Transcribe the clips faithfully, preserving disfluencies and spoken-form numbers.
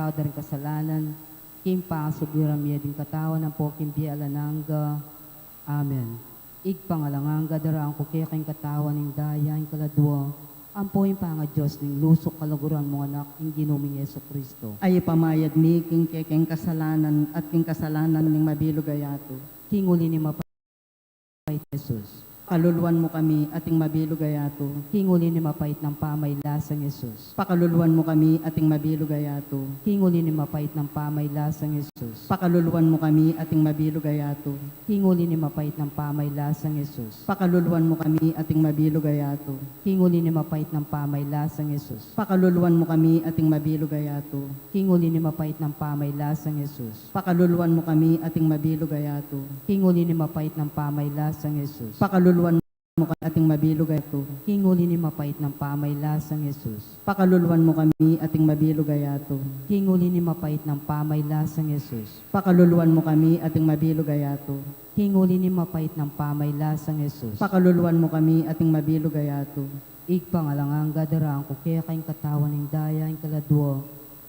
da ring kasalanan, king pangasubli ra mi ding katawan ampo king bie alang angga. Amen. Ibpa nang alang angga, darang ku keka ing katawan ning daya ing kaladua, ampo ing pangaDios ning lusu kaluguran mung Anak, ing Ginu ming Jesucristo. Ay pamayad mi king kekeng kasalanan at king kasalanan ning mabilug a yatu. King uli ning mapait Jesus. Pakaluluan mu kami at ing mabilug a yatu. King uli ning mapait nang pamaylasang Jesus. Pakaluluan mu kami at ing mabilug a yatu. King uli ning mapait nang pamaylasang Jesus. Pakaluluan mu kami at ing mabilug a yatu. King uli ning mapait nang pamaylasang Jesus. Pakaluluan mu kami at ing mabilug a yatu. King uli ning mapait nang pamaylasang Jesus. Pakaluluan mu kami at ing mabilug a yatu. King uli ning mapait nang pamaylasang Jesus. Pakaluluan mu kami at ing mabilug a yatu. King uli ning mapait nang pamaylasang Jesus. Pakaluluan mu kami at ing mabilug a yatu. King uli ning mapait nang pamaylasang Jesus. Pakaluluan mu kami at ing mabilug a yatu. King uli ning mapait nang pamaylasang Jesus. Pakaluluan mu kami at ing mabilug a yatu. King uli ning mapait nang pamaylasang Jesus. Pakaluluan mu kami at ing mabilug a yatu. Ibpa nang alang angga, darang ku keka ing katawan ning daya ing kaladua,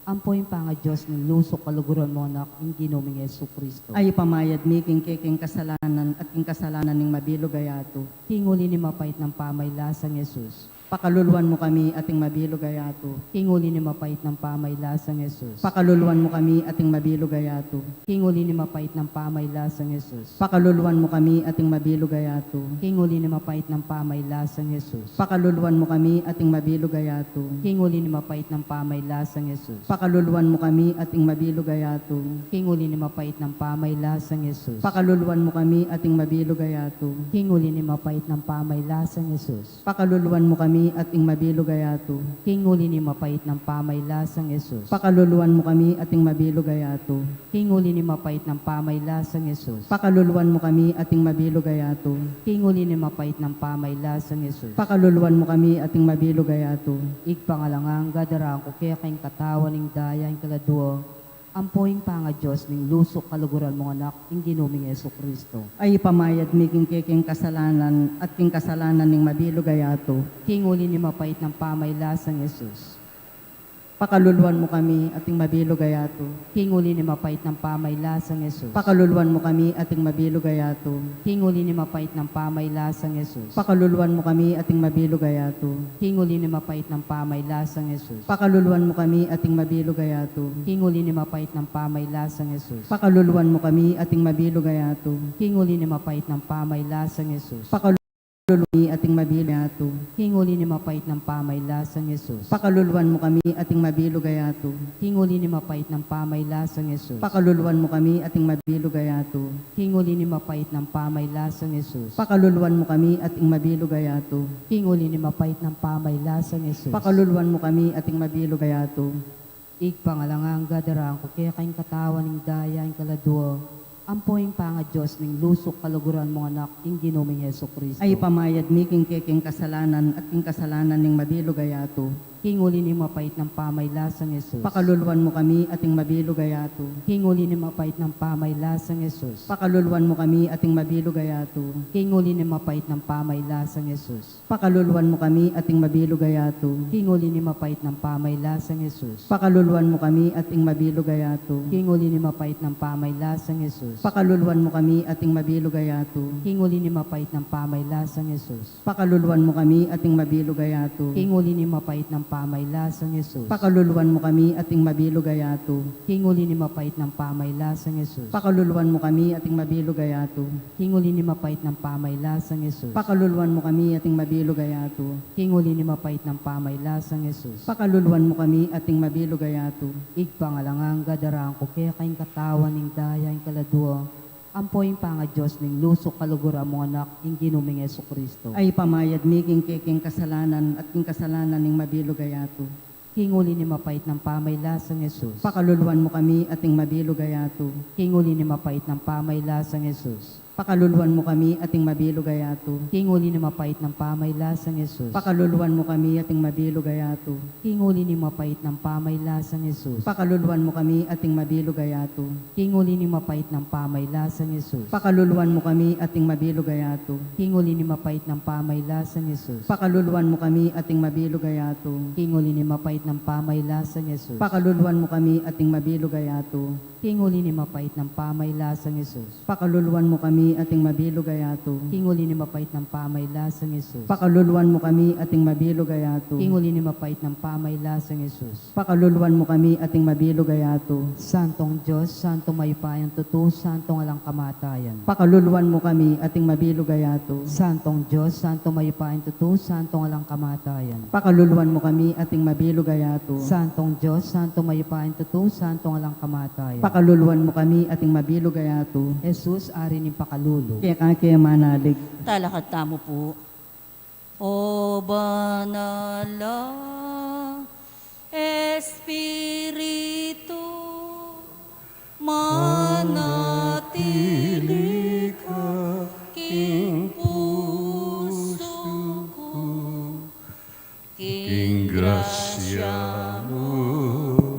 ampo ing pangaDios ning lusu kaluguran mung Anak, ing Ginu ming Jesucristo. Ay pamayad mi king kekeng kasalanan at king kasalanan ning mabilug a yatu. King uli ning mapait nang pamaylasang Jesus. Pakaluluan mu kami at ing mabilug a yatu. King uli ning mapait nang pamaylasang Jesus. Pakaluluan mu kami at ing mabilug a yatu. King uli ning mapait nang pamaylasang Jesus. Pakaluluan mu kami at ing mabilug a yatu. King uli ning mapait nang pamaylasang Jesus. Pakaluluan mu kami at ing mabilug a yatu. King uli ning mapait nang pamaylasang Jesus. Pakaluluan mu kami at ing mabilug a yatu. King uli ning mapait nang pamaylasang Jesus. Pakaluluan mu kami at ing mabilug a yatu. King uli ning mapait nang pamaylasang Jesus. Pakaluluan mu kami at ing mabilug a yatu. King uli ning mapait nang pamaylasang Jesus. Pakaluluan mu kami at ing mabilug a yatu. King uli ning mapait nang pamaylasang Jesus. Pakaluluan mu kami at ing mabilug a yatu. King uli ning mapait nang pamaylasang Jesus. Pakaluluan mu kami at ing mabilug a yatu. Ibpa nang alang angga, darang ku keka ing katawan ning daya ing kaladua, ampo ing pangaDios ning lusu kaluguran mung Anak, ing Ginu ming Jesucristo. Ay pamayad mi king kekeng kasalanan at king kasalanan ning mabilug a yatu. King uli ning mapait nang pamaylasang Jesus. Pakaluluan mu kami at ing mabilug a yatu. King uli ning mapait nang pamaylasang Jesus. Pakaluluan mu kami at ing mabilug a yatu. King uli ning mapait nang pamaylasang Jesus. Pakaluluan mu kami at ing mabilug a yatu. King uli ning mapait nang pamaylasang Jesus. Pakaluluan mu kami at ing mabilug a yatu. King uli ning mapait nang pamaylasang Jesus. Pakaluluan mu kami at ing mabilug a yatu. King uli ning mapait nang pamaylasang Jesus. Pakaluluan mu kami at ing mabilug a yatu. King uli ning mapait nang pamaylasang Jesus. Pakaluluan mu kami at ing mabilug a yatu. King uli ning mapait nang pamaylasang Jesus. Pakaluluan mu kami at ing mabilug a yatu. King uli ning mapait nang pamaylasang Jesus. Pakaluluan mu kami at ing mabilug a yatu. King uli ning mapait nang pamaylasang Jesus. Pakaluluan mu kami at ing mabilug a yatu. Ibpa nang alang angga, darang ku keka ing katawan ning daya ing kaladua, ampo ing pangaDios ning lusu kaluguran mung Anak, ing Ginu ming Jesucristo. Ay pamayad mi king kekeng kasalanan at king kasalanan ning mabilug a yatu. King uli ning mapait nang pamaylasang Jesus. Pakaluluan mu kami at ing mabilug a yatu. King uli ning mapait nang pamaylasang Jesus. Pakaluluan mu kami at ing mabilug a yatu. King uli ning mapait nang pamaylasang Jesus. Pakaluluan mu kami at ing mabilug a yatu. King uli ning mapait nang pamaylasang Jesus. Pakaluluan mu kami at ing mabilug a yatu. King uli ning mapait nang pamaylasang Jesus. Pakaluluan mu kami at ing mabilug a yatu. King uli ning mapait nang pamaylasang Jesus. Pakaluluan mu kami at ing mabilug a yatu. King uli ning mapait nang pamaylasang Jesus. Pakaluluan mu kami at ing mabilug a yatu. King uli ning mapait nang pamaylasang Jesus. Pakaluluan mu kami at ing mabilug a yatu. King uli ning mapait nang pamaylasang Jesus. Pakaluluan mu kami at ing mabilug a yatu. King uli ning mapait nang pamaylasang Jesus. Pakaluluan mu kami at ing mabilug a yatu. Ibpa nang alang angga, darang ku keka ing katawan ning daya ing kaladua, ampo ing pangaDios ning lusu kaluguran mung Anak, ing Ginu ming Jesucristo. Ay pamayad mi king kekeng kasalanan at king kasalanan ning mabilug a yatu. King uli ning mapait nang pamaylasang Jesus. Pakaluluan mu kami at ing mabilug a yatu. King uli ning mapait nang pamaylasang Jesus. Pakaluluan mu kami at ing mabilug a yatu. King uli ning mapait nang pamaylasang Jesus. Pakaluluan mu kami at ing mabilug a yatu. King uli ning mapait nang pamaylasang Jesus. Pakaluluan mu kami at ing mabilug a yatu. King uli ning mapait nang pamaylasang Jesus. Pakaluluan mu kami at ing mabilug a yatu. King uli ning mapait nang pamaylasang Jesus. Pakaluluan mu kami at ing mabilug a yatu. King uli ning mapait nang pamaylasang Jesus. Pakaluluan mu kami at ing mabilug a yatu. King uli ning mapait nang pamaylasang Jesus. Pakaluluan mu kami at ing mabilug a yatu. King uli ning mapait nang pamaylasang Jesus. Pakaluluan mu kami at ing mabilug a yatu. King uli ning mapait nang pamaylasang Jesus. Pakaluluan mu kami at ing mabilug a yatu. Santong Dios, santong mayupayang tutu, santong alang kamatayan. Pakaluluan mu kami at ing mabilug a yatu. Santong Dios, santong mayupayang tutu, santong alang kamatayan. Pakaluluan mu kami at ing mabilug a yatu. Santong Dios, santong mayupayang tutu, santong alang kamatayan. Pakaluluan mu kami at ing mabilug a yatu. Jesus, Ari ning pakalulu. Keka ke manalig. Talakad tamu pu. O banal a Espiritu, manatili ka king pusu ku. King grasya mu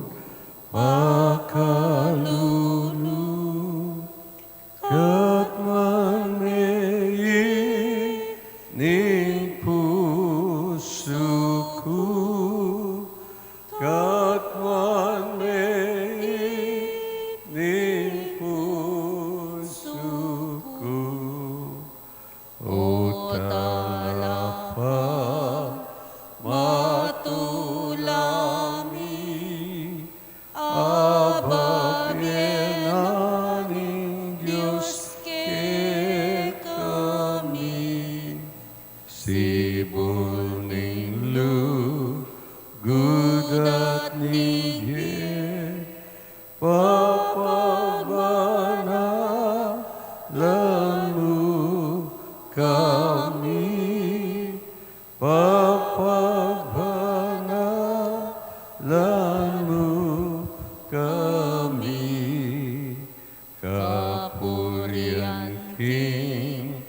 pakalulu, katman me ing pusu ku, katman me ing pusu ku. O Talapagpatulang mi, ababie na ning Dios kekami, sibul ning lugud at ning bie, papabanalan mu kami, papabanalan mu kami. Kapurian king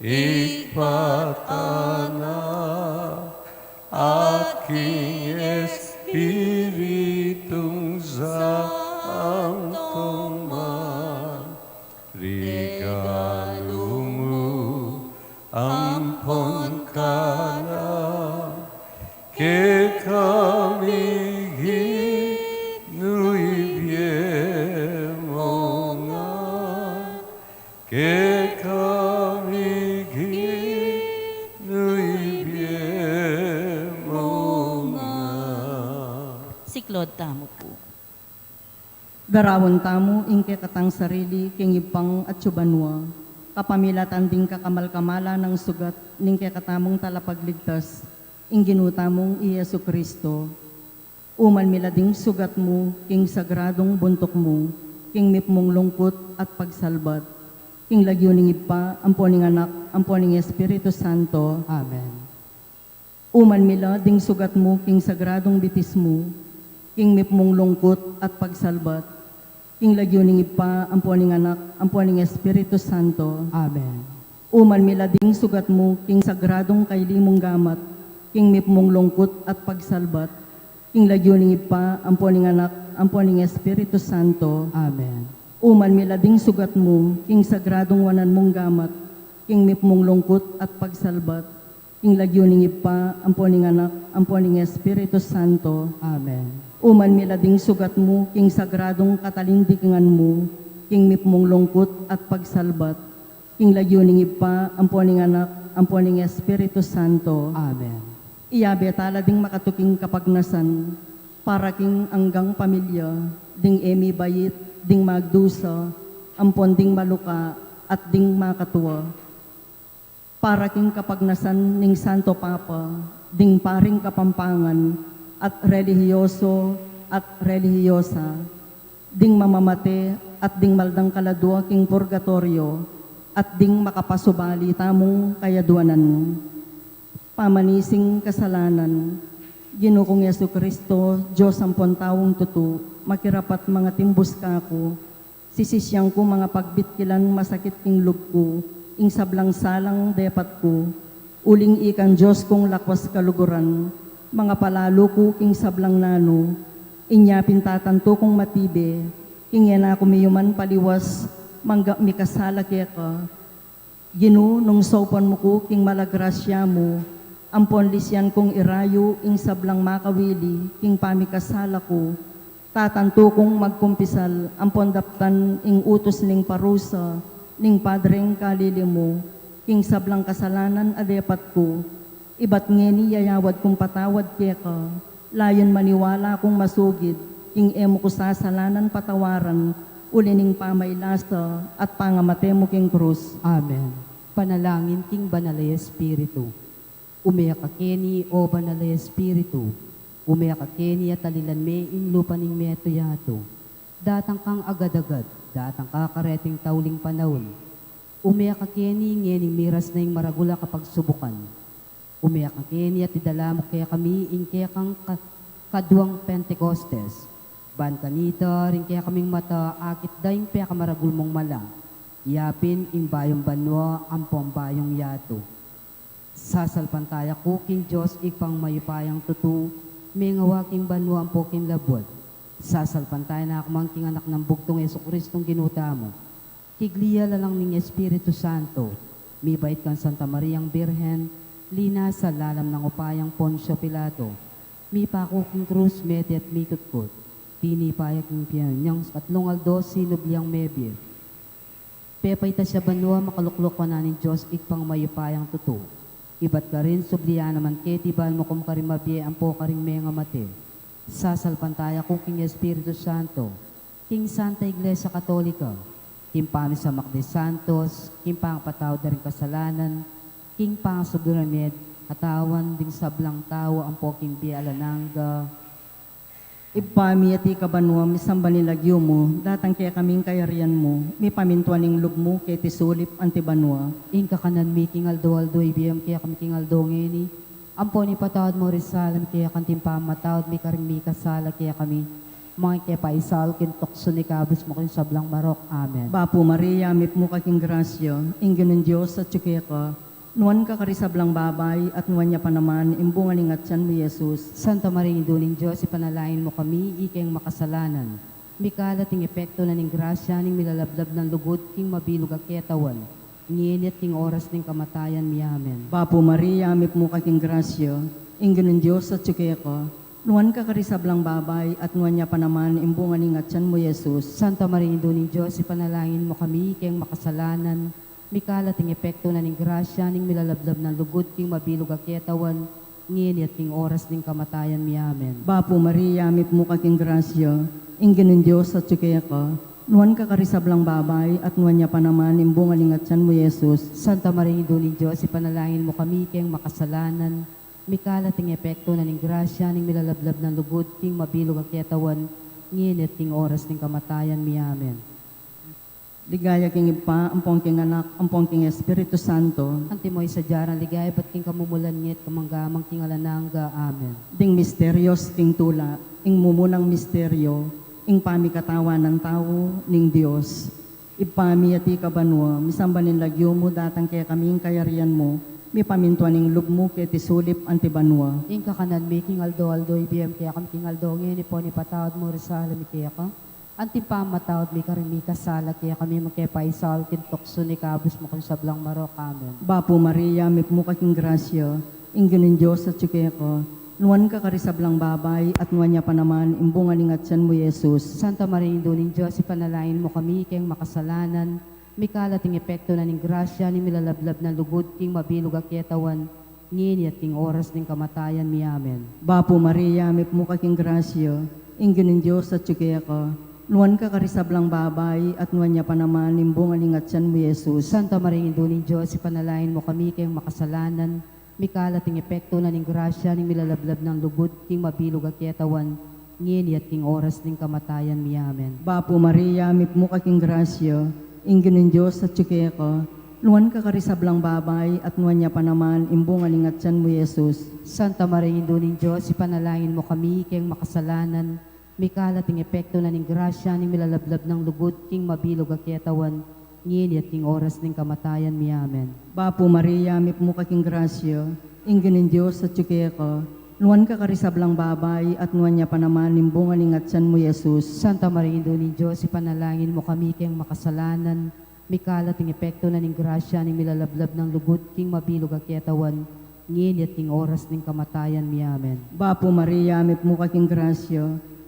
Ibpa, Anak, at king Espiritung Santo man, regalu mu ampon kalam, kekami Ginu, ibie mu ngan, kekami Ginu, ibie mu ngan. Siklaud tamu pu. Darawan tamu ing kekatang sarili king Ibpang atsu banua, kapamilatan ding kakamal-kamalan nang sugat ning kekatamung Talapagligtas, ing Ginu tamung i Jesucristo. Uman mi la ding sugat mu king sagradung buntuk mu, king mipmung lungkut at pagsalbat, king lagyu ning Ibpa, ampo ning Anak, ampo ning Espiritu Santo. Amen. Uman mi la ding sugat mu king sagradung bitis mu, king mipmung lungkut at pagsalbat, king lagyu ning Ibpa, ampo ning Anak, ampo ning Espiritu Santo. Amen. Uman mi la ding sugat mu king sagradung kaili mung gamat, king mipmung lungkut at pagsalbat, king lagyu ning Ibpa, ampo ning Anak, ampo ning Espiritu Santo. Amen. Uman mi la ding sugat mu king sagradung wanan mung gamat, king mipmung lungkut at pagsalbat, king lagyu ning Ibpa, ampo ning Anak, ampo ning Espiritu Santo. Amen. Uman mi la ding sugat mu king sagradung katalindikingan mu, king mipmung lungkut at pagsalbat, king lagyu ning Ibpa, ampo ning Anak, ampo ning Espiritu Santo. Amen. Iyabe tala ding makatuking kapagnasan, para king anggang pamilya, ding e mibait, ding magdusa, ampon ding maluka, at ding makatua. Para king kapagnasan ning Santo Papa, ding paring Kapampangan, at relihiyoso at relihiyosa, ding mamamate at ding maldang kaladua king purgatoryo, at ding makapasubali tamung kayaduanan. Pamanising kasalanan, Ginu kung Jesucristo, Dios ampon taung tutu, makirapat mangatimbus kaku, Sisisian ku mangapagbitkil lan masakit king lub ku ing sablang salang depat ku, uling ikang Dios kung lakwas kaluguran, mangapalalu ku king sablang nanu. Inya pin tatantu kung matibe, king e na ku miyuman paliwas, mangga mikasala keka. Ginu, nung saupan mu ku king mala grasya mu, ampon lisian kung irayu ing sablang makawili king pamikasala ku, tatantu kung magkumpisal ampon daptan ing utus ning parusa ning Padreng kalili mu king sablang kasalanan a depat ku. Ibat ngeni yayawad kung patawad keka, layun maniwala kung masugid king e mu ku sasalanan patawaran, uli ning pamailasa at pangamate mu king krus. Amen. Panalangin king Banal a Espiritu. Ume ka keni, o Banal a Espiritu, ume ka keni at talilan me ing lupa ning meto yatu. Datang kang agad-agad, datang ka kareting tauling panaun. Ume ka keni ngening miras na ing maragul a kapagsubukan. Ume ka keni at idala mu kekami ing kekang ka-, kaduang Pentecostes. Ban kanita ring kekaming mata akit da ing pekamaragul mung mala, yapin ing bayung banua ampong bayung yatu. Sasalpantaya ku king Dios Ibpang mayupayang tutu, mengawa king banua ampo king labuad. Sasalpantaya na ku man king Anak nang bugtung, Jesukristong Ginu tamu. Kiglia lalang ning Espiritu Santo, mibait kang Santa Mariang Birhen, linasa lalam nang upayang Poncio Pilato, mipaku king krus, mete at mikutkut, tinipa ya king pie, inyang katlung aldo sinubli yang mebie. Pepaitas ya banua, makalukluk wanan ning Dios Ibpang mayupayang tutu. Ibat karin, subli ya naman keti ban mukum karing mabie ampo karing mengamate. Sasalpantaya ku king Espiritu Santo, king Santa Iglesia Katolika, king pamisamak ding santos, king pangapatawad da ring kasalanan, king pangasubli ring katawan ding sablang tau ampo king bie alang angga. Ibpa mi, atiu ka banua, misamban ing lagyu mu, datang kekami ing kayarian mu, mipamintuan ing lub mu keti sulip anti banua. Ing kakanan mi king aldo-aldo ibie mu kekami king aldo ngeni, ampon ipatawad mu ring sala mi keka anti ing pamamatawad mi karing mikasala kekami, manga ing e ke paisaul king tuksu nune ikabus mu king sablang marok. Amen. Bapu Maria, mipnu ka king grasya, ing Ginung Dios atyu keka, nuan ka karing sablang babai, at nuan ya pa naman ing bunga ning atyan mu, Jesus. Santa Maria, Indu ning Dios, ipanalangin mu kami ikeng makasalanan, mikalat ing epektu na ning grasya ning milalablab nang lugud king mabilug a ketawan, ngeni at king oras ning kamatayan mi. Amen. Bapu Maria, mipnu ka king grasya, ing Ginung Dios atyu keka, nuan ka karing sablang babai, at nuan ya pa naman ing bunga ning atyan mu, Jesus. Santa Maria, Indu ning Dios, ipanalangin mu kami ikeng makasalanan, mikalat ing epektu na ning grasya ning milalablab nang lugud king mabilug a ketawan, ngeni at king oras ning kamatayan mi. Amen. Bapu Maria, mipnu ka king grasya, ing Ginung Dios atyu keka, nuan ka karing sablang babai, at nuan ya pa naman ing bunga ning atyan mu, Jesus. Santa Maria, Indu ning Dios, ipanalangin mu kami ikeng makasalanan, mikalat ing epektu na ning grasya ning milalablab nang lugud king mabilug a ketawan, ngeni at king oras ning kamatayan mi. Amen. Ligaya king Ibpa, ampong king Anak, ampong king Espiritu Santo. Antimo ing sadya nang ligaya ibat king kamumulan, ngeni at kamangaman, king alang angga. Amen. Ding misterios king tula. Ing mumunang misterio, ing pamikatawan nang tau ning Dios. Ibpa mi, atiu ka banua, misamban ing lagyu mu, datang kekami ing kayarian mu, mipamintuan ing lub mu keti sulip anti banua. Ing kakanan mi king aldo-aldo ibie mu kekami king aldo ngeni, ampon ipatawad mu ring sala mi keka, anti ing pamamatawad mi karing mikasala kekami, manga e ke paisaul king tuksu nune ikabus mu king sablang marok. Amen. Bapu Maria, mipnu ka king grasya, ing Ginung Dios atyu keka, nuan ka karing sablang babai, at nuan ya pa naman ing bunga ning atyan mu, Jesus. Santa Maria, Indu ning Dios, ipanalangin mu kami ikeng makasalanan, mikalat ing epektu na ning grasya ning milalablab nang lugud king mabilug a ketawan, ngeni at king oras ning kamatayan mi. Amen. Bapu Maria, mipnu ka king grasya, ing Ginung Dios atyu keka, nuan ka karing sablang babai, at nuan ya pa naman ing bunga ning atyan mu, Jesus. Santa Maria, Indu ning Dios, ipanalangin mu kami ikeng makasalanan, mikalat ing epektu na ning grasya ning milalablab nang lugud king mabilug a ketawan, ngeni at king oras ning kamatayan mi. Amen. Bapu Maria, mipnu ka king grasya, ing Ginung Dios atyu keka, nuan ka karing sablang babai, at nuan ya pa naman ing bunga ning atyan mu, Jesus. Santa Maria, Indu ning Dios, ipanalangin mu kami ikeng makasalanan, Mikalat ing epektu na ning grasya ning milalablab nang lugud king mabilug a ketawan, ngeni at king oras ning kamatayan mi. Amen. Bapu Maria, mipmu ka king grasya, ing Ginung Dios atyu keka, nuan ka karing sablang babai, at nuan ya pa naman ing bunga ning atyan mu, Jesus. Santa Maria, Indu ning Dios, ipanalangin mu kami keng makasalanan, mikalat ing epektu na ning grasya ning milalablab nang lugud king mabilug a ketawan, ngeni at king oras ning kamatayan mi. Amen. Bapu Maria, mipmu ka king grasya,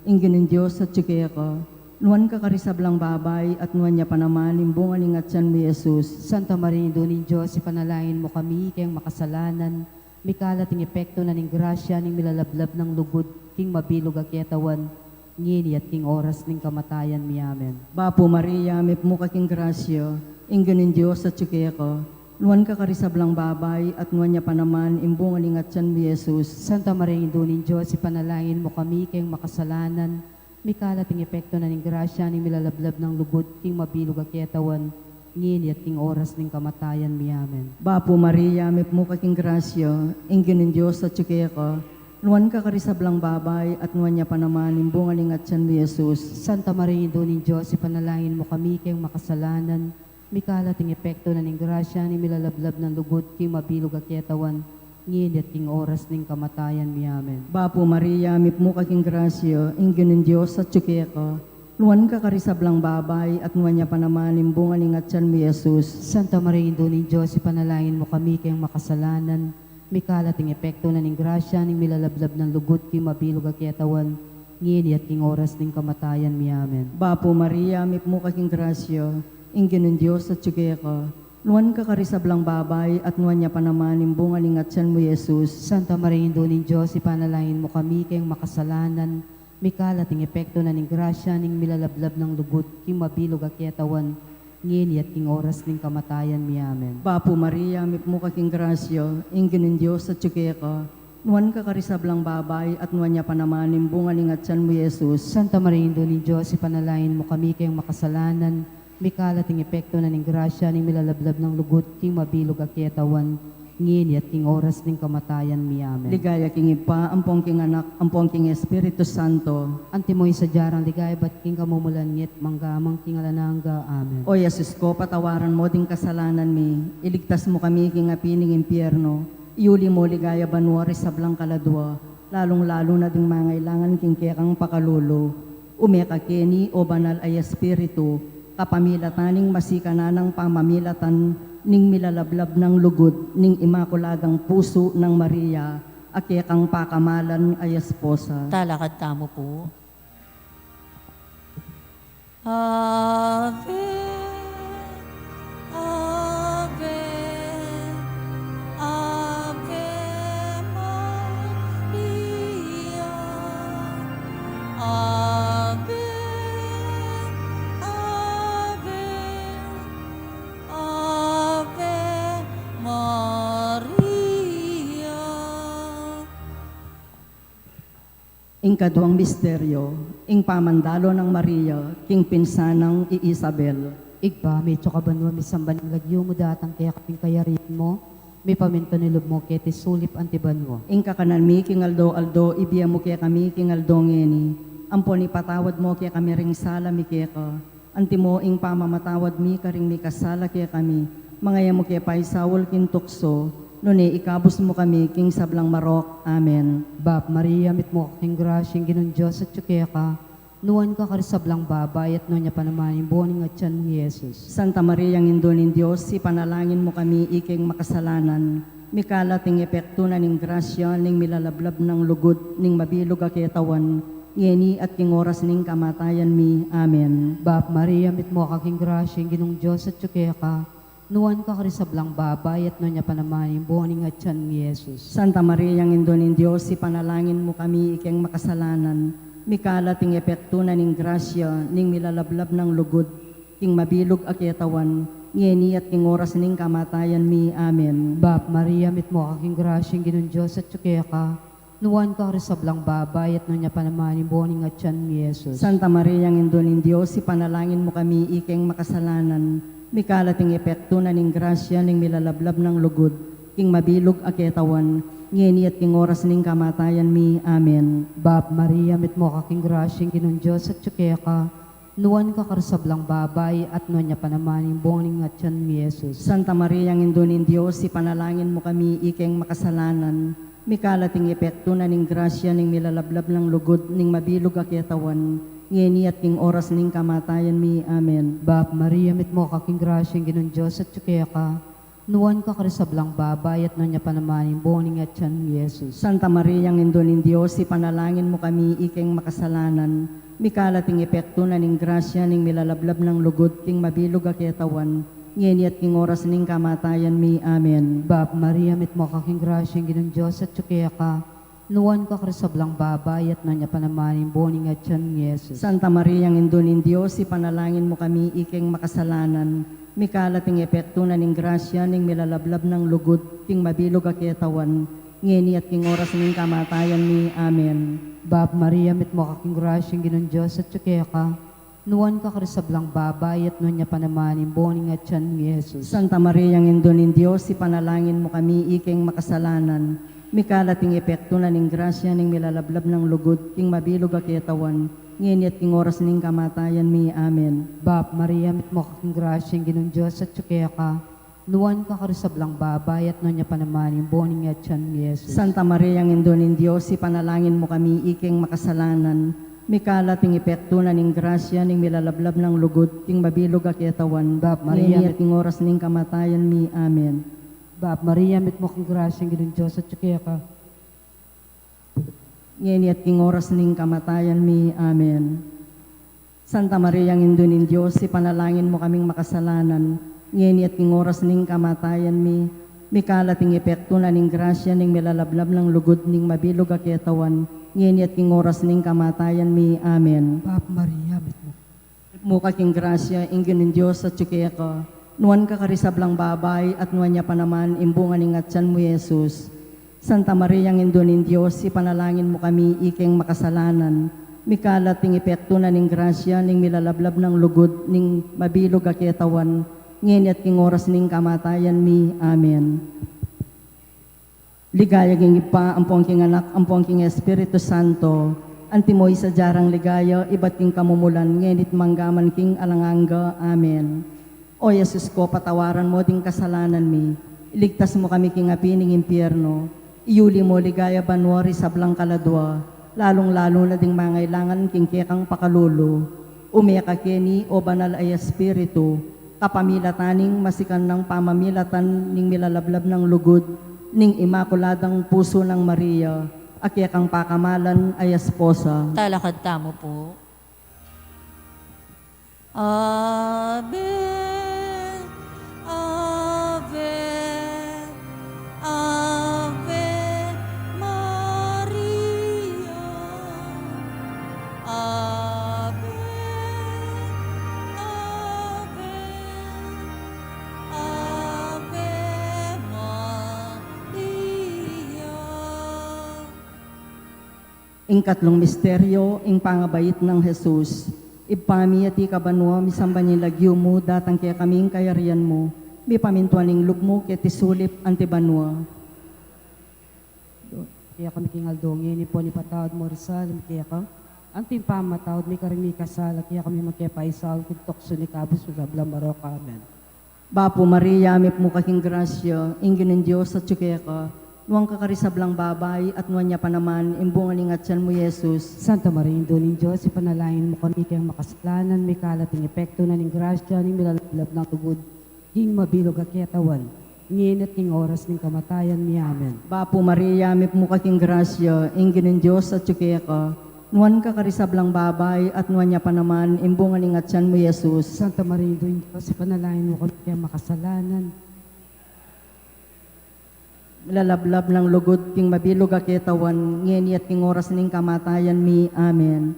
ing Ginung Dios atyu keka, nuan ka karing sablang babai, at nuan ya pa naman ing bunga ning atyan mu, Jesus. Santa Maria, Indu ning Dios, ipanalangin mu kami keng makasalanan, mikalat ing epektu na ning grasya ning milalablab nang lugud king mabilug a ketawan, ngeni at king oras ning kamatayan mi. Amen. Bapu Maria, mipmu ka king grasya, ing Ginung Dios atyu keka, nuan ka karing sablang babai, at nuan ya pa naman ing bunga ning atyan mu, Jesus. Santa Maria, Indu ning Dios, ipanalangin mu kami keng makasalanan, mikalat ing epektu na ning grasya ning milalablab nang lugud king mabilug a ketawan, ngeni at king oras ning kamatayan mi. Amen. Bapu Maria, mipmu ka king grasya, ing Ginung Dios atyu keka, nuan ka karing sablang babai, at nuan ya pa naman ing bunga ning atyan mu, Jesus. Santa Maria, Indu ning Dios, ipanalangin mu kami keng makasalanan, mikalat ing epektu na ning grasya ning milalablab nang lugud king mabilug a ketawan, ngeni at king oras ning kamatayan mi. Amen. Bapu Maria, mipmu ka king grasya, ing Ginung Dios atyu keka, nuan ka karing sablang babai, at nuan ya pa naman ing bunga ning atyan mu, Jesus. Santa Maria, Indu ning Dios, ipanalangin mu kami keng makasalanan, mikalat ing epektu na ning grasya ning milalablab nang lugud king mabilug a ketawan, ngeni at king oras ning kamatayan mi. Amen. Bapu Maria, mipmu ka king grasya, ing Ginung Dios atyu keka, nuan ka karing sablang babai, at nuan ya pa naman ing bunga ning atyan mu, Jesus. Santa Maria, Indu ning Dios, ipanalangin mu kami keng makasalanan, mikalat ing epektu na ning grasya ning milalablab nang lugud king mabilug a ketawan, ngeni at king oras ning kamatayan mi. Amen. Bapu Maria, mipmu ka king grasya, ing Ginung Dios atyu keka, nuan ka karing sablang babai, at nuan ya pa naman ing bunga ning atyan mu, Jesus. Santa Maria, Indu ning Dios, ipanalangin mu kami keng makasalanan, mikalat ing epektu na ning grasya ning milalablab nang lugud king mabilug a ketawan, ngeni at king oras ning kamatayan mi. Amen. Ligaya king Ibpa, ampon king Anak, ampon king Espiritu Santo. Antimo ing sadya rang ligaya ibat king kamumulan, ngeni at mangga man king alang angga. Amen. O Jesus ko, patawaran mu ding kasalanan mi, iligtas mu kami king api ning impyerno, iuli mu king ligaya banua ring sablang kaladua, lalung-lalu na ding mangailangan king kekang pakalulu. Ume ka keni, o Banal a Espiritu, kapamilatan ning masikananang pamamilatan ning milalablab nang lugud ning Imakuladang Pusu nang Maria, a kekang pakamalan a esposa. Talakad tamu pu. Ave, Ave, Ave Maria. Ave, Ave, Ave Maria. Ing kaduang misteryo, ing pamandalo nang Maria king pinsan nang i Isabel. Ibpa mi, atsu ka banua, misamban ing lagyu mu, datang kekami ing kayarian mu, mipamintuan ing lub mu keti sulip anti banua. Ing kakanan mi king aldo-aldo ibie mu kekami king aldo ngeni, ampon ipatawad mu kekami ring sala mi keka, antimo ing pamamatawad mi karing mikasala kekami. Manga e mu ke paisaul king tuksu, nune ikabus mu kami king sablang marok. Amen. Bap Maria, mitmu ka king grasya, ing Ginung Dios atyu keka, nuan ka karing sablang babai, at nuan ya pa naman ing bunga ning atyan mu, i Jesus. Santa Maria, Indu ning Dios, ipanalangin mu kami iking makasalanan, mikalat ing epektu na ning grasya ning milalablab nang lugud ning mabilug a ketawan, ngeni at king oras ning kamatayan mi. Amen. Bap Maria, mitmu ka king grasya, ing Ginung Dios atyu keka, nuan ka karing sablang babai, at nuan ya pa naman ing bunga ning atyan mu, i Jesus. Santa Maria, Indu ning Dios, ipanalangin mu kami iking makasalanan, mikalat ing epektu na ning grasya ning milalablab nang lugud king mabilug a ketawan, ngeni at king oras ning kamatayan mi. Amen. Bap Maria, mitmu ka king grasya, ing Ginung Dios atyu keka, nuan ka karing sablang babai, at nuan ya pa naman ing bunga ning atyan mu, i Jesus. Santa Maria, Indu ning Dios, ipanalangin mu kami iking makasalanan, mikalat ing epektu na ning grasya ning milalablab nang lugud king mabilug a ketawan, ngeni at king oras ning kamatayan mi. Amen. Bap Maria, mitmu ka king grasya, ing Ginung Dios atyu keka, nuan ka karing sablang babai, at nuan ya pa naman ing bunga ning atyan mu, i Jesus. Santa Maria, Indu ning Dios, ipanalangin mu kami ikeng makasalanan, mikalat ing epektu na ning grasya ning milalablab nang lugud ning mabilug a ketawan, ngeni at king oras ning kamatayan mi. Amen. Bap Maria, mitmu ka king grasya, ing Ginung Dios atyu keka, nuan ka karing sablang babai, at nuan ya pa naman ing bunga ning atyan mu, i Jesus. Santa Maria, Indu ning Dios, ipanalangin mu kami ikeng makasalanan, mikalat ing epektu na ning grasya ning milalablab nang lugud king mabilug a ketawan, ngeni at king oras ning kamatayan mi. Amen. Bap Maria, mitmu ka king grasya, ing Ginung Dios atyu keka, nuan ka karing sablang babai, at nuan ya pa naman ing bunga ning atyan mu, i Jesus. Santa Maria, Indu ning Dios, ipanalangin mu kami ikeng makasalanan, mikalat ing epektu na ning grasya ning milalablab nang lugud king mabilug a ketawan, ngeni at king oras ning kamatayan mi. Amen. Bap Maria, mitmu ka king grasya, ing Ginung Dios atyu keka, nuan ka karing sablang babai, at nuan ya pa naman ing bunga ning atyan mu, i Jesus. Santa Maria, Indu ning Dios, ipanalangin mu kami ikeng makasalanan, mikalat ing epektu na ning grasya ning milalablab nang lugud king mabilug a ketawan, ngeni at king oras ning kamatayan mi. Amen. Bap Maria, mitmu ka king grasya, ing Ginung Dios atyu keka, nuan ka karing sablang babai, at nuan ya pa naman ing bunga ning atyan mu, i Jesus. Santa Maria, Indu ning Dios, ipanalangin mu kami ikeng makasalanan, mikalat ing epektu na ning grasya ning milalablab nang lugud king mabilug a ketawan, Bap Maria, ngeni at king oras ning kamatayan mi. Amen. Bap Maria, mitmu ka king grasya, ing Ginung Dios atyu keka, ngeni at king oras ning kamatayan mi. Amen. Santa Maria, Indu ning Dios, ipanalangin mu kaming makasalanan, ngeni at king oras ning kamatayan mi. Mikalat ing epektu na ning grasya ning milalablab nang lugud ning mabilug a ketawan, ngeni at king oras ning kamatayan mi. Amen. Bap Maria, mitmu, mitmu ka king grasya, ing Ginung Dios atyu keka, nuan ka karing sablang babai, at nuan ya pa naman ing bunga ning atyan mu, i Jesus. Santa Maria, Indu ning Dios, ipanalangin mu kami ikeng makasalanan, mikalat ing epektu na ning grasya ning milalablab nang lugud ning mabilug a ketawan, ngeni at king oras ning kamatayan mi. Amen. Ligaya king Ibpa, ampong king Anak, ampong king Espiritu Santo, antimo ing sadya rang ligaya ibat king kamumulan, ngeni at mangga man king alang angga. Amen. O Jesus ko, patawaran mo ding kasalanan mi, iligtas mo kami king api ning impyerno, iyuli mo king ligaya banua ring sablang kaladua, lalung-lalu na ding mangailangan king kekang pakalulu. Ume ka keni, o Banal a Espiritu, kapamilatan ning masikan nang pamamilatan ning milalablab nang lugud ning Imakuladang Pusu nang Maria, a kekang pakamalan a esposa. Talakad tamu pu. Ave, Ave, Ave Maria. Ave, Ave, Ave Maria. Ing katlung misteryo, ing pangabait nang Jesus. Ibpa mi, atiu ka banua, misamban ya ing lagyu mu, datang kekami ing kayarian mu, mipamintuan ing lub mu keti sulip anti banua. Kekami king aldo ngeni, ipatawad mu ring sala mi keka, anti ing pamamatawad mi karing mikasala kekami, e mu ke paisaul king tuksu, nune ikabus mu king sablang marok. Amen. Bapu Maria, mipnu ka king grasya, ing Ginung Dios atyu keka, nuan ka karing sablang babai, at nuan ya pa naman ing bunga ning atyan mu, i Jesus. Santa Maria, Indu ning Dios, ipanalangin mu kami keng makasalanan, mikalat ing epektu na ning grasya ning milalablab nang lugud king mabilug a ketawan, ngeni at king oras ning kamatayan mi. Amen. Bapu Maria, mipnu ka king grasya, ing Ginung Dios atyu keka, nuan ka karing sablang babai, at nuan ya pa naman ing bunga ning atyan mu, i Jesus. Santa Maria, Indu ning Dios, ipanalangin mu kami keng makasalanan, milalablab nang lugud king mabilug a ketawan, ngeni at king oras ning kamatayan mi. Amen.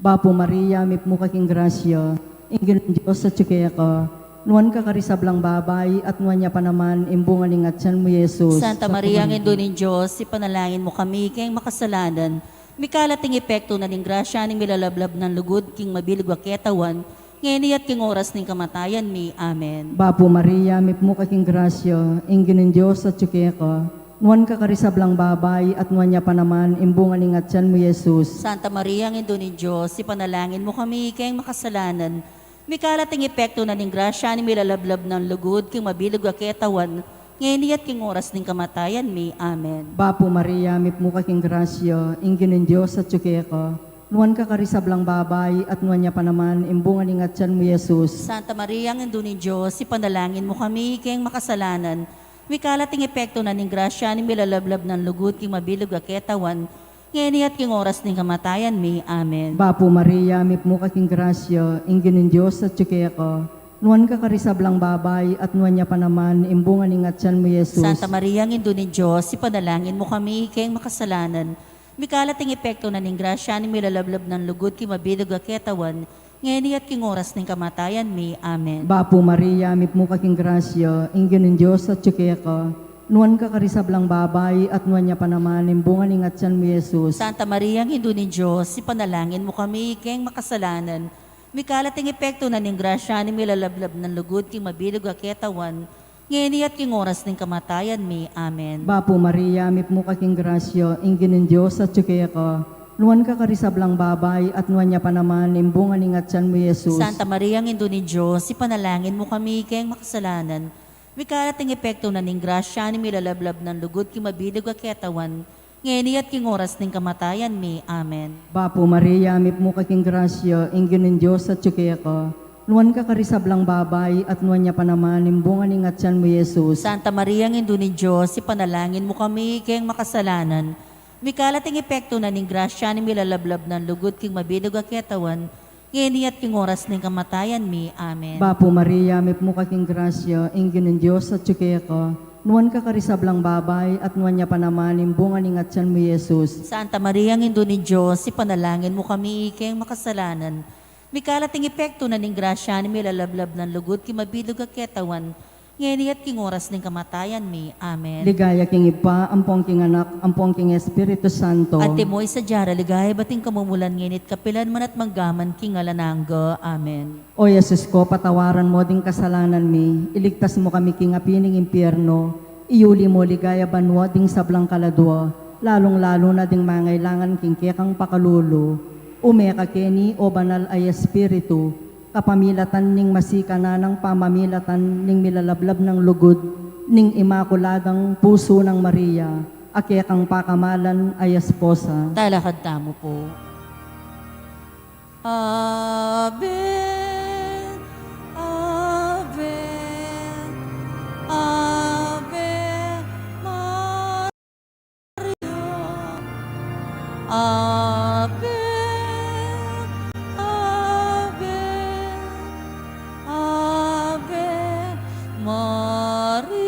Bapu Maria, mipnu ka king grasya, ing Ginung Dios atyu keka, nuan ka karing sablang babai, at nuan ya pa naman ing bunga ning atyan mu, i Jesus. Santa Maria, Indu ning Dios, ipanalangin mu kami keng makasalanan, mikalat ing epektu na ning grasya ning milalablab nang lugud king mabilug a ketawan, ngeni at king oras ning kamatayan mi. Amen. Bapu Maria, mipnu ka king grasya, ing Ginung Dios atyu keka, Nuan ka karing sablang babai, at nuan ya pa naman ing bunga ning atian mu, Jesus. Santa Maria, Indu ning Dios, ipanalangin mu kami, ikeng makasalanan, mikalat ing epektu na ning grasya ning milalablab nang lugud king mabilug a ketawan, ngeni at king oras ning kamatayan mi. Amen. Bapu Maria, mipmu ka king grasya, ing Ginung Dios atyu keka. Nuan ka karing sablang babai, at nuan ya pa naman ing bunga ning atian mu, Jesus. Santa Maria, Indu ning Dios, ipanalangin mu kami, ikeng makasalanan, mikalat ing epektu na ning grasya ning milalablab nang lugud king mabilug a ketawan, ngeni at king oras ning kamatayan mi. Amen. Bapu Maria, mipmu ka king grasya, ing Ginung Dios atyu keka. Nuan ka karing sablang babai, at nuan ya pa naman ing bunga ning atian mu, Jesus. Santa Maria, Indu ning Dios, ipanalangin mu kami, ikeng makasalanan, mikalat ing epektu na ning grasya ning milalablab nang lugud king mabilug a ketawan, ngeni at king oras ning kamatayan mi. Amen. Bapu Maria, mipmu ka king grasya, ing Ginung Dios atyu keka. Nuan ka karing sablang babai, at nuan ya pa naman ing bunga ning atian mu, Jesus. Santa Maria, Indu ning Dios, ipanalangin mu kami, ikeng makasalanan, mikalat ing epektu na ning grasya ning milalablab nang lugud king mabilug a ketawan, ngeni at king oras ning kamatayan mi. Amen. Bapu Maria, mipmu ka king grasya, ing Ginung Dios atyu keka. Nuan ka karing sablang babai, at nuan ya pa naman ing bunga ning atian mu, Jesus. Santa Maria, Indu ning Dios, ipanalangin mu kami, ikeng makasalanan, mikalat ing epektu na ning grasya ning milalablab nang lugud king mabilug a ketawan, ngeni at king oras ning kamatayan mi. Amen. Bapu Maria, mipmu ka king grasya, ing Ginung Dios atyu keka. Nuan ka karing sablang babai, at nuan ya pa naman ing bunga ning atian mu, Jesus. Santa Maria, Indu ning Dios, ipanalangin mu kami, ikeng makasalanan, mikalat ing epektu na ning grasya ning milalablab nang lugud king mabilug a ketawan, ngeni at king oras ning kamatayan mi. Amen. Bapu Maria, mipmu ka king grasya, ing Ginung Dios atyu keka. Nuan ka karing sablang babai, at nuan ya pa naman ing bunga ning atian mu, Jesus. Santa Maria, Indu ning Dios, ipanalangin mu kami, ikeng makasalanan, mikalat ing epektu na ning grasya ning milalablab nang lugud king mabilug a ketawan, ngeni at king oras ning kamatayan mi. Amen. Ligaya king Ibpa, ampon king Anak, ampon king Espiritu Santo. Antimo ing sadya ra ligaya ibat king kamumulan, ngeni at kapilan man at manggaman king alang angga. Amen. O Jesus ko, patawaran mo ding kasalanan mi, iligtas mo kami king api ning impierno, iyuli mo ligaya banua ding sablang kaladua, lalung-lalu na ding mangailangan king kekang pakalulu. Ume ka keni, o Banal a Espiritu, kapamilatan ning masikananang pamamilatan ning milalablab nang lugud ning Imakuladang Pusu nang Maria, a kekang pakamalan a esposa. Talakad tamu pu. Ave, Ave, Ave Maria. Ave, Ave, Ave Maria.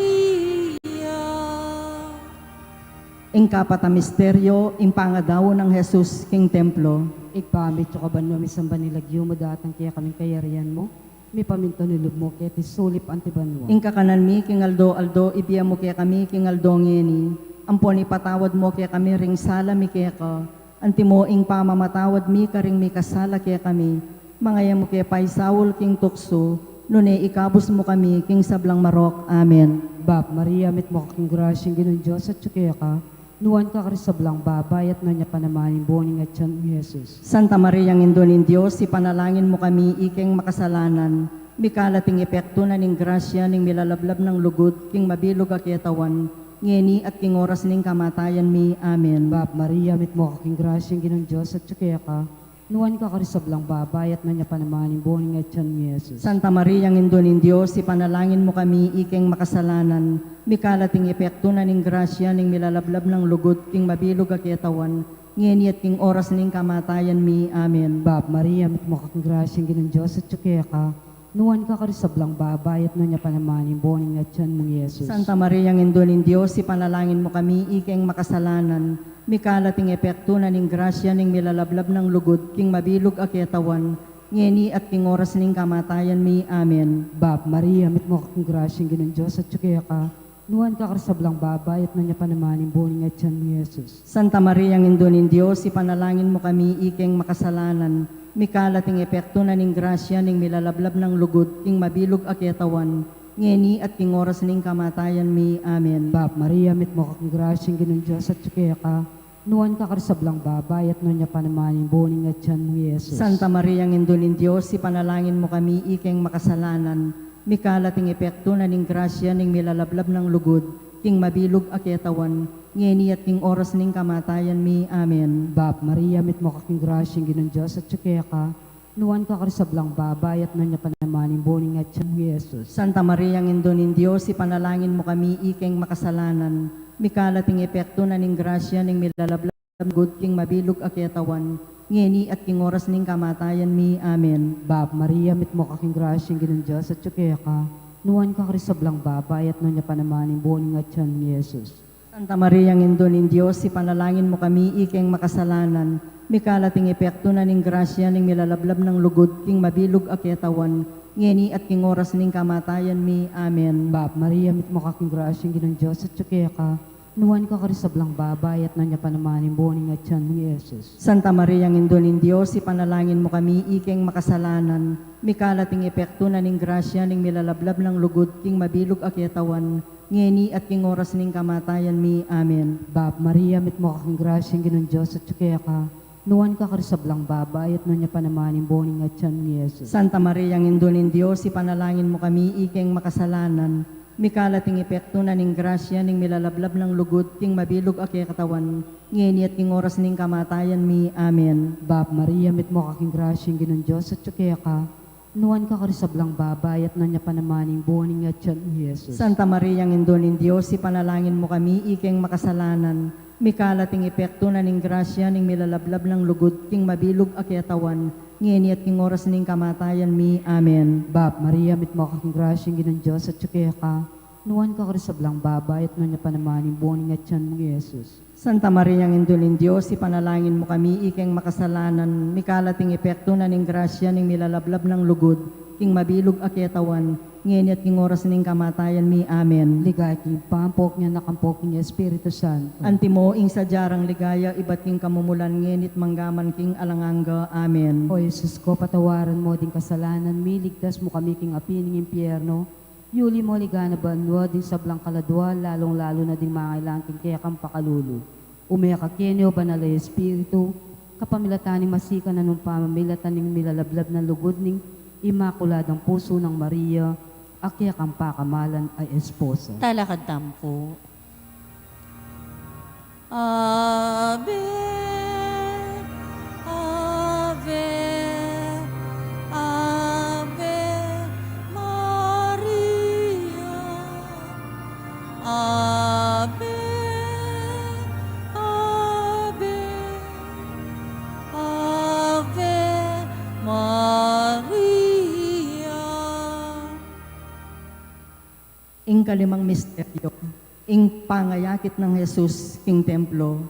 Ing kapat a misteryo, ing pangadaun nang Jesus king templo. Ibpa mi, atsu ka banua, misamban ing lagyu mu, datang kekami ing kayarian mu, mipamintuan ing lub mu keti sulip anti banua. Ing kakanan mi king aldo-aldo ibie mu kekami king aldo ngeni, ampon ipatawad mu kekami ring sala mi keka, antimo ing pamamatawad mi karing mikasala kekami. Manga e mu ke paisaul king tuksu, nune ikabus mu kami king sablang marok. Amen. Bapu Maria, mitmu ka king grasya, ing Ginung Dios atyu keka. Nuan ka karing sablang babai, at nuan ya pa naman ing bunga ning atian mu, Jesus. Santa Maria, Indu ning Dios, ipanalangin mu kami ikeng makasalanan, mikalat ing epektu na ning grasya ning milalablab nang lugud king mabilug a ketawan, ngeni at king oras ning kamatayan mi. Amen. Bapu Maria, mitmu ka king grasya, ing Ginung Dios atyu keka. Nuan ka karing sablang babai, at nuan ya pa naman ing bunga ning atian mu, Jesus. Santa Maria, Indu ning Dios, ipanalangin mu kami ikeng makasalanan, mikalat ing epektu na ning grasya ning milalablab nang lugud king mabilug a ketawan, ngeni at king oras ning kamatayan mi. Amen. Bapu Maria, mitmu ka king grasya, ing Ginung Dios atyu keka. Nuan ka karing sablang babai, at nuan ya pa naman ing bunga ning atian mu, Jesus. Santa Maria, Indu ning Dios, ipanalangin mu kami ikeng makasalanan, mikalat ing epektu na ning grasya ning milalablab nang lugud king mabilug a ketawan, ngeni at king oras ning kamatayan mi. Amen. Bapu Maria, mitmu ka king grasya, ing Ginung Dios atyu keka. Nuan ka karing sablang babai, at nuan ya pa naman ing bunga ning atian mu, Jesus. Santa Maria, Indu ning Dios, ipanalangin mu kami ikeng makasalanan, mikalat ing epektu na ning grasya ning milalablab nang lugud king mabilug a ketawan, ngeni at king oras ning kamatayan mi. Amen. Bap Maria, mitmu ka king grasya, ing Ginung Dios atyu keka, nuan ka karing sablang babai, at nuan ya pa naman ing bunga ning atyan mu, Jesus. Santa Maria, Indu ning Dios, ipanalangin mu kami ikeng makasalanan, mikalat ing epektu na ning grasya ning milalablab nang lugud king mabilug a ketawan, ngeni at king oras ning kamatayan mi. Amen. Bap Maria, mitmu ka king grasya, ing Ginung Dios atyu keka, nuan ka karing sablang babai, at nuan ya pa naman ing bunga ning atyan mu, Jesus. Santa Maria, Indu ning Dios, ipanalangin mu kami ikeng makasalanan, mikalat ing epektu na ning grasya ning milalablab nang lugud king mabilug a ketawan, ngeni at king oras ning kamatayan mi. Amen. Bap Maria, mitmu ka king grasya, ing Ginung Dios atyu keka, nuan ka karing sablang babai, at nuan ya pa naman ing bunga ning atyan mu, Jesus. Santa Maria, Indu ning Dios, ipanalangin mu kami ikeng makasalanan, mikalat ing epektu na ning grasya ning milalablab nang lugud king mabilug a ketawan, ngeni at king oras ning kamatayan mi. Amen. Bap Maria, mitmu ka king grasya, ing Ginung Dios atyu keka, nuan ka karing sablang babai, at nuan ya pa naman ing bunga ning atyan mu, Jesus. Santa Maria, Indu ning Dios, ipanalangin mu kami ikeng makasalanan, mikalat ing epektu na ning grasya ning milalablab nang lugud king mabilug a ketawan, ngeni at king oras ning kamatayan mi. Amen. Bap Maria, mitmu ka king grasya, ing Ginung Dios atyu keka, nuan ka karing sablang babai, at nuan ya pa naman ing bunga ning atyan mu, Jesus. Santa Maria, Indu ning Dios, ipanalangin mu kami ikeng makasalanan, mikalat ing epektu na ning grasya ning milalablab nang lugud king mabilug a ketawan, ngeni at king oras ning kamatayan mi. Amen. Bap Maria, mitmu ka king grasya, ing Ginung Dios atyu keka, nuan ka karing sablang babai, at nuan ya pa naman ing bunga ning atyan mu, Jesus. Santa Maria, Indu ning Dios, ipanalangin mu kami ikeng makasalanan, mikalat ing epektu na ning grasya ning milalablab nang lugud king mabilug a ketawan, ngeni at king oras ning kamatayan mi. Amen. Bap Maria, mitmu ka king grasya, ing Ginung Dios atyu keka, nuan ka karing sablang babai, at nuan ya pa naman ing bunga ning atyan mu, Jesus. Santa Maria, Indu ning Dios, ipanalangin mu kami ikeng makasalanan, mikalat ing epektu na ning grasya ning milalablab nang lugud king mabilug a ketawan, ngeni at king oras ning kamatayan mi. Amen. Ligaya king Ibpa, ampo king Anak, ampo king Espiritu Santo. Antimo ing sadya rang ligaya ibat king kamumulan, ngeni at manggaman king alang angga. Amen. O Jesus ko, patawaran mu ding kasalanan mi, ligtas mu kami king api ning impyerno, yuli mu king banua ding sablang kaladua, lalung-lalu na ding mangailangan king kekang pakalulu. Ume ka keni, o Banal a Espiritu, kapamilatan ning masikan a nung pamamilatan ning milalablab nang lugud ning Imakuladang Pusu nang Maria, a kekang pakamalan a esposa. Talakad tamu pu. Ave, Ave, Ave Maria. Ave, Ave, Ave Maria. Ing kalimang misteryo, ing pangayakit nang Jesus king templo.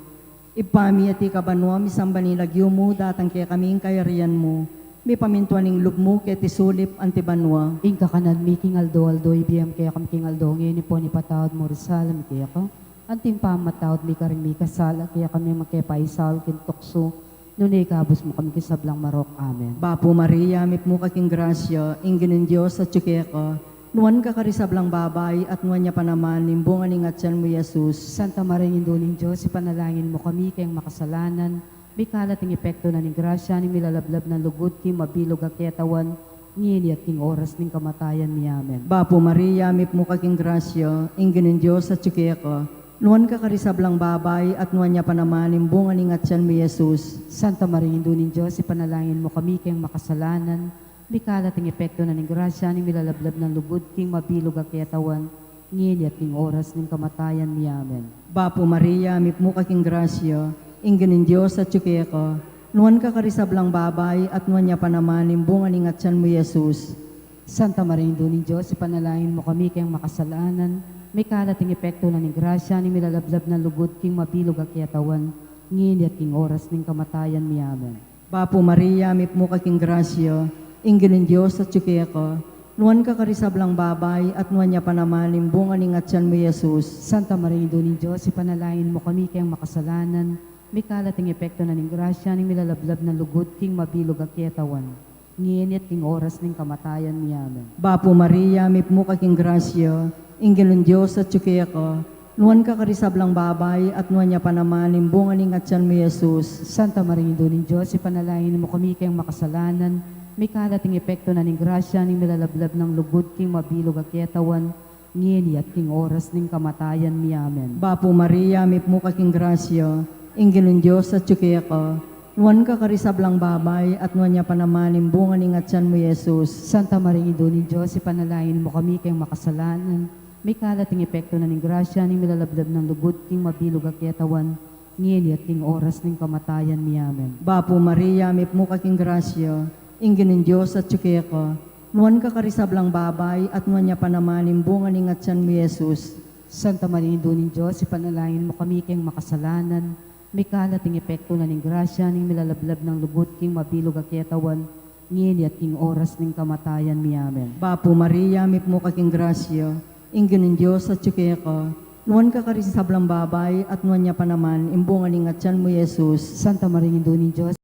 Ibpa mi, atiu ka banua, misamban ing lagyu mu, datang kekami ing kayarian mu, mipamintuan ing lub mu keti sulip anti banua. Ing kakanan mi king aldo-aldo ibie mu kekami king aldo ngeni, ampon ipatawad mu ring sala mi keka, anti ing pamamatawad mi karing mikasala kekami, e mu ke paisaul king tuksu, nune ikabus mu kami king sablang marok. Amen. Bapu Maria, mipnu ka king grasya, ing Ginung Dios atyu keka, nuan ka karing sablang babai, at nuan ya pa naman ing bunga ning atyan mu, i Jesus. Santa Maria, Indu ning Dios, ipanalangin mu kami keng makasalanan, mikalat ing epektu na ning grasya ning milalablab nang lugud king mabilug a ketawan, ngeni at king oras ning kamatayan mi. Amen. Bapu Maria, mipnu ka king grasya, ing Ginung Dios atyu keka, nuan ka karing sablang babai, at nuan ya pa naman ing bunga ning atyan mu, i Jesus. Santa Maria, Indu ning Dios, ipanalangin mu kami keng makasalanan, mikalat ing epektu na ning grasya ning milalablab nang lugud king mabilug a ketawan, ngeni at king oras ning kamatayan mi. Amen. Bapu Maria, mipnu ka king grasya, ing Ginung Dios atyu keka, nuan ka karing sablang babai, at nuan ya pa naman ing bunga ning atyan mu, i Jesus. Santa Maria, Indu ning Dios, ipanalangin mu kami keng makasalanan, mikalat ing epektu na ning grasya ning milalablab nang lugud king mabilug a ketawan, ngeni at king oras ning kamatayan mi. Amen. Bapu Maria, mipnu ka king grasya, ing Ginung Dios atyu keka, nuan ka karing sablang babai, at nuan ya pa naman ing bunga ning atyan mu, i Jesus. Santa Maria, Indu ning Dios, ipanalangin mu kami keng makasalanan, mikalat ing epektu na ning grasya ning milalablab nang lugud king mabilug a ketawan, ngeni at king oras ning kamatayan mi. Amen. Bapu Maria, mipmu ka king grasya, ing Ginung Dios atyu keka, nuan ka karing sablang babai, at nuan ya pa naman ing bunga ning atian mu, Jesus. Santa Maria, Indu ning Dios, ipanalangin mu kami keng makasalanan, mikal at king epektu na ning grasya ning milalablab nang lugud king mabilug a ketawan, ngeni at king oras ning kamatayan mi. Amen. Bapu Maria, mipmu ka king grasya, ing Ginung Dios atyu keka, nuan ka karing sablang babai, at nuan ya pa naman ing bunga ning atian mu, Jesus. Santa Maria, Indu ning Dios, ipanalangin mu kami keng makasalanan, mikal at king epektu na ning grasya ning milalablab nang lugud king mabilug a ketawan, ngeni at king oras ning kamatayan mi. Amen. Bapu Maria, mipmu ka king grasya, ing Ginung Dios atyu keka, nuan ka karing sablang babai, at nuan ya pa naman ing bunga ning atian mu, Jesus. Santa Maria, Indu ning Dios, ipanalangin mu kami keng makasalanan, mikal at king epektu na ning grasya ning milalablab nang lugud king mabilug a ketawan, ngeni at king oras ning kamatayan mi. Amen. Bapu Maria, mipmu ka king grasya, ing Ginung Dios atyu keka, nuan ka karing sablang babai, at nuan ya pa naman ing bunga ning atian mu, Jesus. Santa Maria, Indu ning Dios,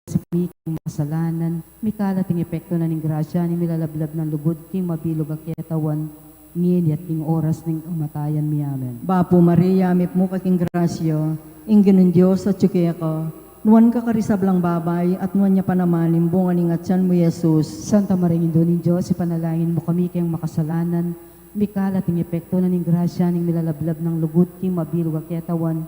kami king makasalanan, mikal at king epektu na ning grasya ning milalablab nang lugud king mabilug a ketawan, ngeni at king oras ning kamatayan mi. Amen. Bapu Maria, mipmu ka king grasya, ing Ginung Dios atyu keka, nuan ka karing sablang babai, at nuan ya pa naman ing bunga ning atian mu, Jesus. Santa Maria, Indu ning Dios, ipanalangin mu kami keng makasalanan, mikal at king epektu na ning grasya ning milalablab nang lugud king mabilug a ketawan,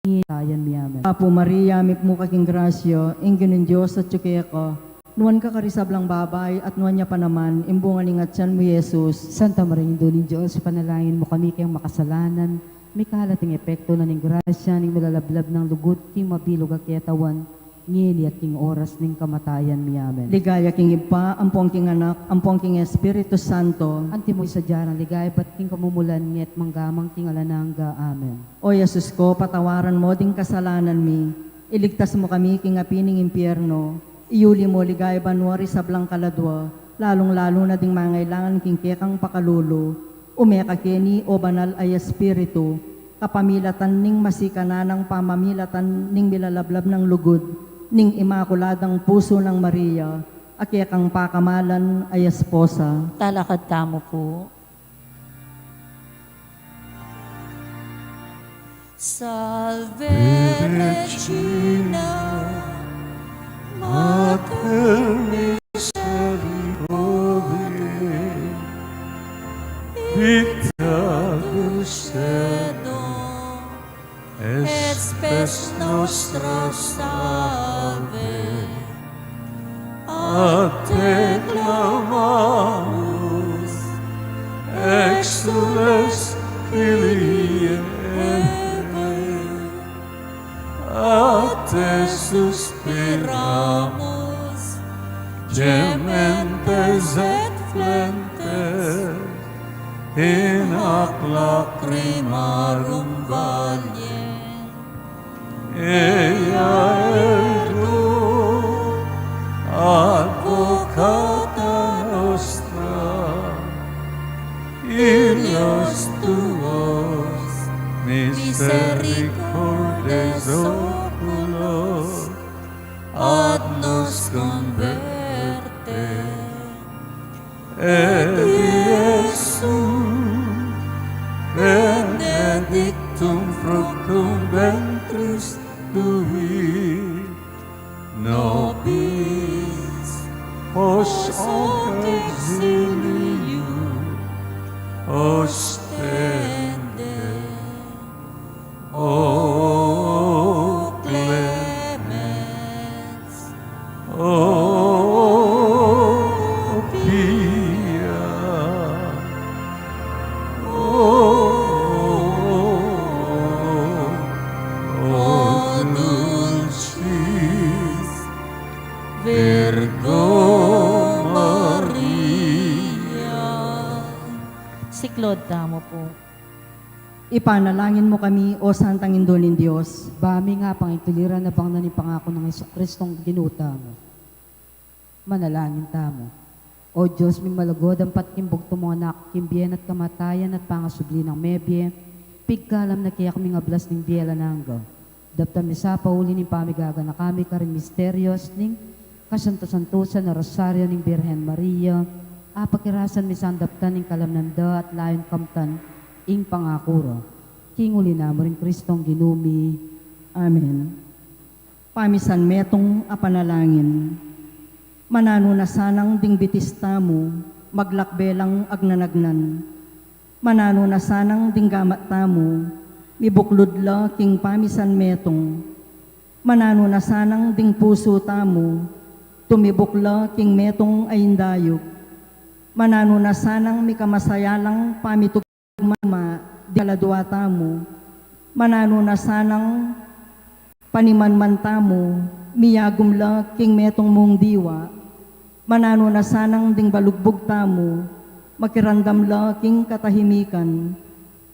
ngeni at king oras ning kamatayan mi. Amen. Bapu Maria, mipmu ka king grasya, ing Ginung Dios atyu keka, nuan ka karing sablang babai, at nuan ya pa naman ing bunga ning atian mu, Jesus. Santa Maria, Indu ning Dios, ipanalangin mu kami keng makasalanan, mikal at king epektu na ning grasya ning milalablab nang lugud king mabilug a ketawan, ngeni at king oras ning kamatayan mi. Amen. Ligaya king Ibpa, ampong king Anak, ampong king Espiritu Santo. Antimo ing sadya nang ligaya ibat king kamumulan, ngeni at mangga man king alang angga. Amen. O Jesus ko, patawaran mu ding kasalanan mi, iligtas mu kami king api ning impyerno, iyuli mu king ligaya banua ring sablang kaladua, lalung-lalu na ding mangailangan king kekang pakalulu. Ume ka keni, o Banal a Espiritu, kapamilatan ning masikan nang pamamilatan ning milalablab nang lugud ning Imakuladang Pusu nang Maria, a kekang pakamalan a esposa. Talakad tamu pu. Salve Regina, Mater misericordiae, vita dulcedo et spes nostra salve. A te clamamus, exsules Kyrie, a te suspiramus, gementes et flentes, in hac lacrimarum valle. Ea ergo advocata nostra, illos tuos misericordes oculos, ad nos converte. Et Iesum benedictum fructum ventris tui, nobis post hoc exilium ostende. O clemens, o pia, o, o dulcis Virgo Maria. Siklaud tamu pu. Ipanalangin mu kami, O Santang Indu ning Dios. Ba ming apang ituliran a bangnan ing pangaku nang Jesucristong Ginu tamu. Manalangin tamu. O Dios ming malugud, ampat king bugtung mung Anak, king bie na at kamatayan at pangasubli nang mebie, pigkalam na kekami ing ablas ning bie alang angga. Daptan mi sa pauli ning pamigaganaka mi karing misterios ning Kasanto-santusan a Rosario ning Birhen Maria, apakirasan mi sandaptan ing kalamnan da at layun kamtan ing pangaku ra. King uli na mu ring Kristong Ginu mi. Amen. Pamisan metung a panalangin. Mananu na sanang ding bitis tamu, maglakbe lang agnanagnan. Mananu na sanang ding gamat tamu, mibuklud la king pamisan metung. Mananu na sanang ding pusu tamu, tumibuk la king metung a indayug. Mananu na sanang mikamasaya lang pamitugma ding kaladua tamu. Mananu na sanang panimanman tamu, miyagum la king metung mung diwa. Mananu na sanang ding balugbug tamu, makiramdam la king katahimikan.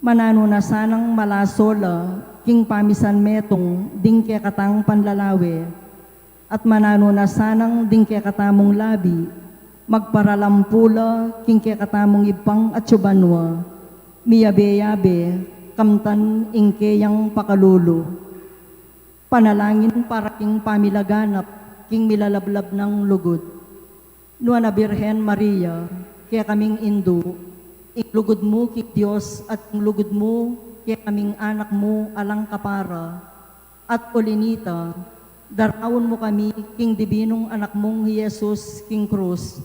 Mananu na sanang malaso la king pamisan metung ding kekatang panlalawe. At mananu na sanang ding kekatamung labi, magparalampu la king kekatamung ibpang atsu banua, miyabe-yabe, kamtan ing keyang pakalulu. Panalangin para king pamilaganap king milalablab nang lugud. Nuan a Birhen Maria, kekaming indu, ing lugud mu king Dios at ing lugud mu kekaming anak mu alang kapara, at uli nita, daraun mu kami king dibinung anak mung Jesus king krus,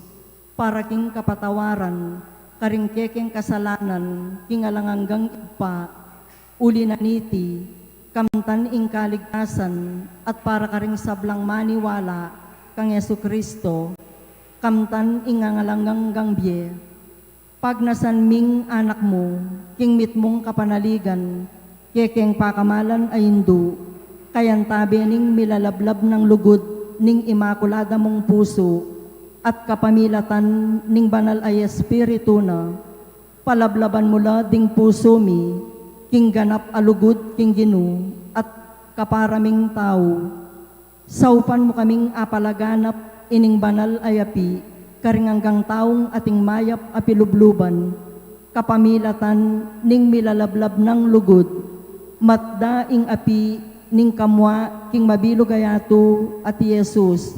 para king kapatawaran karing kekeng kasalanan king alang anggang ibpa, uli na niti, kamtan ing kaligtasan at para karing sablang maniwala kang Jesu Kristo, kamtan ing alang anggang bie. Pagnasan ming anak mu king mitmung kapanaligan, kekeng pakamalan a indu, kayantabe ning milalablab nang lugud ning Imakulada mung pusu, at kapamilatan ning Banal a Espiritu na, palablaban mu la ding pusu mi king ganap a lugud king Ginu at kapara ming tau. Saupan mu kaming apalaganap ining banal a yapi karing anggang taung ating mayap a pilubluban, kapamilatan ning milalablab nang lugud, matda ing api ning kamua king mabilug a yatu at i Jesus,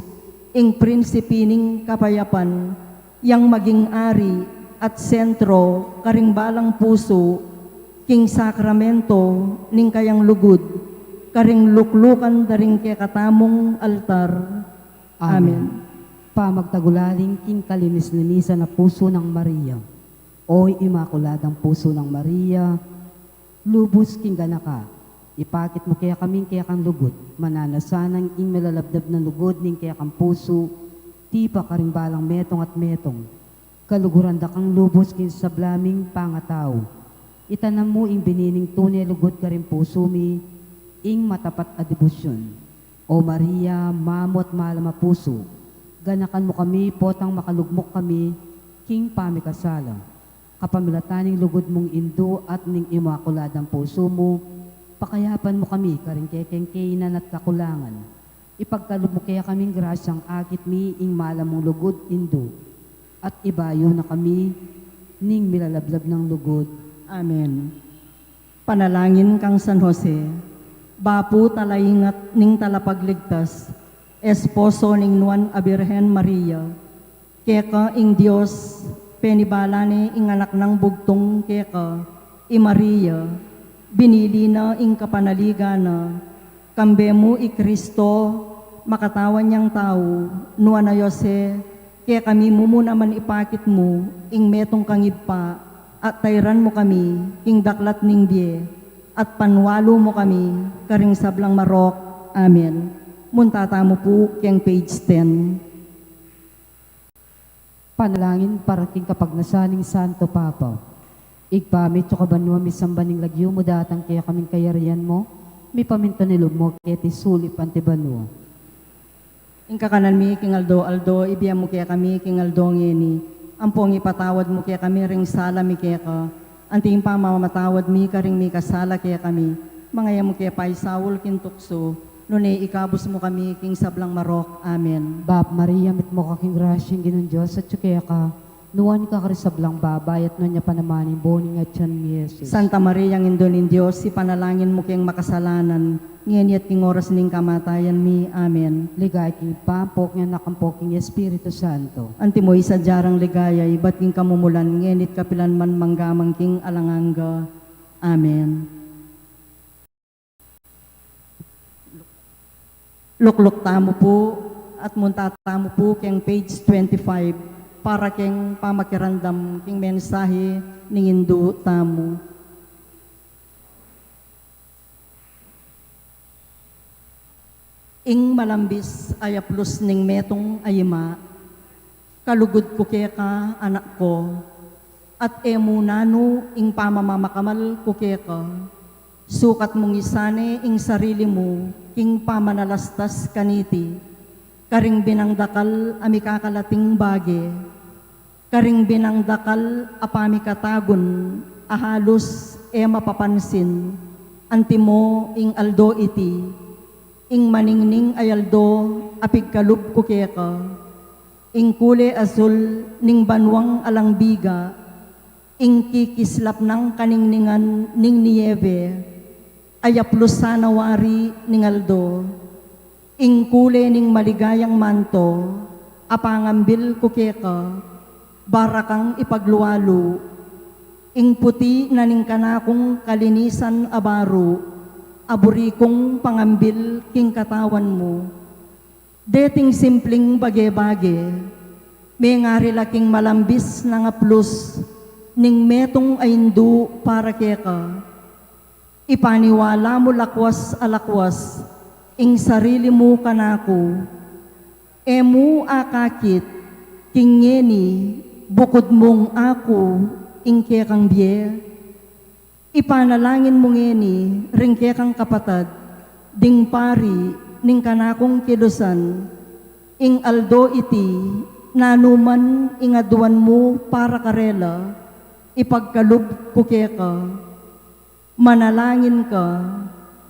ing prinsipi ning kapayapan, yang maging ari at sentro karing balang pusu, king sakramento ning kayang lugud, karing luklukan da ring kekatamung altar. Amen. Amen. Pamagtagulaling king kalinis-linisan a pusu nang Maria. O Imakuladang Pusu nang Maria, lubus king ganaka, ipakit mu kekami ing kekang lugud, mananu na sanang ing milalabdab nang lugud ning kekang pusu, tipa karing balang metung at metung. Kaluguran da kang lubus king sabla ming pangatau. Itanam mu ing binining tune lugud karing pusu mi, ing matapat a debosyun. O Maria, mamu at malam a pusu, ganakan mu kami potang makalugmok kami king pamikasala. Kapamilatan ning lugud mung indu at ning Imakuladang Pusu mu, pakayapan mu kami karing kekeng kainan at kakulangan. Ipagkalub mu kekaming grasyang akit mi ing malam mung lugud indu, at ibayu na kami ning milalablab nang lugud. Amen. Panalangin kang San Jose, bapu talaingat ning Talapagligtas, esposo ning Nuan a Birhen Maria. Keka ing Dios penibala ne ing anak nang bugtung keka, i Maria, binili na ing kapanaligan na. Kambe mu i Kristo, makatawan yang tau, Nuan a Jose, kekami mu mu naman ipakit mu ing metung kang Ibpa, at tairan mu kami king daklat ning bie, at panwalu mu kami karing sablang marok. Amen. Munta tamu pu keng page ten. Panalangin para king kapagnasan ning Santo Papa. Ibpa mi, atsu ka banua, misamban ing lagyu mu, datang kekami ing kayarian mu, mipamintuan ing lub mu keti sulip anti banua. Ing kakanan mi king aldo-aldo, ibie mu kekami king aldo ngeni. Ampong ipatawad mu kekami ring sala mi keka, anti ing pamamatawad mi karing mikasala kekami. Manga e mu ke paisaul king tuksu, nune ikabus mu kami king sablang marok. Amen. Bap Maria, mitmu ka king grasya, ing Ginung Dios atsu keka. Nuan ka karing sablang babai, at nuan ya pa naman ing bunga ning atian mu, i Jesus. Santa Maria, Indu ning Dios, ipanalangin mu keng makasalanan, ngeni at king oras ning kamatayan mi. Amen. Ligaya king Ibpa, ampo king Anak, ampo king Espiritu Santo. Antimo ing sadya rang ligaya, ibat king kamumulan, ngeni at kapilan man, mangga man king alang angga. Amen. Lukluk tamu pu, at munta tamu pu keng page twenty-five, para keng pamakiramdam king mensahe ning Indu tamu. Ing malambis a yaplus ning metung a ima, kalugud ku keka, anak ko, at e mu nanu ing pamamakamal ku keka, sukat mung isane ing sarili mu king pamanalastas kaniti, karing binang dakal a mikakalating bage, karing binang dakal a pamikatagun a halus e mapapansin, antimo ing aldo iti, ing maningning a aldo a pigkalub ku keka, ing kule asul ning banuang alang biga, ing kikislap nang kaningningan ning niyebe, a yaplus sana wari ning aldo, ing kule ning maligayang manto a pangambil ku keka, barakang ipaglualu, ing puti na ning kanakung kalinisan a baru, a buri kung pangambil king katawan mu. Deting simpling bage-bage, mengari la king malambis nang aplus ning metung a indu para keka. Ipaniwala mu lakwas a lakwas ing sarili mu kanaku. E mu akakit king ngeni bukud mung aku ing kekang bie? Ipanalangin mu ngeni ring kekang kapatad, ding pari ning kanakung kilusan, ing aldo iti, nanu man ing aduan mu para karela, ipagkalub ku keka. Manalangin ka,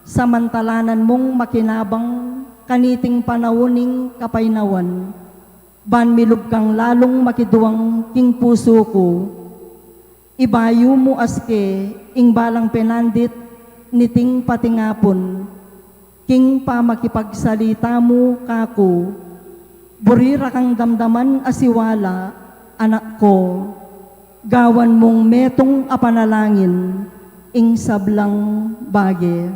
samantalanan mung makinabang kaniting panaun ning kapainawan, ban milub kang lalung makiduang king pusu ku. Ibayu mu aske ing balang penandit niting patingapun, king pamakipagsalita mu kaku. Buri ra kang damdaman a siwala, anak ko, gawan mung metung a panalangin ing sablang bage.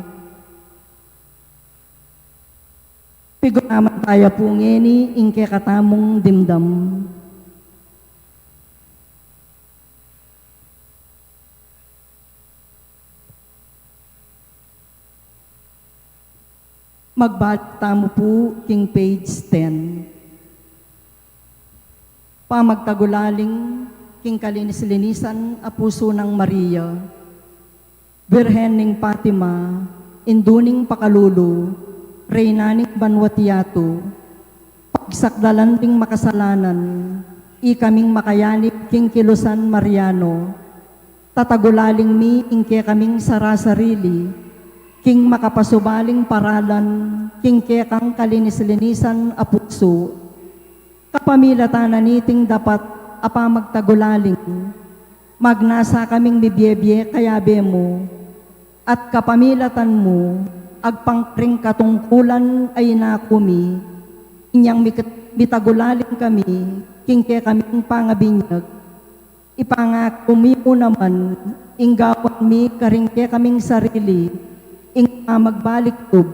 Pigunaman taya pu ngeni ing kekatamung dimdam. Magbalik tamu pu king page ten. Pamagtagulaling king kalinis-linisan a pusu nang Maria, Birhen ning Fatima, Indu ning Pakalulu, Reyna ning banua't yatu, pagsakdalan ding makasalanan, ikaming makayanib king kilusan Mariano, tatagulaling mi ing kekaming sara-sarili, king makapasubaling paralan, king kekang kalinis-linisan a pusu. Kapamilatan na niting dapat a pamagtagulaling, magnasa kaming mibie-bie kayabe mu, at kapamilatan mu, agpang karing katungkulan a inaku mi, inyang mik-, mitagulaling kami, king kekaming pangabinyag. Ipangaku mi mu naman, ing gawan mi karing kekaming sarili, ing pamagbalik lub,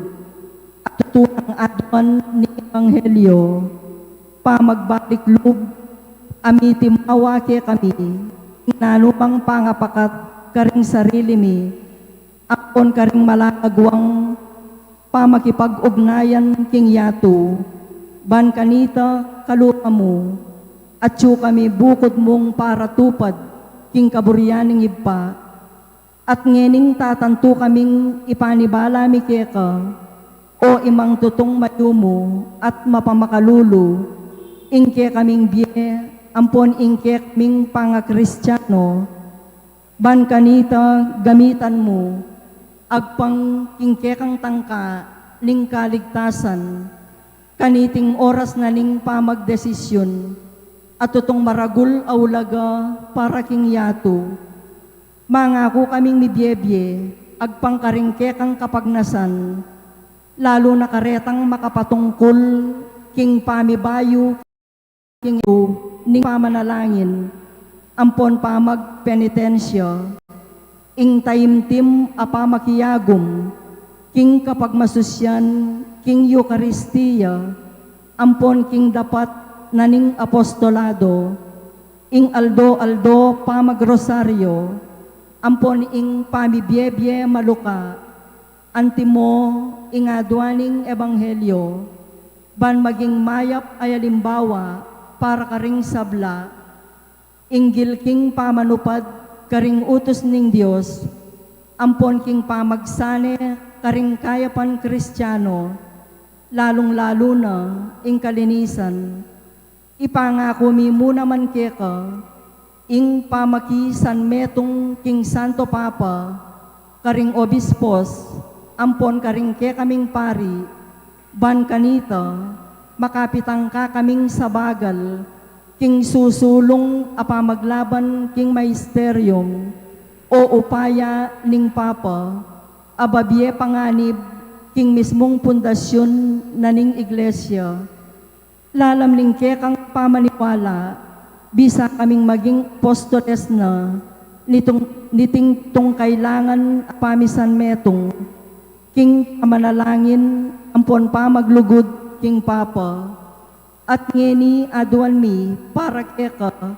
at tutu nang aduan ning ebanghelyo, pamagbalik lub, a mitimawa kekami, ing nanu mang pangapakat karing sarili mi, ampon karing malalaguang pamakipag-ugnayan king yatu, ban kanita kalupa mu, atyu kami bukud mung paratupad king kaburian ning Ibpa, at ngening tatantu kaming ipanibala mi keka, O Imang tutung mayumu at mapamakalulu, ing kekaming bie, ampon ing kekaming pangakristiano, ban kanita gamitan mu, agpang king kekang tangka ning kaligtasan, kaniting oras na ning pamagdesisyun, At tutung maragul a ulaga para king yatu. Mangaku kaming mibiebie agpang karing kekang kapagnasan, lalu na karetang makapatungkul king pamibayu king ning pamanalangin ampon pamagpenitensya, ing taimtim a pamakiagum king kapagmasusyan king Eukaristia ampon king dapat na ning apostolado, ing aldo-aldo pamagrosaryo ampon ing pamibiebie maluka, antimo ing adua ning ebanghelyo, ban maging mayap a alimbawa para karing sabla, inggil king pamanupad karing utus ning Dios ampon king pamagsane karing kayapan Kristiano, lalung-lalu na ing kalinisan. Ipangaku mi mu naman keka ing pamakisanmetung king Santo Papa, karing obispos ampon karing kekaming pari, ban kanita makapitang kakaming sabagal king susulung a pamaglaban king magisterium o upaya ning Papa a babie panganib king mismung pundasyun na ning Iglesia. Lalam ning kekang pamaniwala, bisa kaming maging apostoles na nitung, niting tungkailangan a pamisanmetung king pamanalangin ampon pamaglugud king Papa. At ngeni aduan mi para keka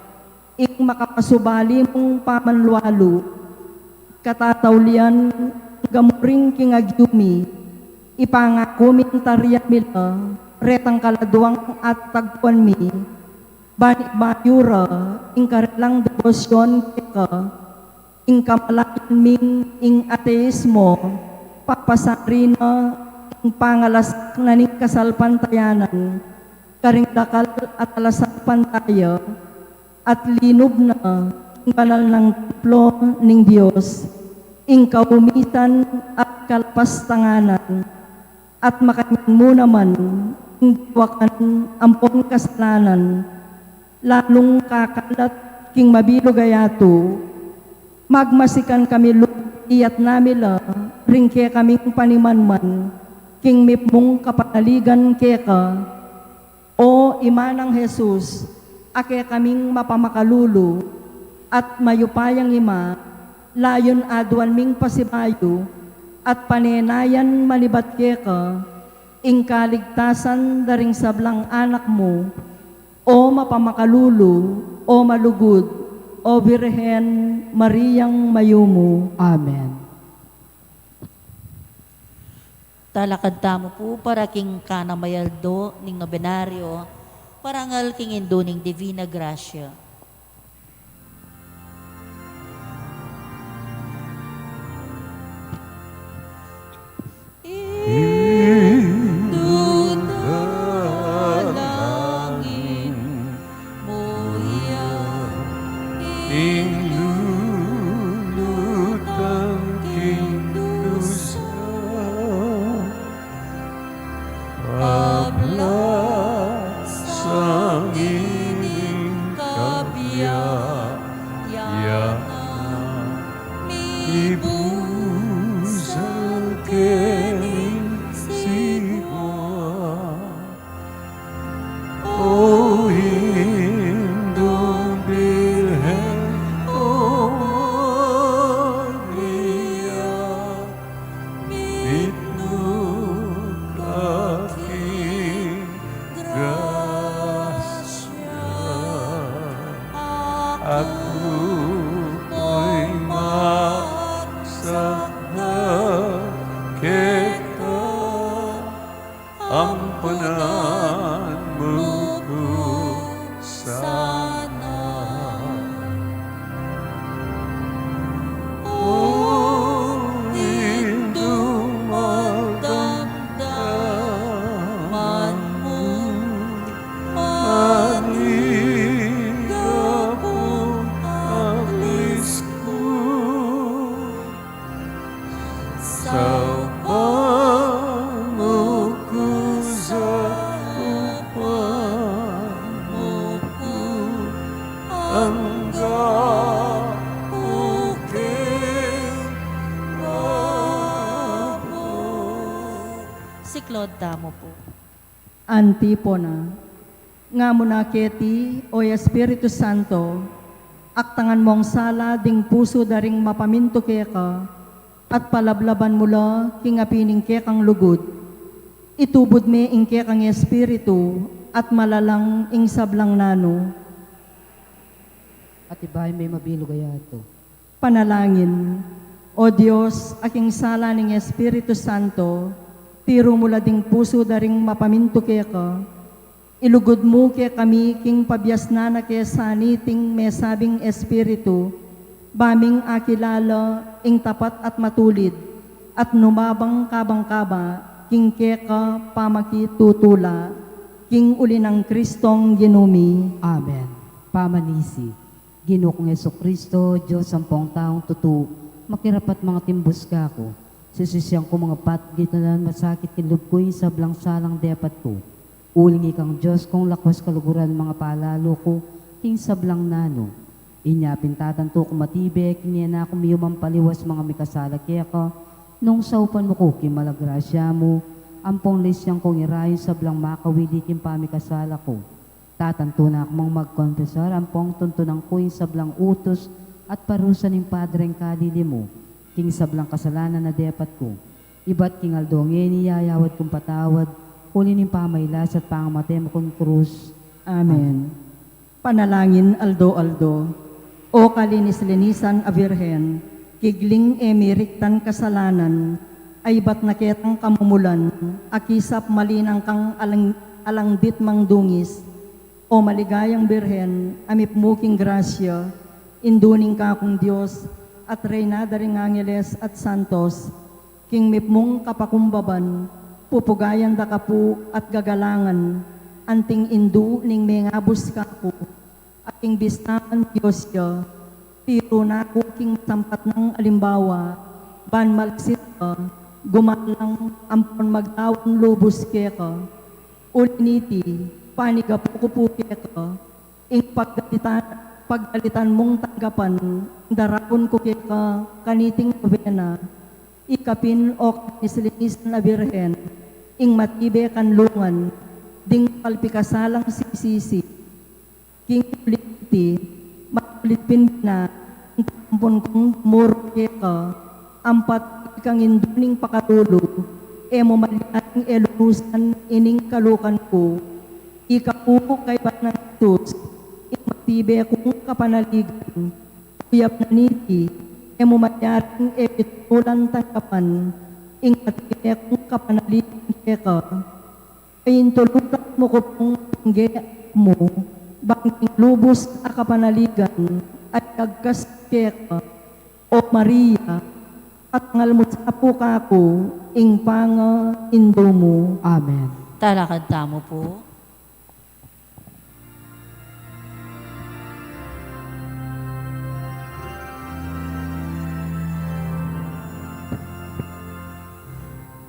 ing makapasubali mung pamanlualu, katataulian, gamuring king agyumi, ipangaku mi tarian mi la retang kaladuang at tagpuan mi, ban ibayu ra ing karelang debosyon keka, ing kamalayan ming ing ateismo, papasari na ing pangalasak na ning kasalpantayanan, karing dakal at alasang pantaya, at linub na ing banal nang templo ning Dios, ing kaumisan at kalapastanganan, at makanyan mu naman ing diwakan ampon kasalanan, lalung kakalat king mabilug a yatu. Magmasikan kami lub, iyatas mi la ring kekaming panimanman king mipmung kapanaligan keka. O Ima nang Jesus, a kekaming mapamakalulu at mayupayang Ima, layun aduan ming pasibayu at panenayan manibat keka ing kaligtasan da ring sablang anak mu, o mapamakalulu, o malugud, o Birhen Mariang mayumu. Amen. Talakad tamu pu para king kanamayaldo ning nobenaryo, parangal king Indu ning Divina Gracia. Indu da langit, muya ing lulutang king dusa. Abla sangining kabiayan na mibusal kening siwa. O Indung Birhen, o Maria, mitmu ka king grasya, aku pu'y magsakdal keka, ampanan mu ku sana. O Indung magdamdaman mu, maligapung Angga uking Apo. Siklaud tamu pu. Antipona. Nga mu na keti, O Espiritu Santo, aktangan mung sala ding pusu da ring mapamintu keka, at palablaban mu la king api ning kekang lugud. Itubud me ing kekang Espiritu, at malalang ing sablang nanu. At ibayu me mabilug a yatu. Panalangin. O Dios, a king sala ning Espiritu Santo, tiru mu la ding pusu da ring mapamintu keka, ilugud mu kekami king pabiasnan na ke saniting mesabing Espiritu, ba ming akilala ing tapat at matulid, at numabang kabang kaba king keka pamakitutula, king uli nang Kristong Ginu mi. Amen. Pamanisi. Ginu kung Jesucristo, Dios ampong taung tutu, makirapat mangatimbus kaku. Sisisian ku mangapat, gitanan masakit king lub ku ing sablang salang depat ku. Uling ikang Dios kung lakwas kaluguran mangapalalu ku king sablang nanu. Inya pin tatantu ku matibe king e na ku miyuman paliwas mangamikasala keka, nung saupan mu ku king mala grasya mu, ampong lisian kung irayu ing sablang makawili king pamikasala ku. Tatantu na ku mang magkonfesar ampong tuntunan ku ing sablang utus at parusa ning Padreng kalili mu king sablang kasalanan a depat ku. Ibat king aldo ngeni yayawad kung patawad uli ning pamailas at pangamate mu king krus. Amen. Panalangin aldo-aldo. O kalinis-linisan a Birhen, kigling e miriktan kasalanan, a ibat na ketang kamumulan, a kisap malinang kang alang-, alang ditmang dungis, O maligayang Birhen, a mipmu king grasya, Indu ning kakung Dios, at Reyna da ring angeles at santos, king mipmung kapakumbaban, pupugayan da ka pu at gagalangan, anting Indu ning mengabus kaku, a king bista man Dios ya, tiru na ku king masampat nang alimbawa, ban malaksid ka, gumalang ampon maglawan lubus keka. Uli niti, panigapu ku pu keka, ing paggalitan, paggalitan mung tanggapan, ing daraun ku keka, kaniting nobena, ikapin o kalinis-linisan a Birhen, ing matibe kanlungan, ding palpikasalang sisisi. King uli niti, makulit pin bina, ing tampun kung muru keka, ampat ikang Indu ning pakalulu, e mu malyaring e lunusan ining kalukan ku. Ika pu kaybat nang Jesus, ing matibe kung kapanaligan, uyap na niti, e mu malyaring e pitulan tanggapan, ing matibe kung kapanaligan keka. Paintulutan mu ku pung pangge mu, bang king lubus a kapanaligan, ay agkas keka, O Maria, patangal mu sa pu kaku, ing panga Indu mu. Amen. Talakad tamu pu.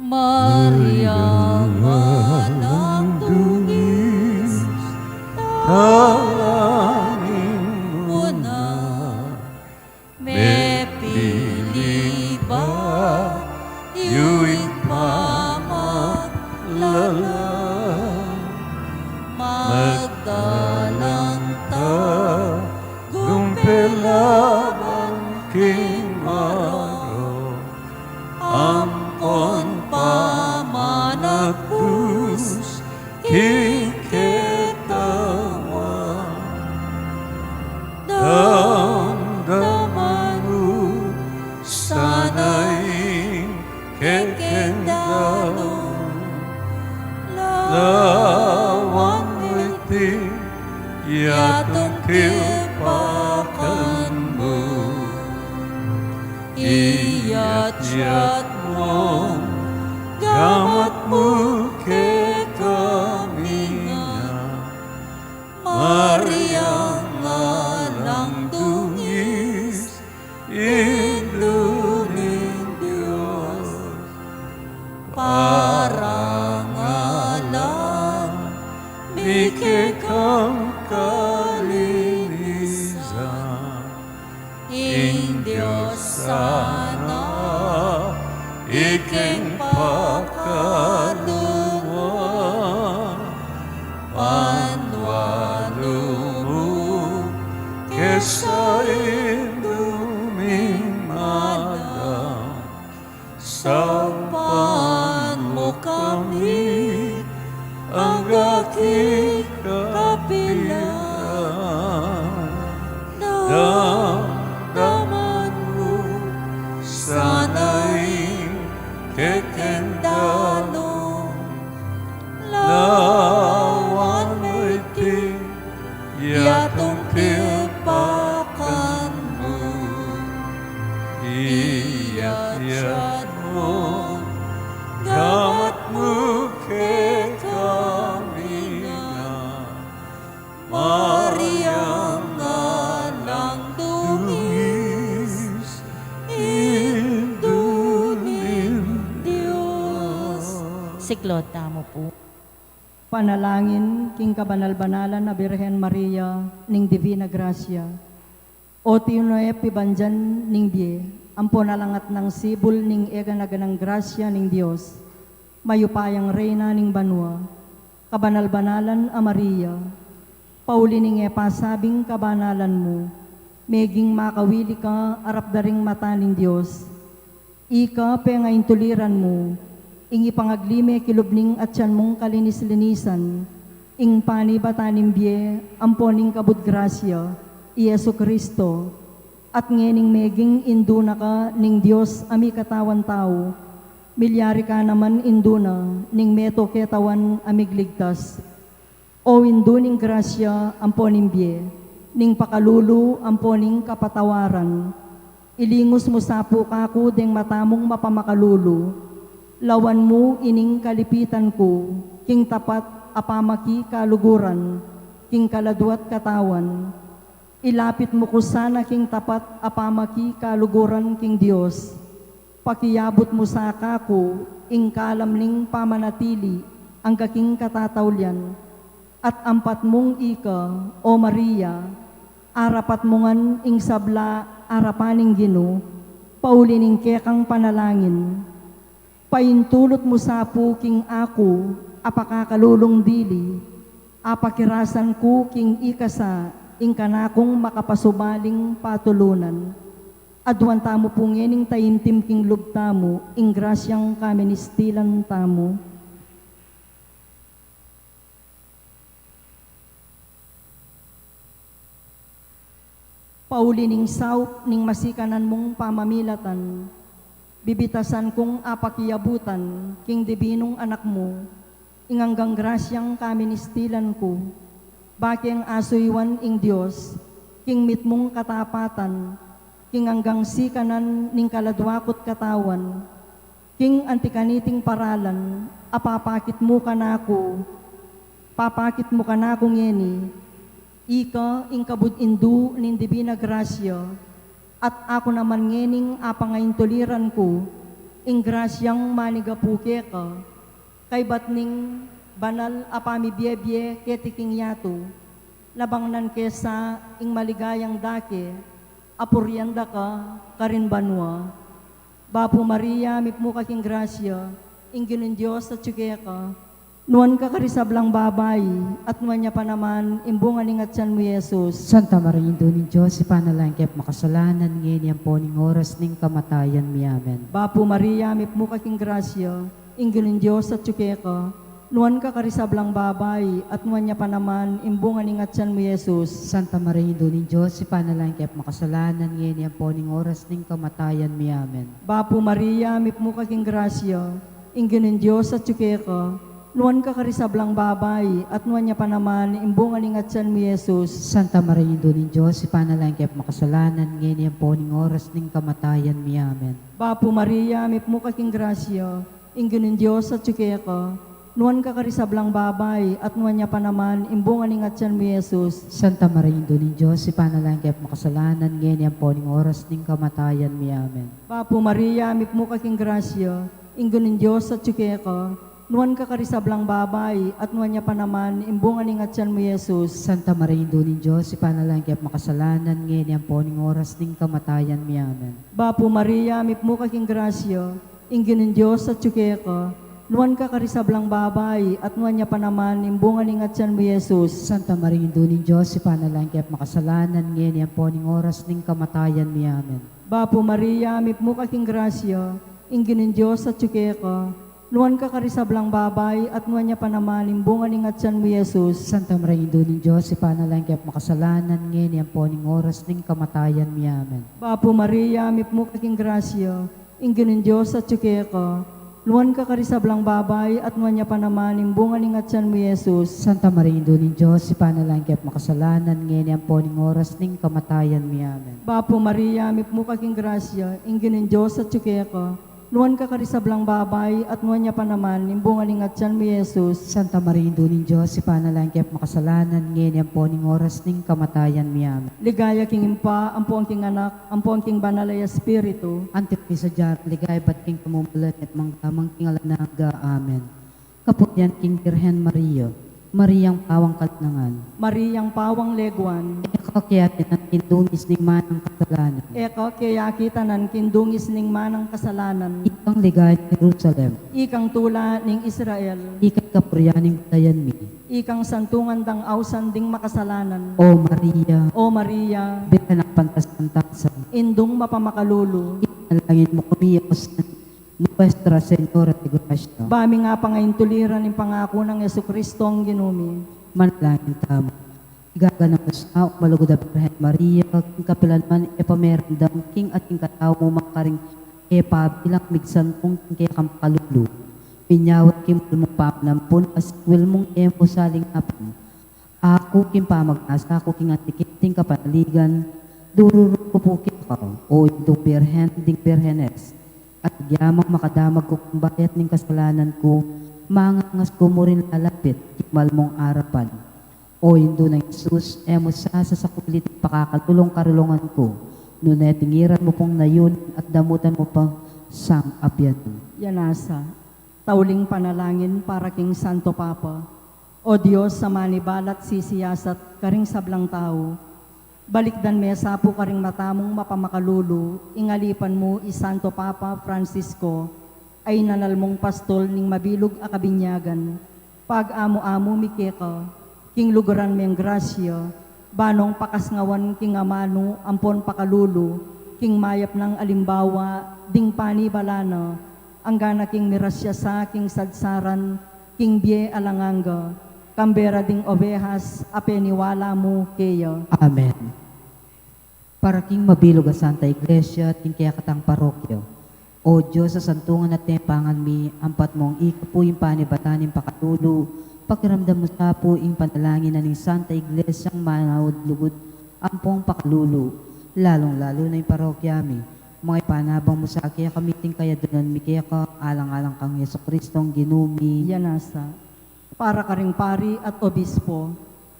Maria, alang dungis, talangin mu na, mepili ba yu ing pamaglalang, magdalang ta gumpe laban king marok, ampon pamanatbus king ketawan. Damdaman mu sana ing kekeng dalu, lawan mu iti yatung kilpakan mu. Iyatyat mung gamat mu kekami ngan, Maria, alang dungis, Indu ning Dios, parangalan mi kekang kalinisan. sana iking pakaluwa, panwalu mu kesa Indu ming malang, saupan mu kami angga king kapilan. Damdaman mu sana ing kekeng dalan, lawan meting yatung pipakan mu, iyatyad mu gamat mu kekami ngan, Mariang alang dungis, Indu ning Dios. Siklaud tamu pu. Panalangin king kabanal-banalan a Birhen Maria ning Divina Gracia. O tinutup pibandian ning bie, ampo nalangat nang sibul ning eganaganang grasya ning Dios, mayupayang Reyna ning banua, kabanal-banalan a Maria, pauli ning e pasabing kabanalan mu, meging makawili ka arap da ring mata ning Dios. Ika pengaintuliran mu, ing ipangaglime kilub ning atyan mung kalinis-linisan, ing panibatan ning bie ampo ning kabud grasya, i Jesu-Cristo. At ngening meging Indu na ka ning Dios a mikatawan tau, milyari ka naman Indu na ning metung ketawan a migligtas. O Indu ning grasya ampo ning bie, ning pakalulu ampo ning kapatawaran, ilingus mu sa pu kaku deng mata mung mapamakalulu, lawan mu ining kalipitan ku king tapat a pamakikaluguran king kaladwa't katawan. Ilapit mu ku sana king tapat a pamakikaluguran king Dios. Pakiabut mu sa kaku ing kalam ning pamanatili angga king katataulian. At ampat mung ika, o Maria, arapat mu ngan ing sabla arapan ning Ginu, pauli ning kekang panalangin. Paintulut mu sa pu king aku a pakakalulung dili, apakirasan ku king ikasa ing kanakung makapasubaling patulunan. Aduan tamu pu ngening taimtim king lub tamu ing grasyang kaministilan tamu. Pauli ning saup ning masikanan mung pamamilatan, bibitasan kung apakiabutan king dibinung Anak mu, ing anggang grasyang kaministilan ku, bakeng asuyuan ing Dios, king mitmung katapatan, king anggang sikanan ning kaladwa ku't katawan, king anti kaniting paralan a papakit mu kanaku, papakit mu kanaku ngeni, ika ing kabud Indu ning Dibina Grasya, at aku naman ngening apangaintuliran ku ing grasyang manigapu keka, kaybat ning banal a pamibiebie keti king yatu, labang nan kesa ing maligayang dake a purian da ka karin banua. Bapu Maria, mipmu ka king grasya, ing Ginung Dios atyu keka. Nuan ka karing sablang babai, at nuan ya pa naman ing bunga ning atyan mu, Jesus. Santa Maria, Indu ning Dios, ipanalangin ke pung makasalanan, ngeni ampo ning oras ning kamatayan mi. Amen. Bapu Maria, mipmu ka king grasya, ing Ginung Dios atyu keka. Nuan ka karing sablang babai, at nuan ya pa naman ing bunga ning atyan mu, Jesus. Santa Maria, Indu ning Dios, ipanalangin ke pung makasalanan, ngeni ampo ning oras ning kamatayan mi. Amen. Bapu Maria, mipmu ka king grasya, ing Ginung Dios atyu keka. Nuan ka karing sablang babai, at nuan ya pa naman ing bunga ning atyan mu, Jesus. Santa Maria, Indu ning Dios, ipanalangin ke pung makasalanan, ngeni ampo ning oras ning kamatayan mi. Amen. Bapu Maria, mipmu ka king grasya, ing Ginung Dios atyu keka. Nuan ka karing sablang babai, at nuan ya pa naman ing bunga ning atyan mu, Jesus. Santa Maria, Indu ning Dios, ipanalangin ke pung makasalanan, ngeni ampo ning oras ning kamatayan mi. Amen. Bapu Maria, mipmu ka king grasya, ing Ginung Dios atyu keka. Nuan ka karing sablang babai, at nuan ya pa naman ing bunga ning atian mu, Jesus. Santa Maria, Indu ning Dios, ipanalangin ke makasalanan, ngeni ampo ning oras ning kamatayan mi. Amen. Bapu Maria, mipmu ka king grasya, ing Ginung Dios atyu keka, nuan ka karing sablang babai, at nuan ya pa naman ing bunga ning atian mu, Jesus. Santa Maria, Indu ning Dios, ipanalangin ke makasalanan, ngeni ampo ning oras ning kamatayan mi. Amen. Bapu Maria, mipmu ka king grasya, ing Ginung Dios atyu keka, nuan ka karing sablang babai, at nuan ya pa naman ing bunga ning atian mu, Jesus. Santa Maria, Indu ning Dios, ipanalangin ke makasalanan, ngeni ampo ning oras ning kamatayan mi. Amen. Bapu Maria, mipmu ka king grasya, ing Ginung Dios atyu keka, nuan ka karing sablang babai, at nuan ya pa naman ing bunga ning atian mu, Jesus. Santa Maria, Indu ning Dios, ipanalangin ke makasalanan, ngeni ampo ning oras ning kamatayan mi. Amen. Bapu Maria, mipmu ka king grasya, ing Ginung Dios atyu keka, nuan ka karing sablang babai, at nuan ya pa naman ing bunga ning atian mu, Jesus. Santa Maria, Indu ning Dios, ipanalangin ke makasalanan, ngeni ampo ning oras ning kamatayan mi. Amen. Ligaya king Ibpa, ampo king Anak, ampo king Banal a Espiritu. Anti king sadya ring ligaya, ibat king kamumulan, at mangga man king alang angga. Amen. Kapurian king Birhen Maria. Mariang pawang kalinangan. Mariang pawang leguan. E ka kayakitanan king dungis ning manang kasalanan. E ka kayakitanan king dungis ning manang kasalanan. Ikang ligaya ning Jerusalem. Ikang tula ning Israel. Ikang kapurian ning balayan mi. Ikang santungan dang ausan ding makasalanan. O Maria. O Maria. Birhen a pantas-pantasan. Indung mapamakalulu. Ipanalangin mu kami, o San Nuestra Señora de Gracia. Ba ming apangaintuliran ing pangaku nang Jesucristong Ginu mi. Manalangin tamu. Igaganaka mu sa, o malugud a Birhen Maria, king kapilan man e pa merandam king ating katau mu mang karing e pa bilang migsantung king kekang pakalulu. Minyawad king mal mung pamanampun, a sikwil mung e mu salingapan. Aku king pamagnasa ku king anti keng kapanaligan, dururung ku pu keka, o Indung Birhen ding Birhenes, at agyang makadamag ku king bayat ning kasalanan ku, mangangas ku mu ring lalapit king mal mung arapan. O Indu nang Jesus, e mu sa sasakwilit ing pakakalulung karulungan ku, nune tingiran mu pung nayun at damutan mu pa sang abian. Yan nasa. Tauling panalangin para king Santo Papa. O Dios, a manibalat sisiyasat karing sablang tau, balikdan me sa pu karing mata mung mapamakalulu ing alipan mu i Santo Papa Francisco, a inanal mung pastul ning mabilug a kabinyagan. Pag-amu-amu mi keka, king luguran meng grasya, ba nong pakasngawan king amanu ampon pakalulu, king mayap nang alimbawa ding panibala na, anggana king mirasya sa king sadsaran king bie alang angga, kambe ra ding obehas a peniwala mu keya. Amen. Para king mabilug a Santa Iglesia at king kekatang parokya. O Dios a santungan at tepangan mi, ampat mung ika pu ing panibatan ning pakalulu, pakiramdam mu sa pu ing panalangin na ning Santa Iglesiang manaud lugud ampong pakalulu, lalung-lalu na ing parokya mi. Mangapanabang mu sa kekami iting kayadunan mi keka, alang-alang kang Jesucristong Ginu mi. Yan nasa. Para karing pari at obispo.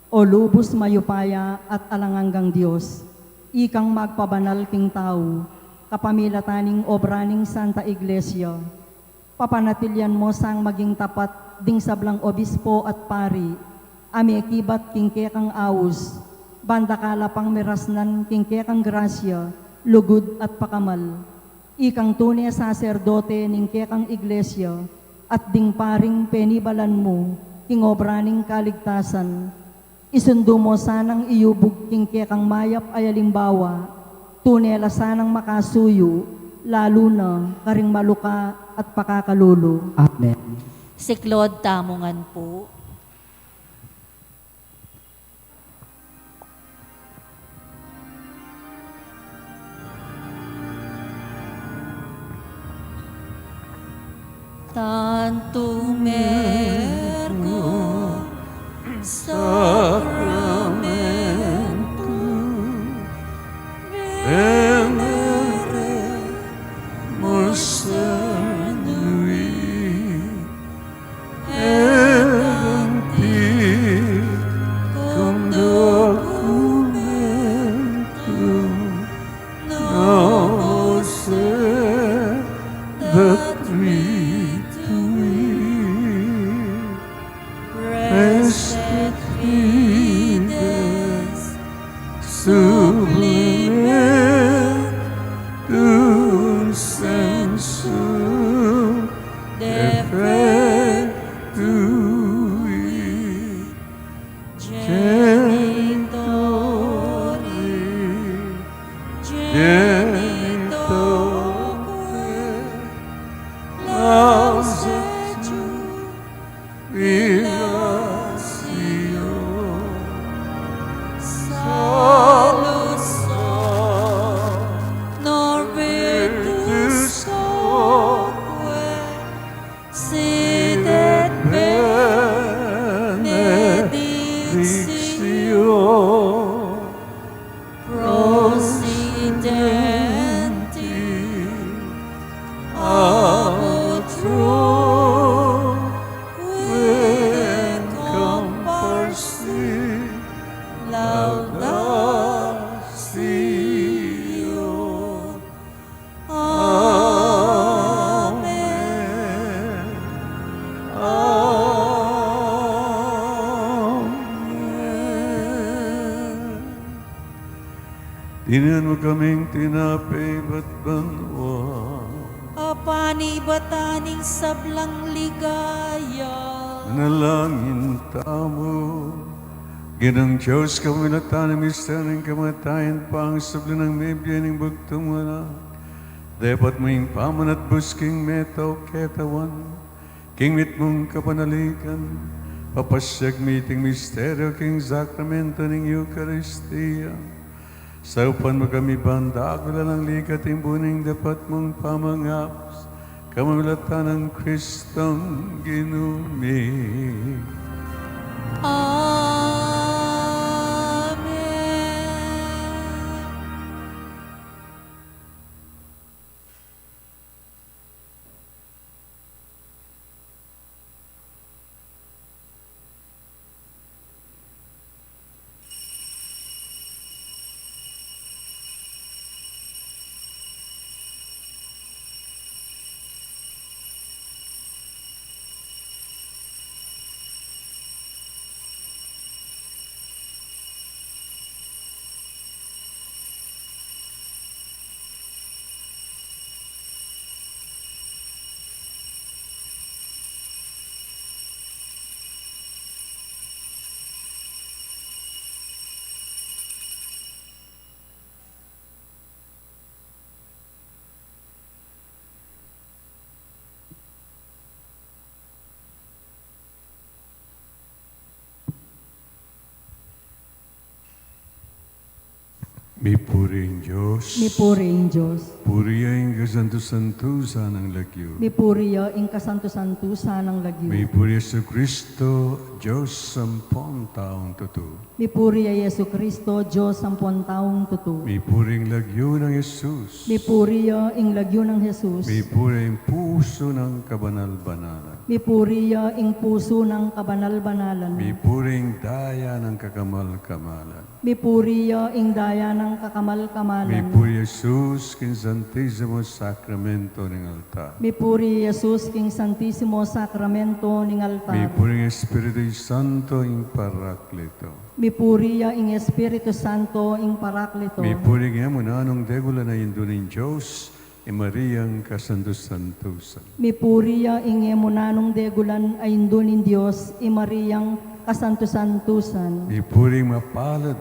O lubus mayupaya at alang anggang Dios, ikang magpabanal king tau, kapamilatan ning obra ning Santa Iglesia, papanatilian mo sang maging tapat ding sablang obispo at pari, a mekibat king kekang aus, ban dakal a pang mirasnan king kekang grasya, lugud at pakamal. Ikang tune saserdote ning kekang Iglesia, at ding paring penibalan mu king obra ning kaligtasan, isundu mo sanang iyubug king kekang mayap a alimbawa, tune la sanang makasuyu, lalu na karing maluka at pakakalulu. Amen. Siklaud tamu ngan pu. Tantum ergo sacramentum veneremur servi, et antiquum documentum novo sedat vitui. Benito que laudatio, Salus Deo, Norbertus quoque, sit et benedictio, prosidenti ab utroque, comparsi laudatio. Amen. Amen. Dinan mu kaming tinape ibat banua. Apan ibatan ing sablang ligaya. Manalangin tamu. Ginung Dios, kapamilatan ning misteryu ning kamatayan, pangsubli nang mebie ning bugtung anak, depot mu ing pamanatbus king mete ketawan, king mitmung kapanaligan, papasiag mi iting misteryu king sakramento ning Eukaristia. Saupan mu kami ban dakulan ning ligat ning buni ning dapat mung pamangapus, kapamilatan nang Kristong Ginu mi. Amen. Mipuri ing Dios. Mipuri ing Dios. Purian ing kasantu-santusan ning lagyu. Mipurian ing kasantu-santusan ning lagyu. Mipuri i Jesucristo, Dios ampon taung tutu. Mipuri i Jesucristo, Dios ampon taung tutu. Mipuri ing lagyu nang Jesus. Mipuri ing lagyu nang Jesus. Mipuri ing pusu nang kabanal-banalan. Mipuri ing pusu nang kabanal-banalan. Mipuri ing daya nang kakamal-kamalan. Mipuri ing daya nang kakamal-kamalan. Mipuri i Jesus king Santisimo Sakramento ning altar. Mipuri i Jesus king Santisimo Sakramento ning altar. Mipuri ing Espiritu Santo ing Parakleto. Mipuri ing Espiritu Santo ing Parakleto. Mipuri ing e mu nanung degulan a Indu ning Dios, i Mariang kasantu-santusan. Mipuri ing e mu nanung degulan a Indu ning Dios, i Mariang kasantu-santusan. Mipuri ing mapalad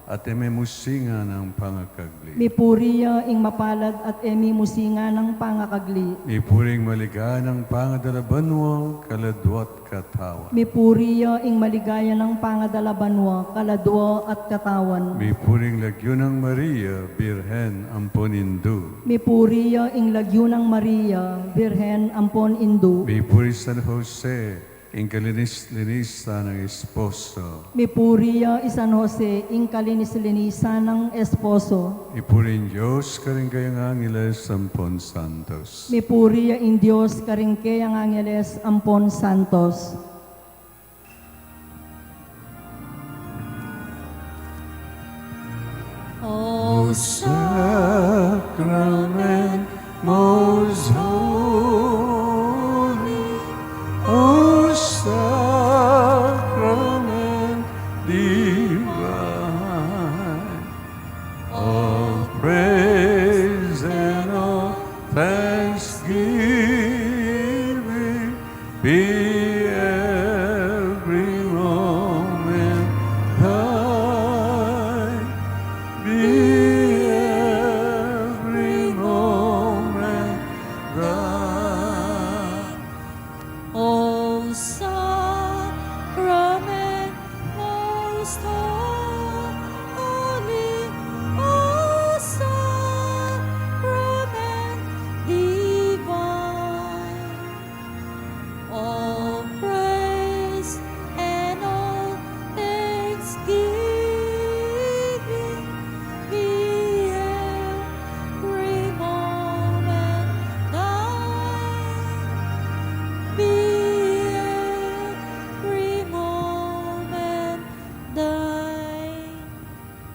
at e mimusinga nang pangakagli. Mipuri ing mapalad at e mimusinga nang pangakagli. Mipuri ing maligaya nang pangadala banua, kaladua at katawan. Mipuri ing maligaya nang pangadala banua, kaladua at katawan. Mipuri ing lagyu nang Maria, Birhen ampon Indu. Mipuri ing lagyu nang Maria, Birhen ampon Indu. Mipuri San Jose, ing kalinis-linisan nang esposo. Mipuri i San Jose, ing kalinis-linisan nang esposo. Mipuri ing Dios karing kayang angeles ampon santos. Mipuri ing Dios karing kayang angeles ampon santos. O sacrament most holy, O sacrament divine, all praise and all thanksgiving be every moment thine, be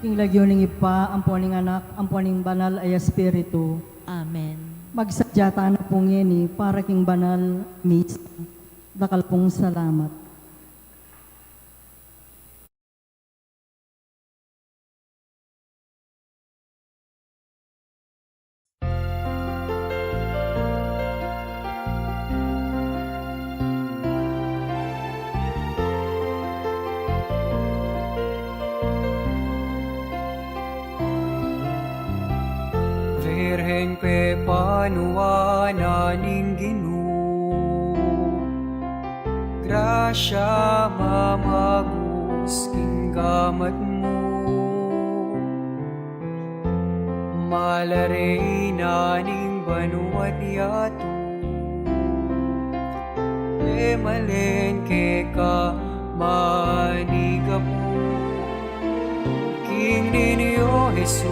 King lagyu ning Ibpa, ampo ning Anak, ampo ning Banal a Espiritu. Amen. Magsadya tana pu ngeni para king banal a misa. Dakal pung salamat. Virgen, pepanuan na ning Ginu, grasya mamagus king gamat mu. Mala Reyna ning banua't yatu, e malen keka manigapu. King Niño Jesus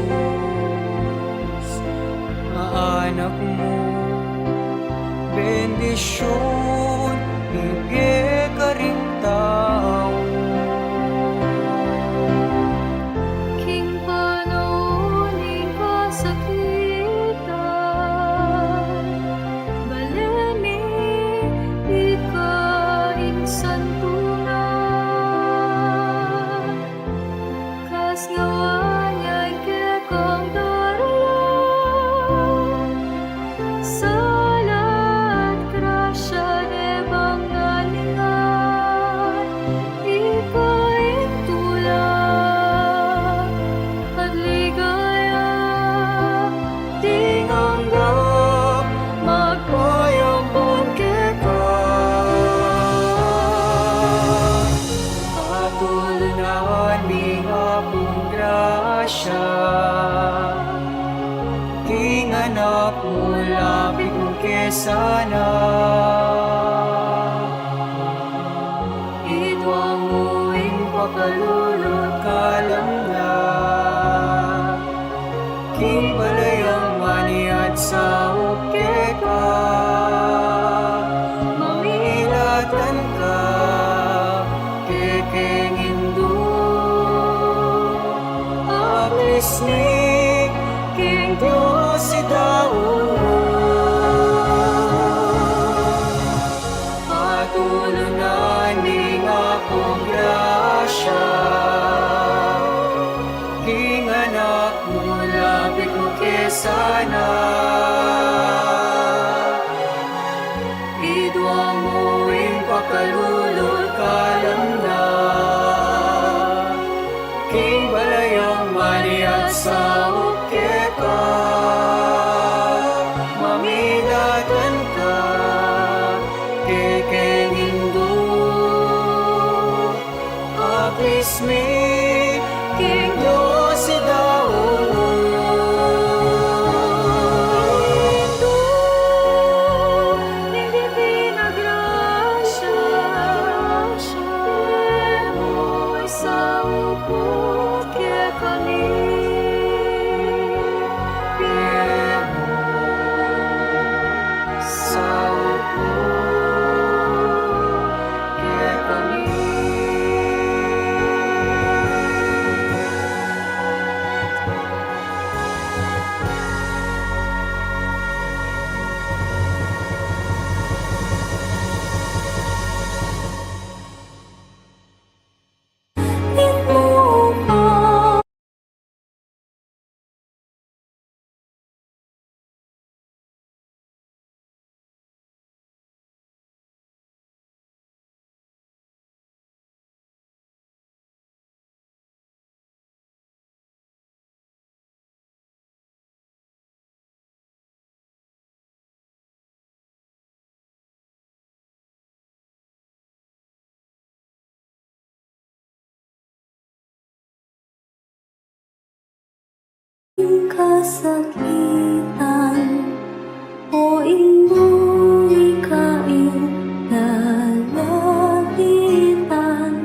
a anak mu, bendisyun ibie karing tau. King panaun ning kasakitan, bale mi ika ing santunan. Kasngawaan yang kekang daraya, sala at grasya de bang nalingan, ika ing tula at ligaya, ding angga magpayampun keka. Patulunan ning Apung grasya, king anak mu lapit mu ke sana. Idwang mu ing pakalulu at kalamnan, king balayang maniat saup keka, mamilatan ka kekeng Indu. Aklis mi king Dios i daun. Patulunan ning Apung grasya, king anak mu lapit mu ke sana. Idwang mu ing pakalulu at kalamnan, king balayang maniat saup keka, mamilatan ka kekeng Indu. Aklis mi king Dios i daun. Indu ning Divina Grasya, pie mu ing saup ku kekami. Pie mu ing saup ku kekami. Ing kasakitan, o Indu, ika ing lalapitan,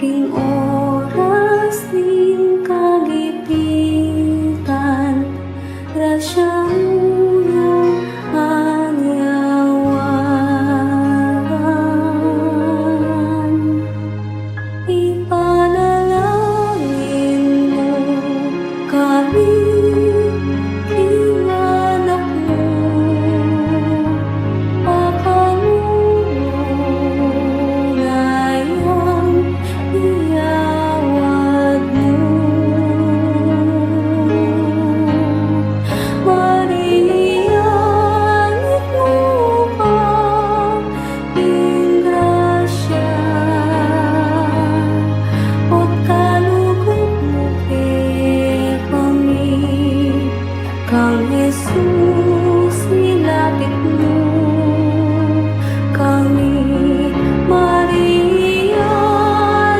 king oras ning kagipitan, grasya mu yang anyawagan. Ipanalangin mu Kami, Maria,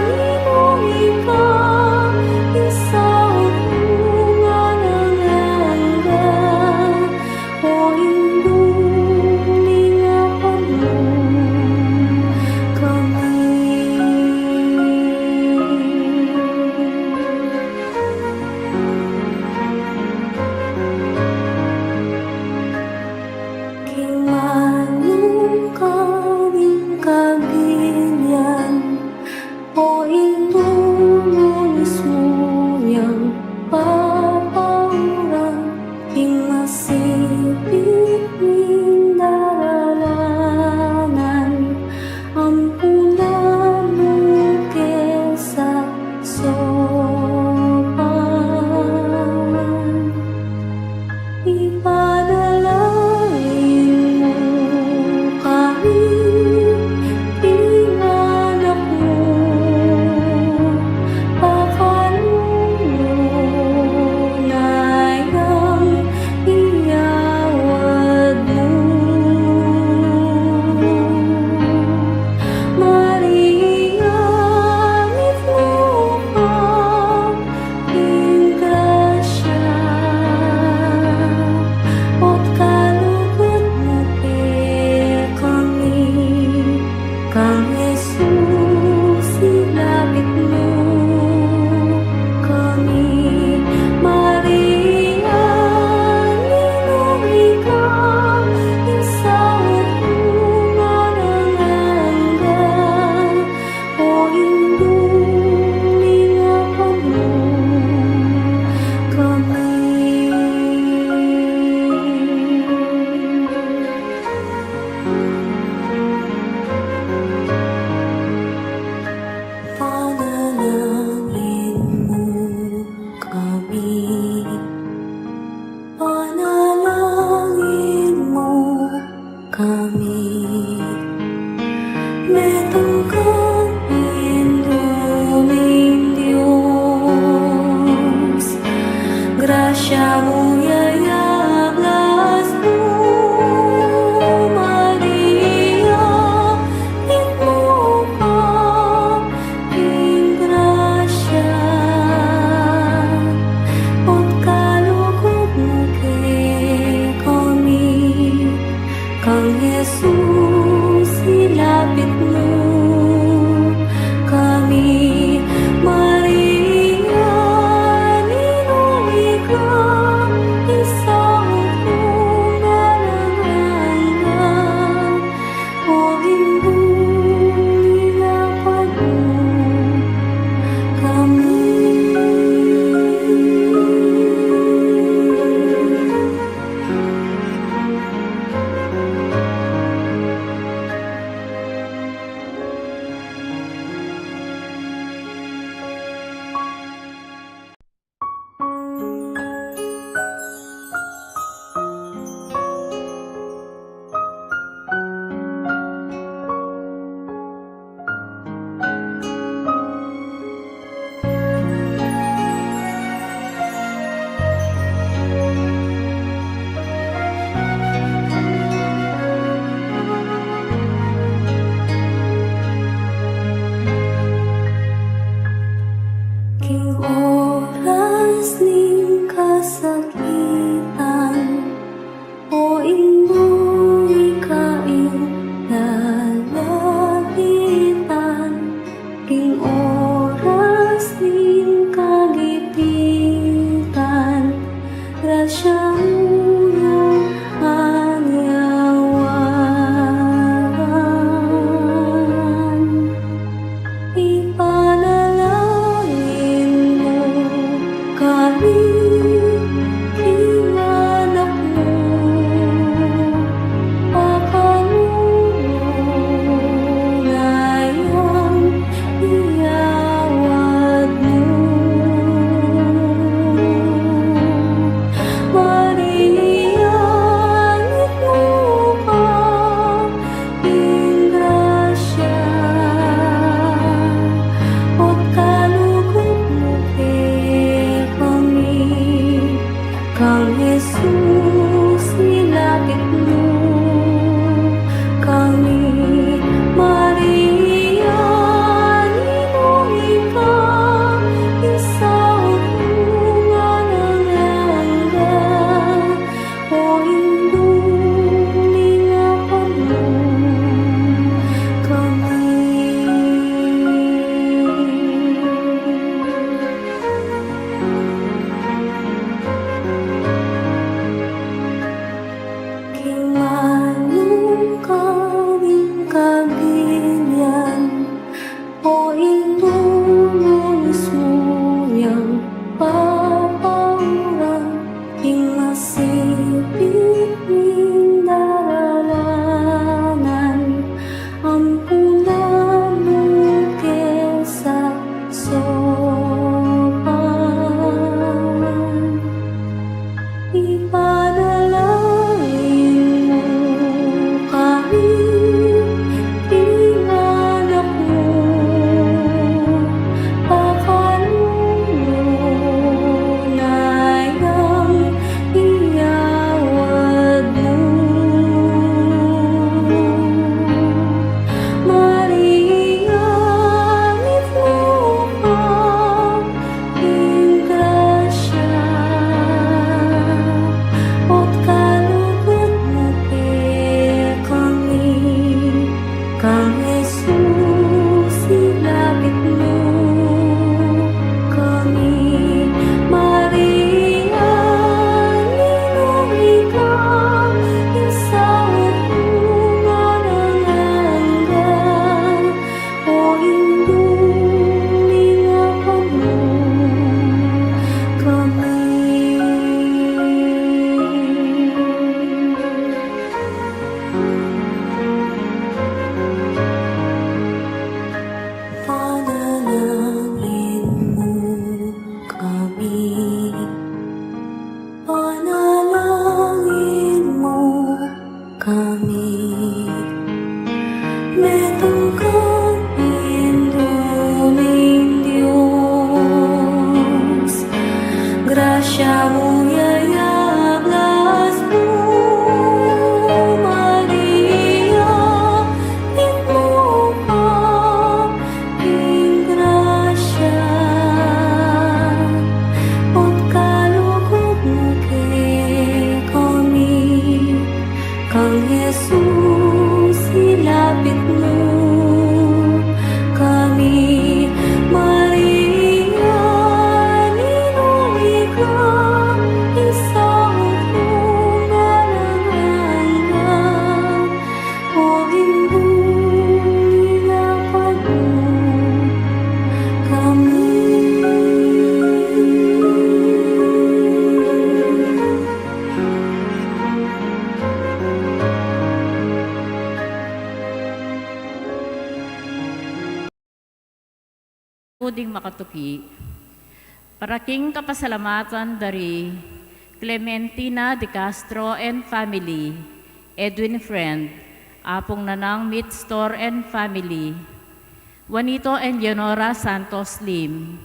ninung ika, isaut mu ngan ing angga, o Indung ning Apamu, kami. King manung ka ning kabilian, o Indung mu mismu yang papauran, king masipit ning daralanan, ampunan mu ke sa sopan. Ipanalangin mu kami, king anak mu, pakalulu na yang iawad mu. Maria, mitmu ka king grasya, ot kalugud mu kekami, kang Jesus ilapit mu kami. Maria, ninung ika, isaut mu ngan ing angga, o Indung ning Apamu, kami. Panalangin mu kami, panalangin mu kami. Metung kang Indu ning Dios, grasya mu ya ing alas mu, Maria, mitmu ka king grasya, ot kalugud mu kekami, kang Jesus ilapit mu kami. Maria, ninung ika, isaut mu ngan ing angga, o Indung ning Apamu, kami. King oras ning kasakitan, o Indu, ika ing lalapitan, king oras ning kagipitan, grasya mu yang anyawan. Ipanalangin mu kami, king anak mu, pakalulu na yang iawad mu. Maria, mitmu ka king grasya, ot kalugud mu kekami, kang Jesus ilapit mu Amin. Metung kang Indu ning Dios, grasya mu yayablas pu, Maria, mitmu ka king grasya, ot kalugud mu kekami, kang Jesus ilapit mu kami, Maria, ninuli ka king saup mung alang angga, o Indu, ilapad mu kami. Puding makatuki. Para king kapasalamatan da ri Clementina de Castro and family, Edwin Friend, Apung Nanang Mitstor and family, Juanito and Leonora Santos Lim,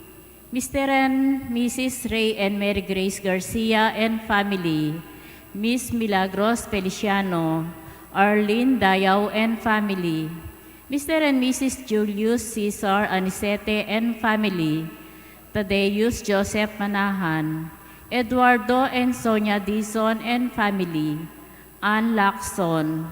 Mister and Missus Ray and Mary Grace Garcia and family, Miss Milagros Feliciano, Arlene Dayao and family, Mister and Missus Julius Cesar Anicete and family, Tadeus Joseph Manahan, Eduardo and Sonia Dizon and family, Ann Lacson,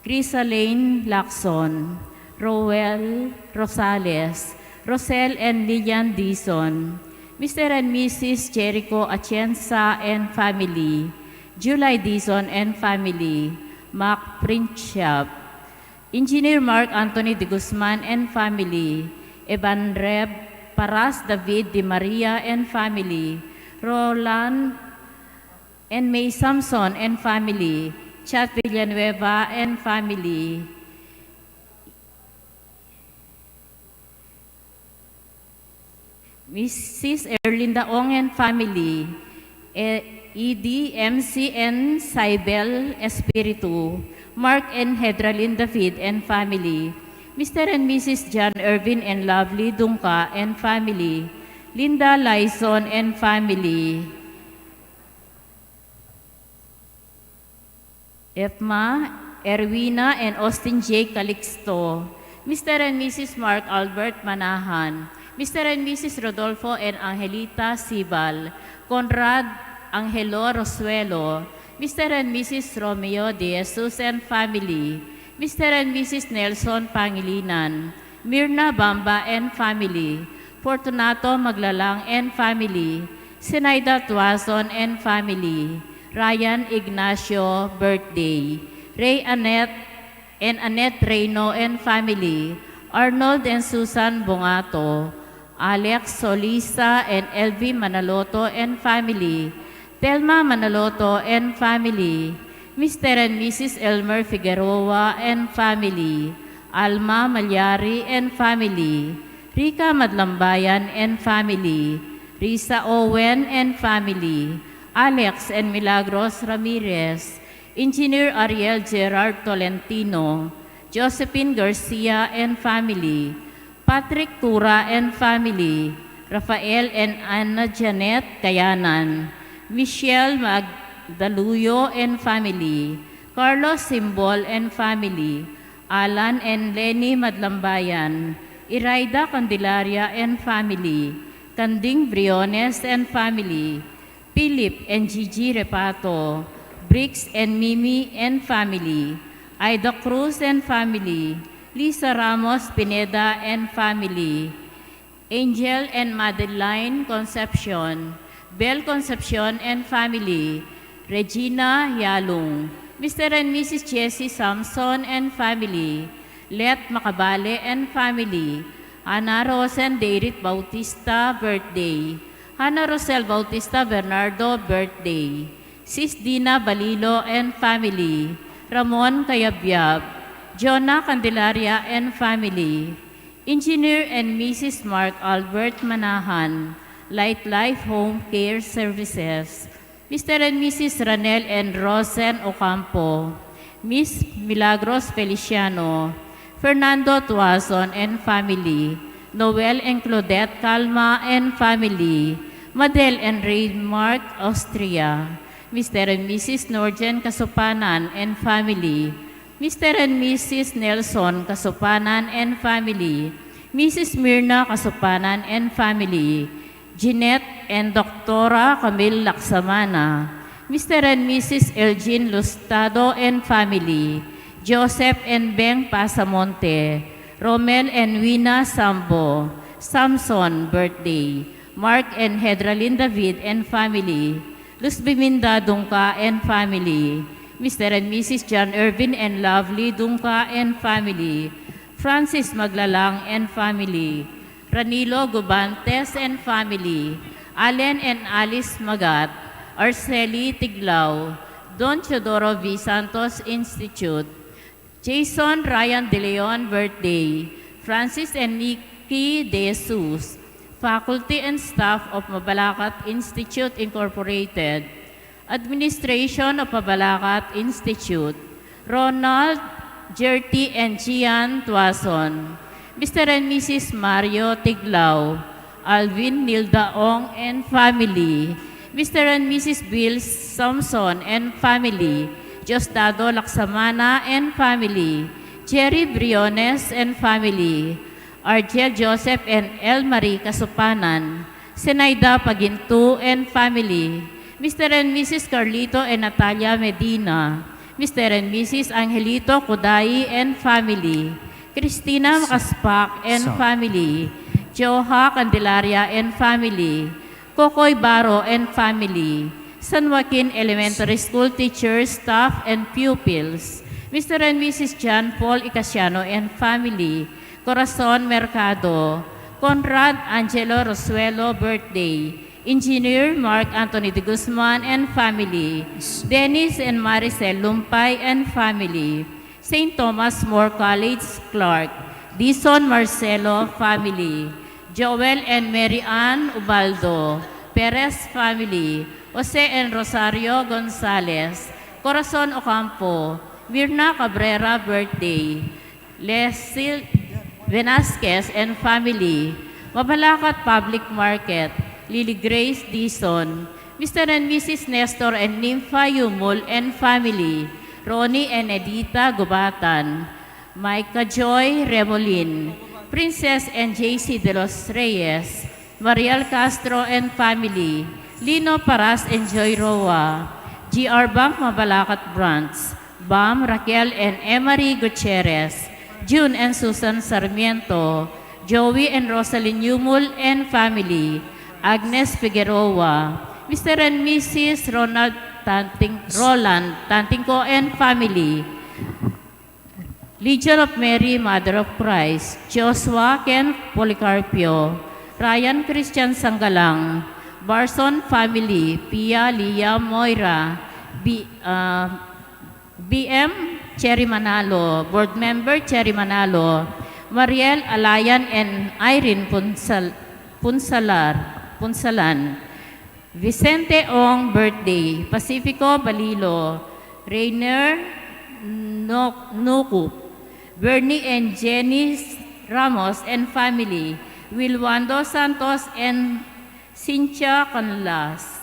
Crisalane Lacson, Roel Rosales, Rosel and Lilian Dizon, Mister and Missus Jericho Atienza and family, July Dizon and family, Mac Princiap, Engineer Mark Anthony de Guzman and family, Evan Reb Paras David de Maria and family, Roland and May Samson and family, Chat Villanueva and family, Missus Erlinda Ong and family, E-, E D M C and Cybel Espiritu, Mark and Hedralyn David and family, Mister and Missus John Irvin and Lovely Dungca and family, Linda Lyson and family, Efma, Erwina, and Austin J Calixto, Mister and Missus Mark Albert Manahan, Mister and Missus Rodolfo and Angelita Sibal, Conrad Angelo Rosuelo, Mister and Missus Romeo De Jesus and family, Mister and Missus Nelson Pangilinan, Mirna Bamba and family, Fortunato Maglalang and family, Zenaida Tuason and family, Ryan Ignacio birthday, Ray Annette and Annette Reyno and family, Arnold and Susan Bongato, Alex Solisa and Elvie Manaloto and family, Thelma Manaloto and family, Mister and Missus Elmer Figueroa and family, Alma Malyari and family, Rica Madlambayan and family, Risa Owen and family, Alex and Milagros Ramirez, Engineer Ariel Gerard Tolentino, Josephine Garcia and family, Patrick Tura and family, Rafael and Anna Janet Kayanan, Michelle Magdaluyo and family, Carlos Simbol and family, Alan and Lenny Madlambayan, Iraida Candelaria and family, Canding Briones and family, Philip and Gigi Repato, Briggs and Mimi and family, Ida Cruz and family, Lisa Ramos Pineda and family, Angel and Madeline Concepcion, Bel Concepcion and family, Regina Yalung, Mister and Missus Jessie Samson and family, Let Macabale and family, Ana Rosen Deirit Bautista birthday, Hana Rosel Bautista Bernardo birthday, Sis Dina Balilo and family, Ramon Cayabyab, Jonah Candelaria and family, Engineer and Missus Mark Albert Manahan, Light Life Home Care Services, Mister and Missus Ranel and Rosen Ocampo, Miss Milagros Feliciano, Fernando Tuason and family, Noel and Claudette Calma and family, Madel and Reid Mark Austria, Mister and Missus Norgen Kasupanan and family, Mister and Missus Nelson Kasupanan and family, Missus Mirna Kasupanan and family, Jeanette and Doctora Camille Laksamana, Mister and Missus Elgin Lustado and family, Joseph and Beng Pasamonte, Romel and Wina Sambo, Samson birthday, Mark and Hedralyn David and family, Luz Biminda Dungca and family, Mister and Missus John Irvin and Lovely Dungca and family, Francis Maglalang and family, Ranilo Gubantes and family, Allen and Alice Magat, Arceli Tiglao, Don Teodoro V. Santos Institute, Jason Ryan De Leon birthday, Francis and Nikki De Jesus, faculty and staff of Mabalacat Institute Incorporated, Administration of Mabalacat Institute, Ronald, Gertie and Gian Tuason, Mister and Missus Mario Tiglao, Alvin Nilda Ong and family, Mister and Missus Bill Samson and family, Diosdado Laksamana and family, Jerry Briones and family, Argel Joseph and El Marie Kasupanan, Zenaida Pagintu and family, Mister and Missus Carlito and Natalia Medina, Mister and Missus Angelito Kuday and family, Christina Makaspak and family, Joha Candelaria and family, Kokoy Baro and family, San Joaquin Elementary School teachers, staff, and pupils, Mister and Missus John Paul Icasiano and family, Corazon Mercado, Conrad Angelo Rosuelo birthday, Engineer Mark Anthony de Guzman and family, Dennis and Maricel Lumpay and family, Saint Thomas More College Clark, Dison Marcelo family, Joel and Mary Ann Ubaldo, Perez family, Jose and Rosario Gonzalez, Corazon Ocampo, Mirna Cabrera birthday, Lesil Velasquez and family, Mabalacat Public Market, Lily Grace Dison, Mister and Missus Nestor and Nympha Yumul and family, Ronnie and Edita Gubatan, Micah Joy Remolin, Princess and J C de los Reyes, Mariel Castro and family, Lino Paras and Joy Roa, G R Bank Mabalacat Branch, Bam Raquel and Emery Gutierrez, June and Susan Sarmiento, Joey and Rosalyn Yumul and family, Agnes Figueroa, Mister and Missus Ronald Tanting, Roland Tantingco and family, Legion of Mary, Mother of Christ, Joshua Ken Policarpio, Ryan Christian Sanggalang, Barson family, Pia, Lia, Moira, B, ah, B M Cherry Manalo, Board Member Cherry Manalo, Mariel Alayan and Irene Punsal-, Punsalar, Punsalan, Vicente Ong birthday, Pacifico Balilo, Rainer No-, Nukup, Bernie and Jenny Ramos and family, Wilwando Santos and Cynthia Canlas,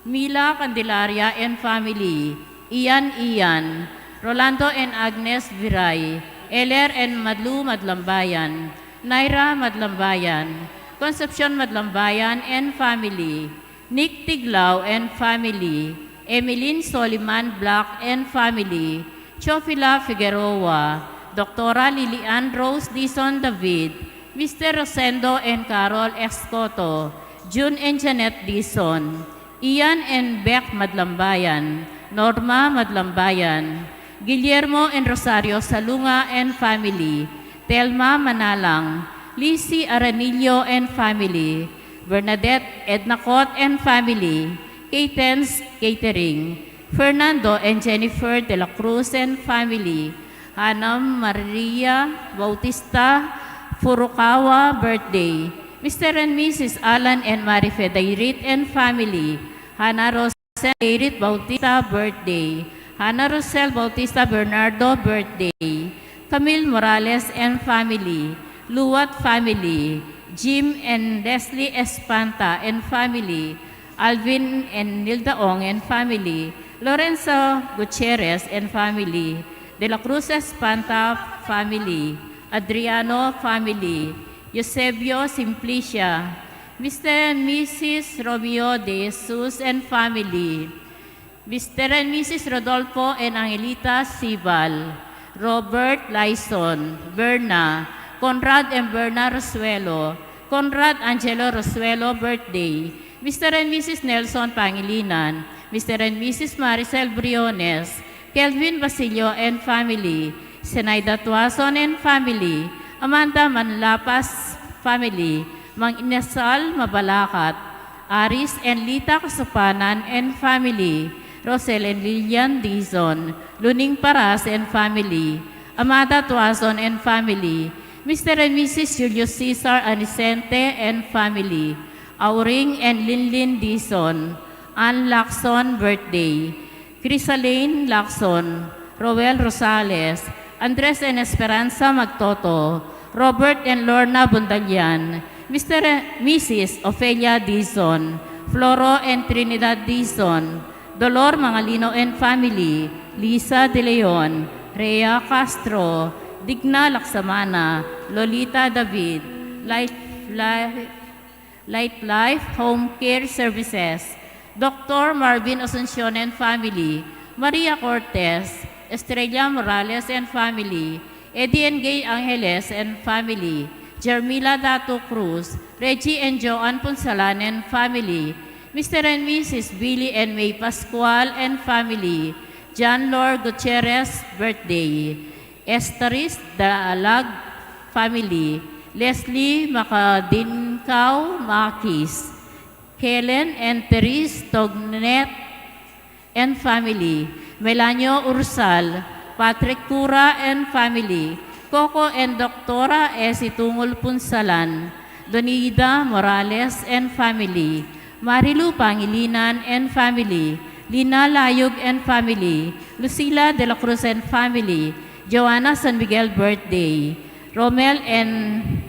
Mila Candelaria and family, Ian Ian, Rolando and Agnes Viray, Eler and Madlu Madlambayan, Naira Madlambayan, Concepcion Madlambayan and family, Nick Tiglao and family, Emeline Soliman Black and family, Teofila Figueroa, Doctora Lilian Rose Dizon David, Mister Rosendo and Carol Escoto, June and Janet Dizon, Ian and Beck Madlambayan, Norma Madlambayan, Guillermo and Rosario Salunga and family, Telma Manalang, Lizzie Aranillo and family, Bernadette Ednacot and family, Katen's Catering, Fernando and Jennifer de la Cruz and family, Hannah Maria Bautista Furukawa birthday, Mister and Missus Alan and Mary Fedairit and family, Hannah Rose Eric Bautista birthday, Hannah Rosel Bautista Bernardo, birthday. Camille Morales and family. Luwat family. Jim and Leslie Espanta and family. Alvin and Nilda Ong and family. Lorenzo Gutierrez and family. De la Cruz Espanta family. Adriano family. Eusebio Simplicia. Mister and Missus Romeo De Jesus and family. Mister and Missus Rodolfo and Angelita Sibal, Robert Lyson, Berna, Conrad and Berna Rosuelo, Conrad Angelo Rosuelo, birthday, Mister and Missus Nelson Pangilinan, Mister and Missus Maricel Briones, Kelvin Basilio and family, Zenaida Tuason and family, Amanda Manlapas family, Mang Inesal Mabalacat, Aris and Lita Kasupanan and family, Rosel and Lilian Dizon, Luning Paras and family, Amada Tuason and family, Mister and Missus Julius Cesar Anicente and family, Auring and Linlin Dizon, Ann Lacson, birthday, Crisalane Lacson, Roel Rosales, Andres and Esperanza Magtoto, Robert and Lorna Bundalian, Mister and Missus Ofelia Dizon, Floro and Trinidad Dizon, Dolor Mangalino and family, Lisa De Leon, Rhea Castro, Digna Laksamana, Lolita David, Life, Life, Light Life Home Care Services, Doctor Marvin Asuncion and family, Maria Cortez, Estrella Morales and family, Eddie and Gay Angeles and family, Jermila Datu Cruz, Reggie and Joan Punsalan and family, Mister and Missus Billy and May Pascual and family, John Lord Gutierrez, birthday, Estaris Daalag family, Leslie Macadincao Makis, Helen and Therese Tognet and family, Melanio Ursal, Patrick Cura and family, Coco and Doctora Esi Tungul Punsalan, Donida Morales and family, Marilu Pangilinan and family, Lina Layug and family, Lucila De La Cruz and family, Joanna San Miguel birthday, Romel and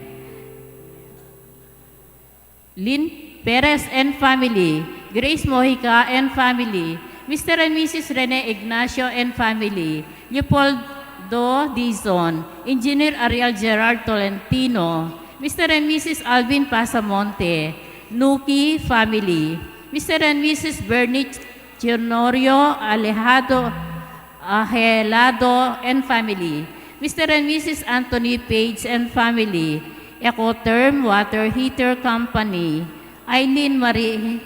Lynn Perez and family, Grace Mojica and family, Mister and Missus Rene Ignacio and family, Leopoldo Dizon, Engineer Ariel Gerard Tolentino, Mister and Missus Alvin Pasamonte, Nuki family, Mister and Missus Bernie Tenorio Alejado, Ahelado and family, Mister and Missus Anthony Page and family, Ecotherm Water Heater Company, Eileen Marie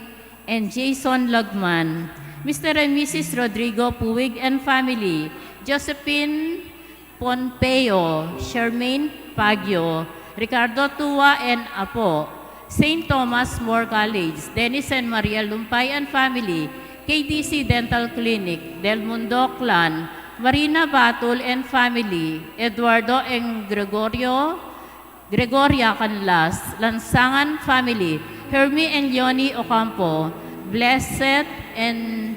and Jason Lagman, Mister and Missus Rodrigo Puig and family, Josephine Pompeo, Charmaine Baguio, Ricardo Tua and Apo, Saint Thomas More College, Dennis and Maria Lumpay and family, K D C Dental Clinic, Del Mundo Clan, Marina Batul and family, Eduardo and Gregorio, Gregoria Canlas, Lansangan family, Hermie and Leonie Ocampo, Blessed and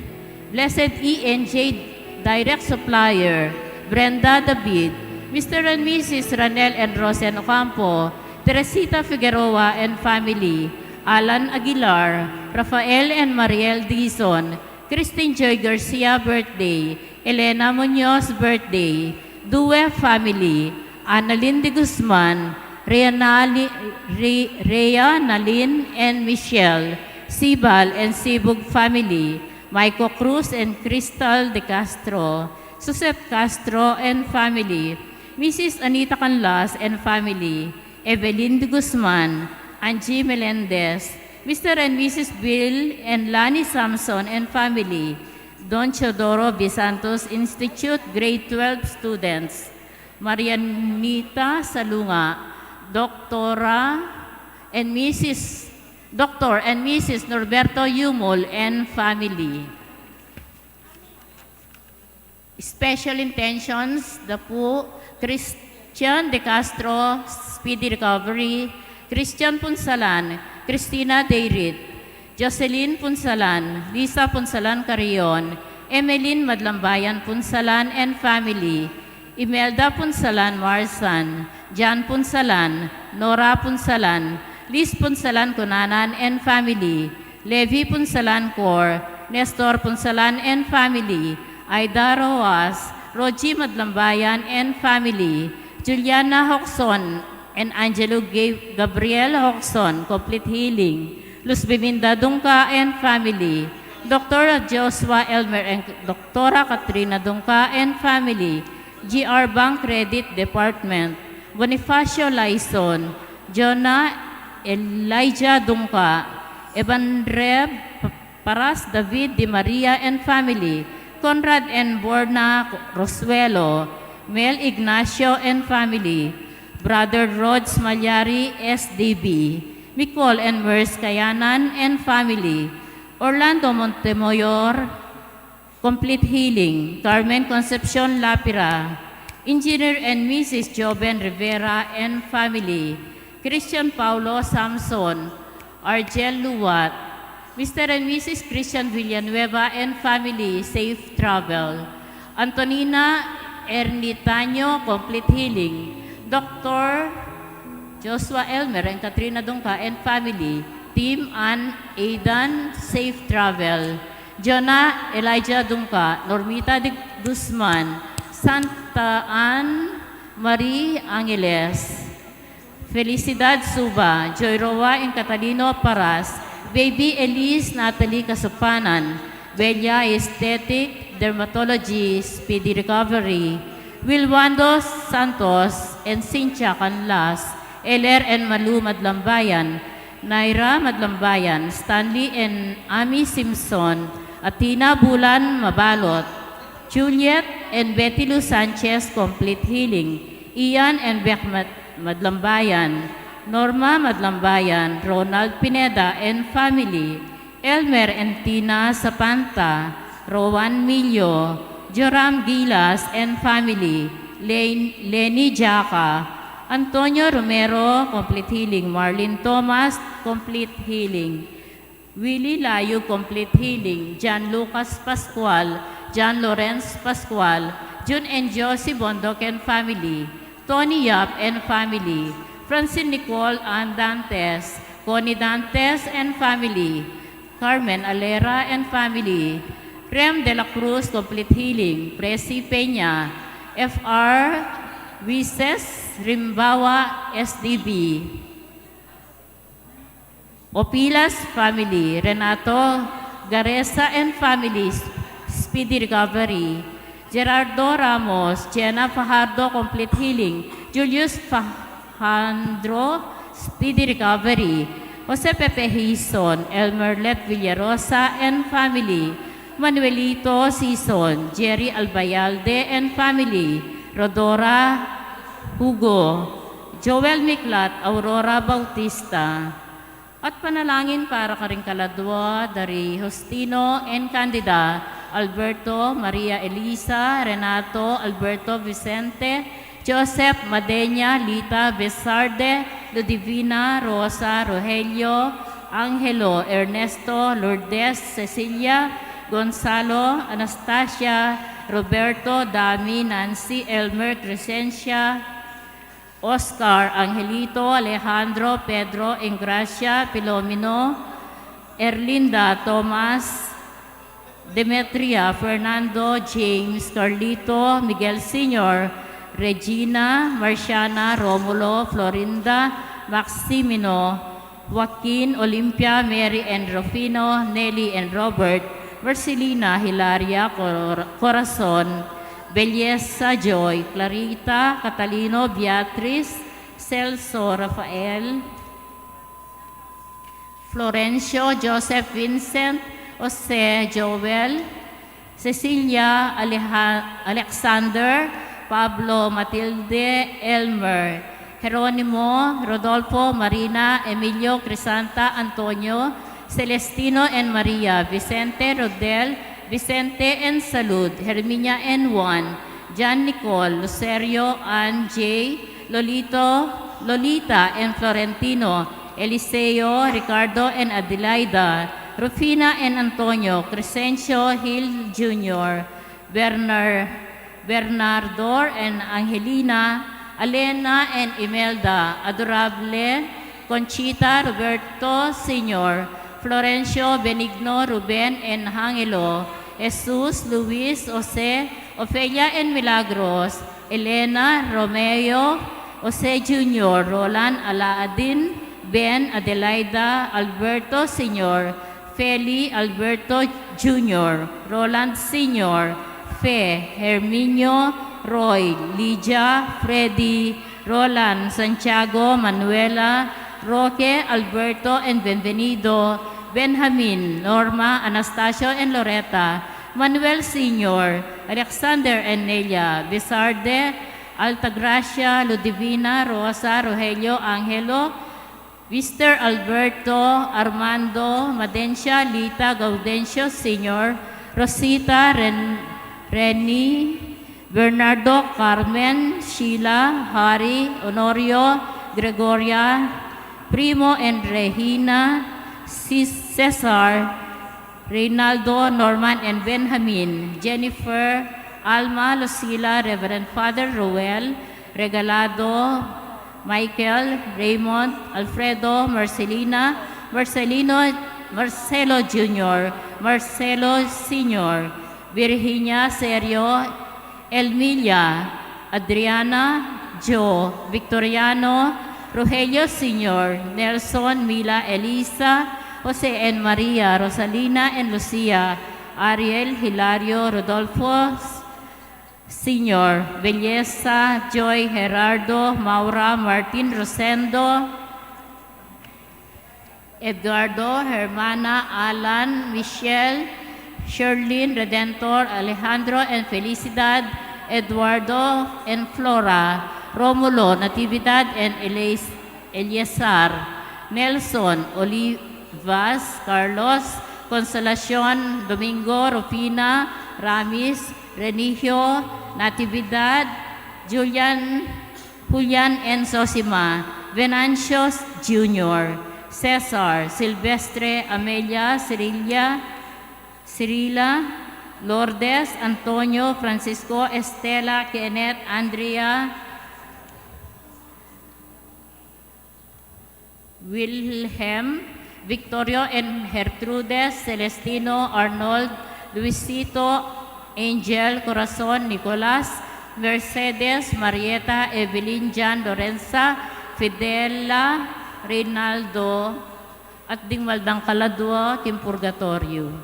Blessed E and J Direct Supplier, Brenda David, Mister and Missus Ranel and Rosen Ocampo, Teresita Figueroa and family, Alan Aguilar, Rafael and Mariel Dizon, Christine Joy Garcia birthday, Elena Muñoz birthday, Due family, Annalyn de Guzman, Rhea Nali-, Re-, Rhea Nalin and Michelle, Sibal and Sibug family, Maiko Cruz and Crystal de Castro, Suzette Castro and family, Missus Anita Canlas and family, Evelyn de Guzman, Angie Melendez, Mister and Missus Bill and Lani Samson and family, Don Teodoro V. Santos Institute Grade twelve students, Marianita Salunga, Doctora and Missus Doctor and Missus Norberto Yumul and family. Special intentions, Dapu Christian De Castro, speedy recovery, Christian Punsalan, Christina Dayrit, Jocelyn Punsalan, Lisa Punsalan Carrion, Emeline Madlambayan Punsalan and family, Imelda Punsalan Marsan, Jan Punsalan, Nora Punsalan, Liz Punsalan Cunanan and family, Levi Punsalan Cor, Nestor Punsalan and family, Aida Roas, Roji Madlambayan and family, Juliana Hoxon and Angelo Ga- Gabriel Hoxon, complete healing, Luz Biminda Dungca and family, Doctor Joshua Elmer and Doctora Katrina Dungca and family, G R Bank Credit Department, Bonifacio Laison, Jonah Elijah Dungca, Evan Reb Paras David Di Maria and family, Conrad and Borna Rosuelo, Mel Ignacio and family, Brother Rods Malyari S D B, Nicole and Mers Kayanan and family, Orlando Montemayor, complete healing, Carmen Concepcion Lapira, Engineer and Missus Joven Rivera and family, Christian Paulo Samson, Argel Luwat, Mister and Missus Christian Villanueva and family, safe travel, Antonina Ernitanyo, complete healing, Doctor Joshua Elmer and Katrina Dungca and family, Tim and Aidan, safe travel, Jonah Elijah Dungca, Normita de Guzman, Santa Ann Marie Angeles, Felicidad Suba, Joy Roa and Catalino Paras, Baby Elise Natalie Kasupanan, Bella Aesthetic Dermatology, speedy recovery, Wilwando Santos and Cynthia Canlas, Eler and Malu Madlambayan, Naira Madlambayan, Stanley and Ami Simpson, Athena Bulan Mabalot, Juliet and Betty Lou Sanchez, complete healing, Ian and Beck Mad- Madlambayan, Norma Madlambayan, Ronald Pineda and family, Elmer and Tina Sapanta, Rowan Millo, Joram Gilas and family, Len- Lenny Jaca, Antonio Romero, complete healing, Marlene Thomas, complete healing, Willie Layu, complete healing, John Lucas Pascual, John Lawrence Pascual, Jun and Josie Bondoc and family, Tony Yap and family, Francine Nicole Ann Dantes, Connie Dantes and family, Carmen Alera and family, Rem de la Cruz, complete healing, Presi Peña, F R Wises Rimbawa, S D B, Opilas family, Renato Gareza and family, speedy recovery, Gerardo Ramos, Jenna Fajardo, complete healing, Julius Fa- Jandro, speedy recovery, Jose Pepe Hizon, Elmerlet Villarosa and family, Manuelito Sison, Jerry Albayalde and family, Rodora Hugo, Joel Miklat, Aurora Bautista. At panalangin para karing kaladwa, dari Justino and Candida, Alberto, Maria Elisa, Renato, Alberto Vicente, Joseph, Madenia, Lita, Besarde, Ludivina, Rosa, Rogelio, Angelo, Ernesto, Lourdes, Cecilia, Gonzalo, Anastasia, Roberto, Dami, Nancy, Elmer, Crescencia, Oscar, Angelito, Alejandro, Pedro, Engracia, Filomeno, Erlinda, Thomas, Demetria, Fernando, James, Carlito, Miguel Senior, Regina, Marciana, Romulo, Florinda, Maximino, Joaquin, Olympia, Mary and Rufino, Nelly and Robert, Marcelina, Hilaria, Cor- Corazon, Belleza, Joy, Clarita, Catalino, Beatriz, Celso, Rafael, Florencio, Joseph, Vincent, Jose, Joel, Cecilia, Aleja- Alexander, Pablo, Matilde, Elmer, Jeronimo, Rodolfo, Marina, Emilio, Crisanta, Antonio, Celestino and Maria, Vicente, Rodel, Vicente and Salud, Herminia and Juan, John, Nicole, Lucerio, Ann, Jay, Lolito, Lolita and Florentino, Eliseo, Ricardo and Adelaida, Rufina and Antonio, Crescencio Hill Junior, Bernar-, Bernardo and Angelina, Alena and Imelda, Adorable, Conchita, Roberto Senior, Florencio, Benigno, Ruben and Angelo, Jesus, Luis, Jose, Ofelia and Milagros, Elena, Romeo, Jose Junior, Roland, Alaadin, Ben, Adelaida, Alberto Senior, Feli, Alberto Junior, Roland Senior, Fe, Herminio, Roy, Lydia, Freddy, Roland, Santiago, Manuela, Roque, Alberto, and Benvenido, Benjamin, Norma, Anastasio, and Loretta, Manuel Senior, Alexander and Nelia, Bizarde, Altagracia, Ludivina, Rosa, Rogelio, Angelo, Mister Alberto, Armando, Madencia, Lita, Gaudencio Senior, Rosita, Ren-, Reni, Bernardo, Carmen, Sheila, Harry, Honorio, Gregoria, Primo and Regina, Cis-, Cesar, Reynaldo, Norman and Benjamin, Jennifer, Alma, Lucila, Reverend Father Roel, Regalado, Michael, Raymond, Alfredo, Marcelina, Marcelino, Marcelo Junior, Marcelo Senior, Virginia, Sergio, Elmilla, Adriana, Joe, Victoriano, Rogelio Senior, Nelson, Mila, Elisa, Jose and Maria, Rosalina and Lucia, Ariel, Hilario, Rodolfo Senior, Belleza, Joy, Gerardo, Maura, Martin, Rosendo, Eduardo, Hermana, Alan, Michelle, Sherlyn, Redentor, Alejandro, and Felicidad, Eduardo, and Flora, Romulo, Natividad, and Elias-, Eliasar, Nelson, Olivas, Carlos, Consolacion, Domingo, Rufina, Ramis, Renigio, Natividad, Julian, Julian and Zosima, Venancio Junior, Cesar, Silvestre, Amelia, Cirilla, Cirila, Lourdes, Antonio, Francisco, Estela, Kenneth, Andrea, Wilhelm, Victorio and Gertrudes, Celestino, Arnold, Luisito, Angel, Corazon, Nicolas, Mercedes, Marieta, Evelyn, Jan, Lorenza, Fidela, Reynaldo, at ding maldang kaladua king purgatoryo.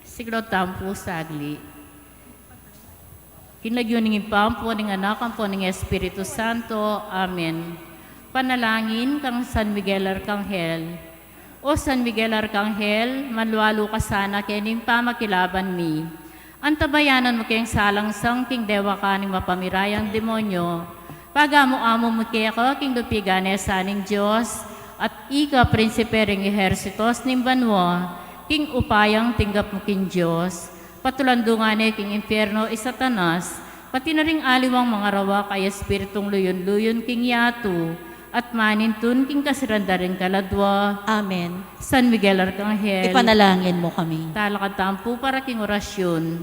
Siklaud tamu pu sagli. King lagyu ning Ibpa, ampo ning Anak, ampo ning Espiritu Santo. Amen. Panalangin kang San Miguel Arkanghel. O San Miguel Arkanghel, manlualu ka sana kening pamakilaban mi. Antabayanan mu keng salangsang king dewakan ning mapamirayang demonyo. Pagamu-amu mu keka king dupigan ne sa ning Dios, at ika prinsipe ring ehersitos ning banua, king upayang tinggap mu king Dios. Patulandu nga ne king impierno i Satanas, pati na ring aliwang mangarawak a espiritung luyun-luyun king yatu, at manintun king kasiran da ring kaladua. Amen. San Miguel Arkanghel, ipanalangin mu kami. Talakad tamu pu para king orasyun.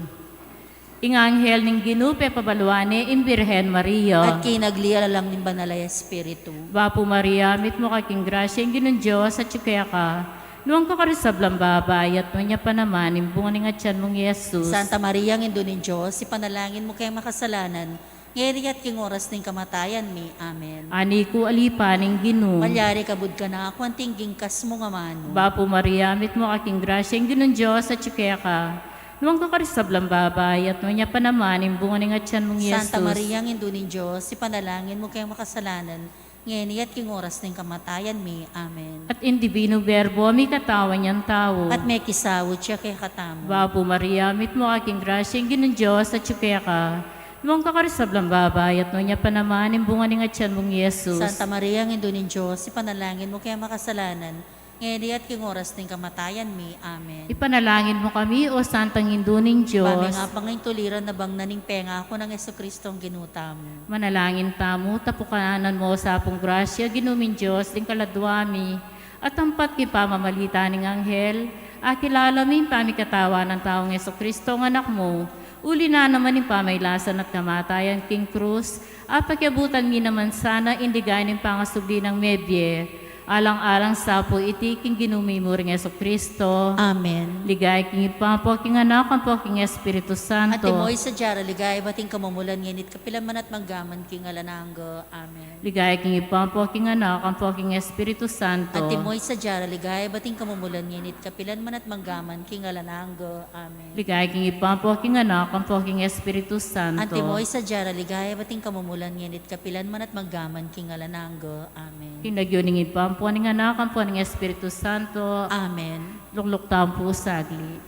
Ing anghel ning Ginu pepabaluan ne ing Birhen Maria. At kinagli a lalam ning Banal a Espiritu. Bapu Maria, mitmu ka king grasya, ing Ginung Dios atyu keka. Nuan ka karing sablang babai, at nuan ya pa naman ing bunga ning atian mung Jesus. Santa Maria, Indu ning Dios, ipanalangin mu keng makasalanan, ngeni at king oras ning kamatayan mi. Amen. Ani ku, alipan ning Ginu. Malyari ka kabud kanaku, anti ing ginkas mung amanu. Bapu Maria, mitmu ka king grasya, ing Ginung Dios atyu keka. Nuan ka karing sablang babai, at nuan ya pa naman ing bunga ning atian mung Jesus. Santa Maria, Indu ning Dios, ipanalangin mu keng makasalanan, ngeni at king oras ning kamatayan mi. Amen. At ing Divinu Verbo, mikatawan yang tau. At mekisaud ya kekatamu. Bapu Maria, mitmu ka king grasya, ing Ginung Dios atyu keka. Nuan ka karing sablang babai, at nuan ya pa naman ing bunga ning atian mung Jesus. Santa Maria, Indu ning Dios, ipanalangin mu keng makasalanan, Ngeni at king oras ning kamatayan mi. Amen. Ipanalangin mu kami, O Santang Indu ning Dios. Bami nga pangintuliran na bang na ning pengaku nang Jesucristo ang Ginu tamu. Manalangin tamu, tapukanan mu sa pung grasya, Ginu ming Dios, ding kaladwa mi, at tampat king pamamalita ning anghel, akilala mi ing pamikatawan nang taung Jesucristo, ang Anak mu, uli na naman ning pamailasan at kamatayan king krus, apakiabutan mi naman sana ing ligaya ning pangasubli nang mebie. Alang-alang sa pu iti king Ginu mi mu ring Jesucristo. Amen. Ligaya king Ibpa, ampo king Anak, ampo king Espiritu Santo. Antimo ing sadya ra ligaya ibat ing kamumulan, ngeni at kapilan man at manggaman king alang angga. Amen. Ligaya king Ibpa, ampo king Anak, ampo king Espiritu Santo. Antimo ing sadya ra ligaya ibat ing kamumulan, ngeni at kapilan man at manggaman king alang angga. Amen. Ligaya king Ibpa, ampo king Anak, ampo king Espiritu Santo. Antimo ing sadya ra ligaya ibat ing kamumulan, ngeni at kapilan man at manggaman king alang angga. Amen. King lagyu ning Ibpa, ampo ning Anak, ampo ning Espiritu Santo. Amen. Lukluk tamu pu saglit.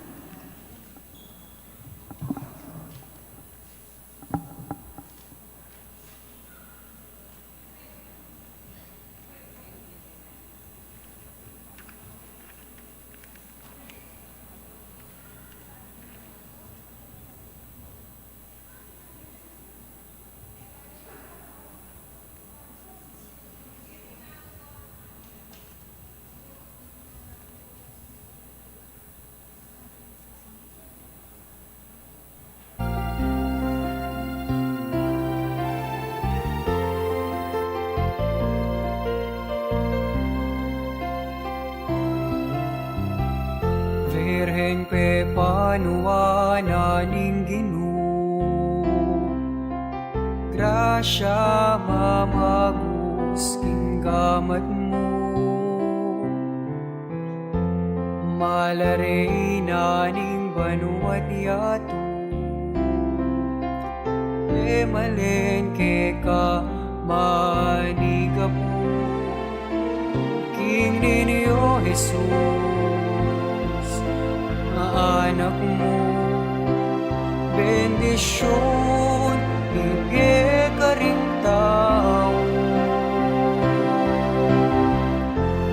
Virgen, pepanuan na ning Ginu, grasya mamagus king gamat mu. Mala Reyna ning banua't yatu, pemalen keka manigapu king Niñu Jesus, a Anak mu. Bendisyun ibie karing tau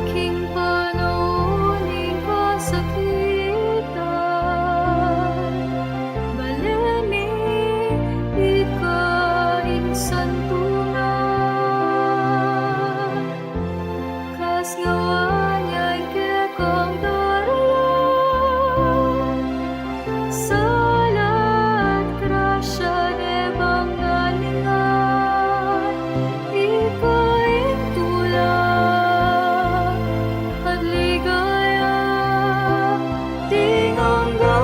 king panaun ning kasakitan. Bale mi ika ing santunan, kas ngawang ya ing kekang daraya, sala at grasya, e bang nalingan, ika ing tula at ligaya, ding angga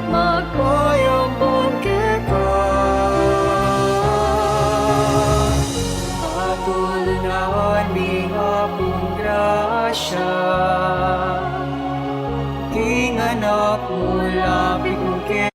magpayampun keka. Patulunan mi ing Apung grasya, king anak mu lapit mu ke.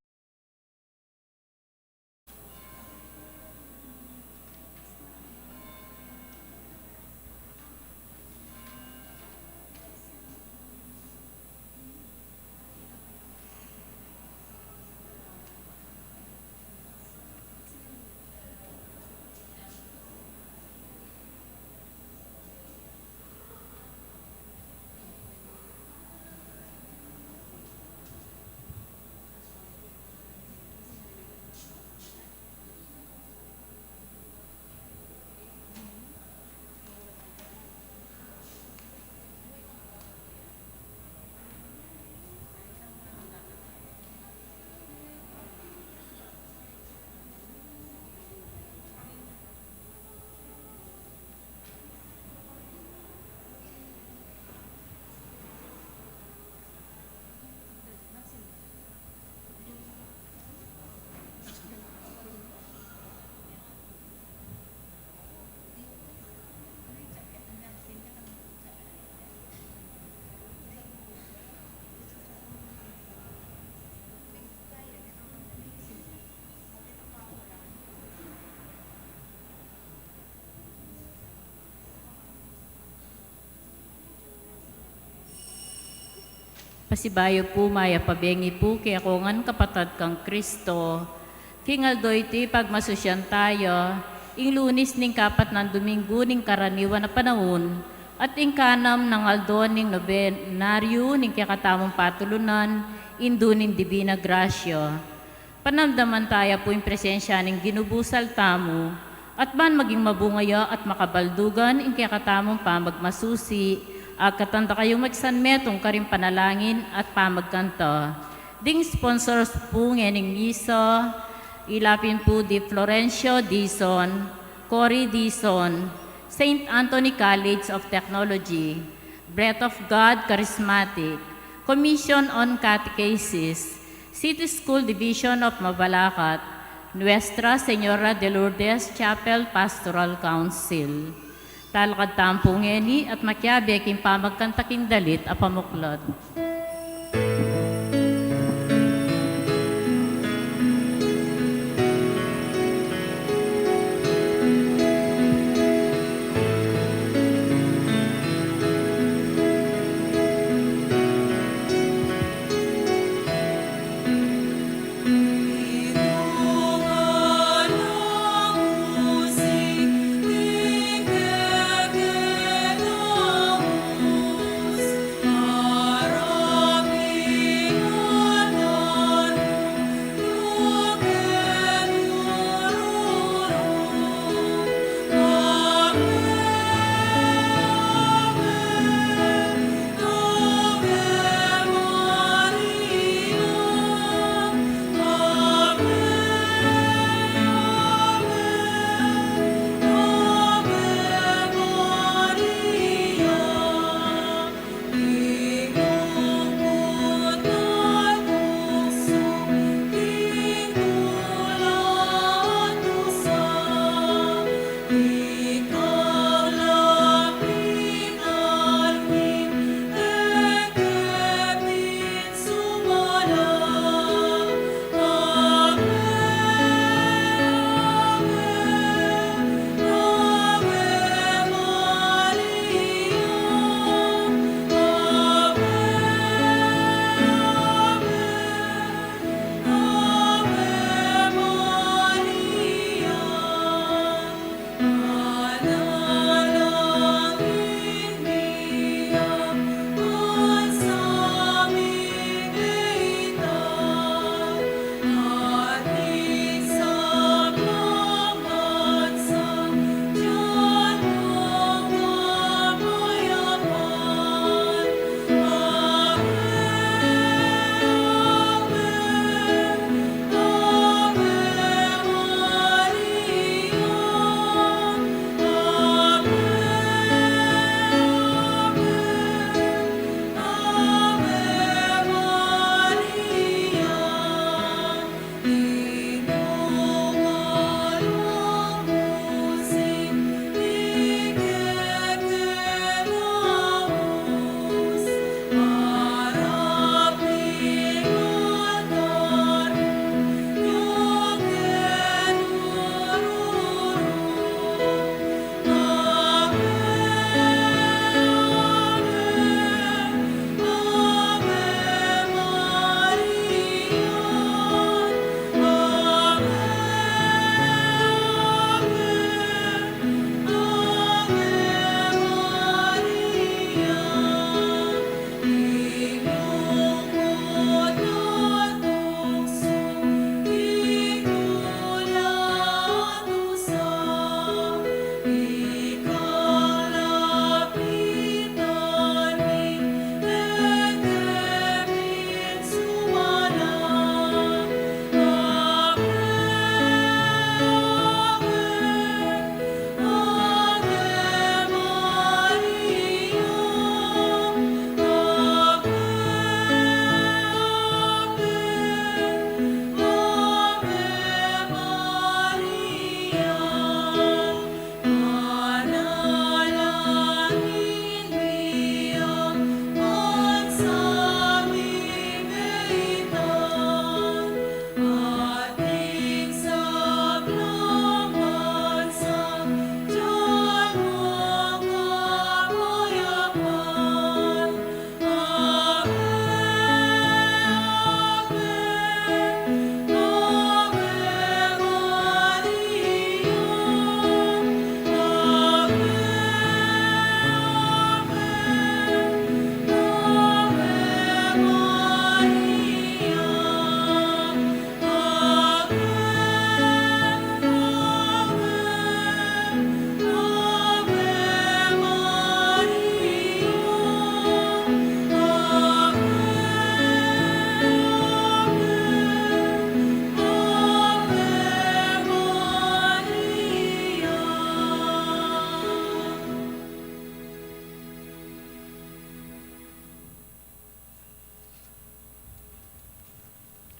Pasibayu pu, mayap a bengi pu kekongan kapatad kang Kristo. King aldo iti pagmasusyan tayu, ing Lunis ning kapat nang Duminggu ning karaniwan a panaun, At ing kanam nang aldo ning nobenaryu ning kekatamung patulunan, Indu ning Divina Gracia. Panamdaman taya pu ing presensya ning Ginu busal tamu, at ban maging mabunga ya at makabaldugan ing kekatamung pamagmasusi, agkatan da kayung magsanmetung karing panalangin at pamagkanta. Ding sponsors pu ngening misa, ila pin pu di Florencio Dizon, Cory Dizon, Saint Anthony College of Technology, Breath of God Charismatic, Commission on Catechesis, City School Division of Mabalacat, Nuestra Señora de Lourdes Chapel Pastoral Council. Talakad tamu pu ngeni at makiabe king pamagkanta king dalit a pamuklat.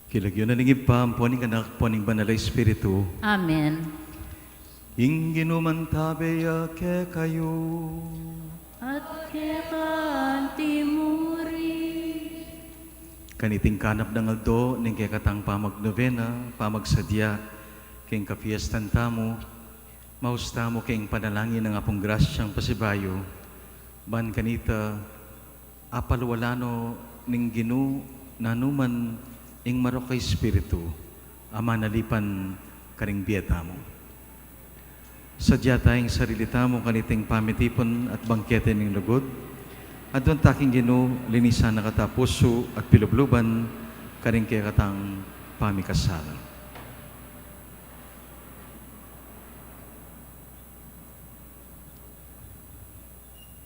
King lagyu na ning Ibpa, ampo ning Anak, ampo ning Banal a Espiritu. Amen. Ing Ginu mantabe ya kekayu. At keka antimurin. Kaniting kanap nang aldo ning kekatang pamagnovena, pamagsadya king kapiestan tamu, maus tamu king panalangin nang Apung Grasyang pasibayu, ban kanita apalualan no ning Ginu nanu man ing marok a espiritu a manalipan karing bie tamu. Sadya ta ing sarili tamu kaniting pamitipun at bangkete ning lugud, aduan ta king Ginu, linisan na kata pusu at pilubluban karing kekatang pamikasala.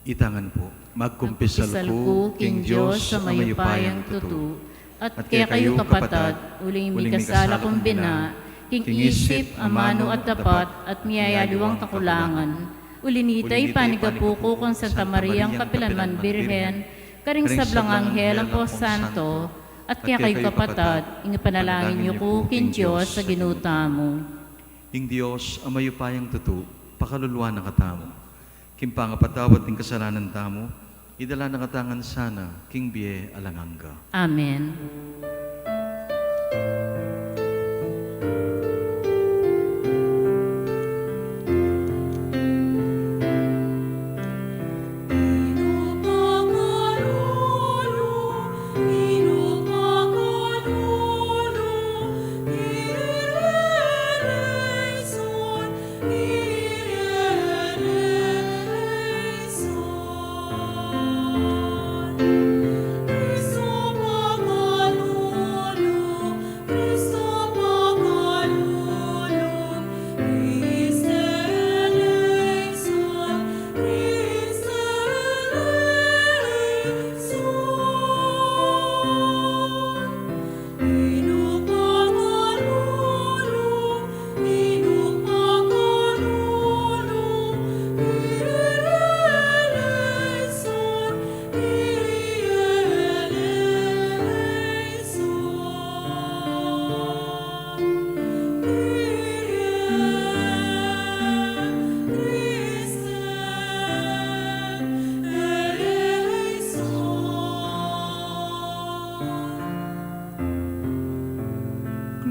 Ita ngan pu, magkumpisal ku king Dios a mayupayang tutu, at kekayu kapatad, uling mikasala kung bina, king isip, amanu at dapat, at miyayaliwang kakulangan. Uli nita, ipanigapu ku kang Santa Mariang kapilanman Birhen, karing sablang anghel ampong santo, at kekayu kapatad, ing ipanalangin yu ku king Dios a Ginu tamu. Ing Dios a mayupayang tutu, pakaluluan na katamu king pangapatawad ning kasalanan tamu, idala na kata ngan sana king bie alang angga. Amen.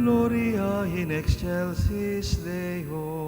Gloria in excelsis Deo.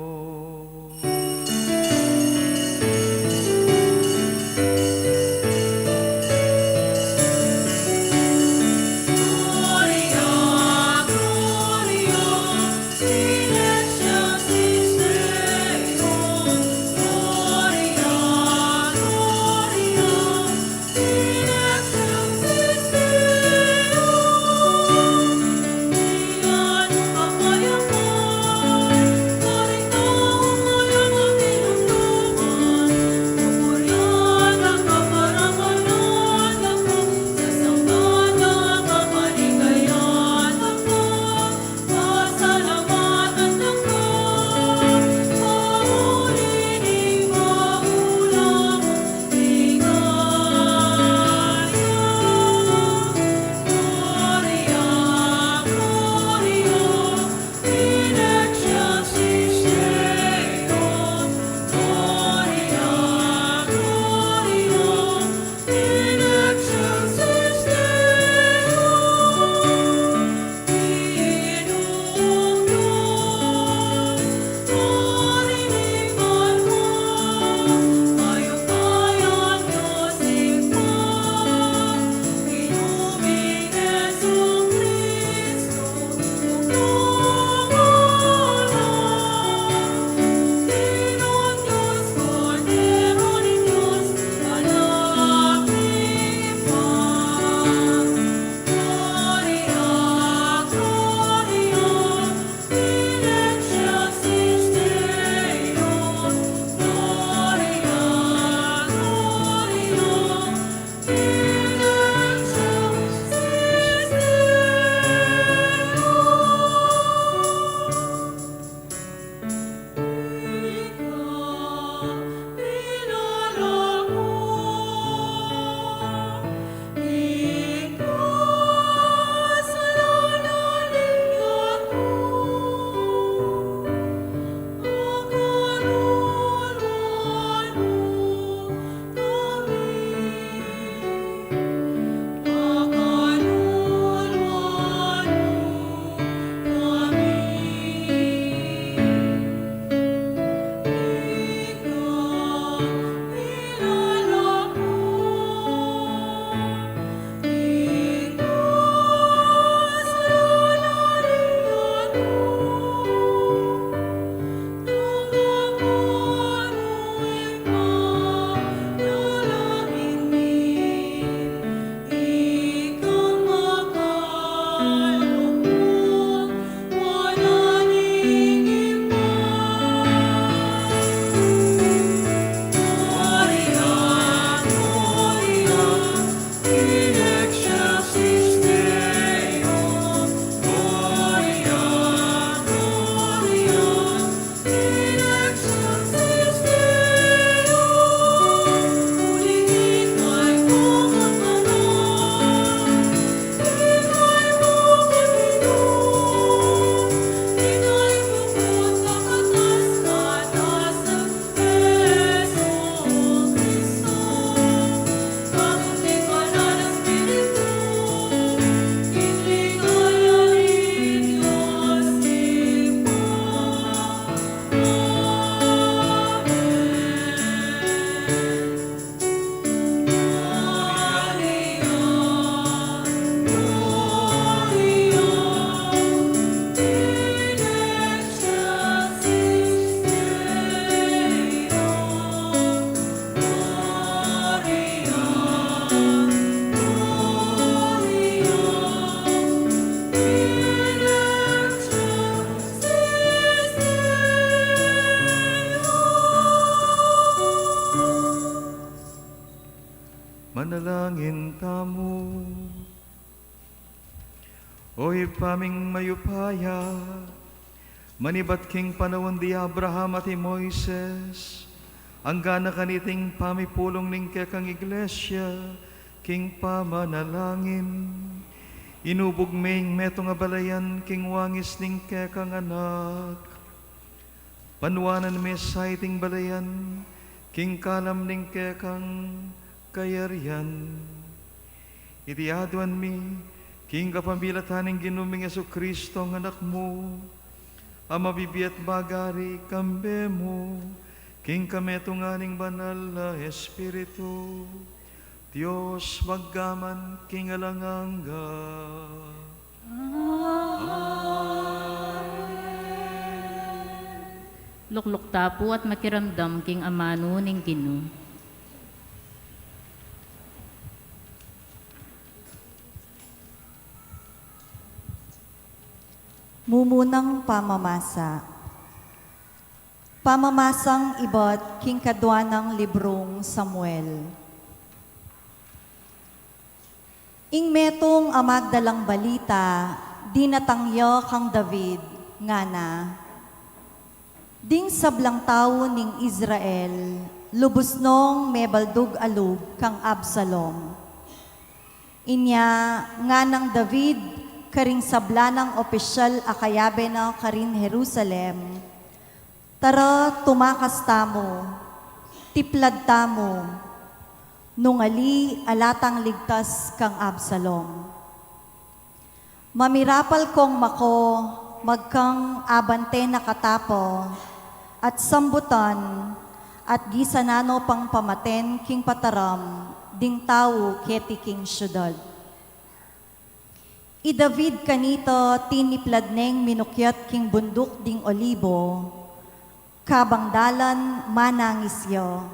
Manalangin tamu. O Ibpa ming mayupaya, manibat king panaun di Abraham at i Moises, angga na kaniting pamipulung ning kekang Iglesia king pamanalangin. Inubug me ing metung a balayan king wangis ning kekang Anak. Panuanan me sa iting balayan king kalam ning kekang kayarian. Iti aduan mi king kapamilatan ning Ginu ming Jesucristo a Anak mu, a mabibie at magari kambe mu king kametungan ning Banal a Espiritu, Dios magpaman king alang angga. Amen. Lukluk ta pu at makiramdam king amanu ning Ginu. Mumunang pamamasa. Pamamasang ibat king kadua nang librung Samuel. Ing metung a magdalang balita dinatang ya kang David, ngana: Ding sablang tau ning Israel lubus nong mebaldug a lub kang Absalom. Inya nganang David karing sabla nang opisyal a kayabe na karin Jerusalem: Tara, tumakas tamu, tiplad tamu, nung ali ala tang ligtas kang Absalom. Mamirapal kong mako, magkang abante na katapo, at sambutan, at gisanan no pang pamaten king pataram ding tau keti king siudad. I David kanita tiniplad neng minukyat king bunduk ding Olibo, kabang dalan manangis ya,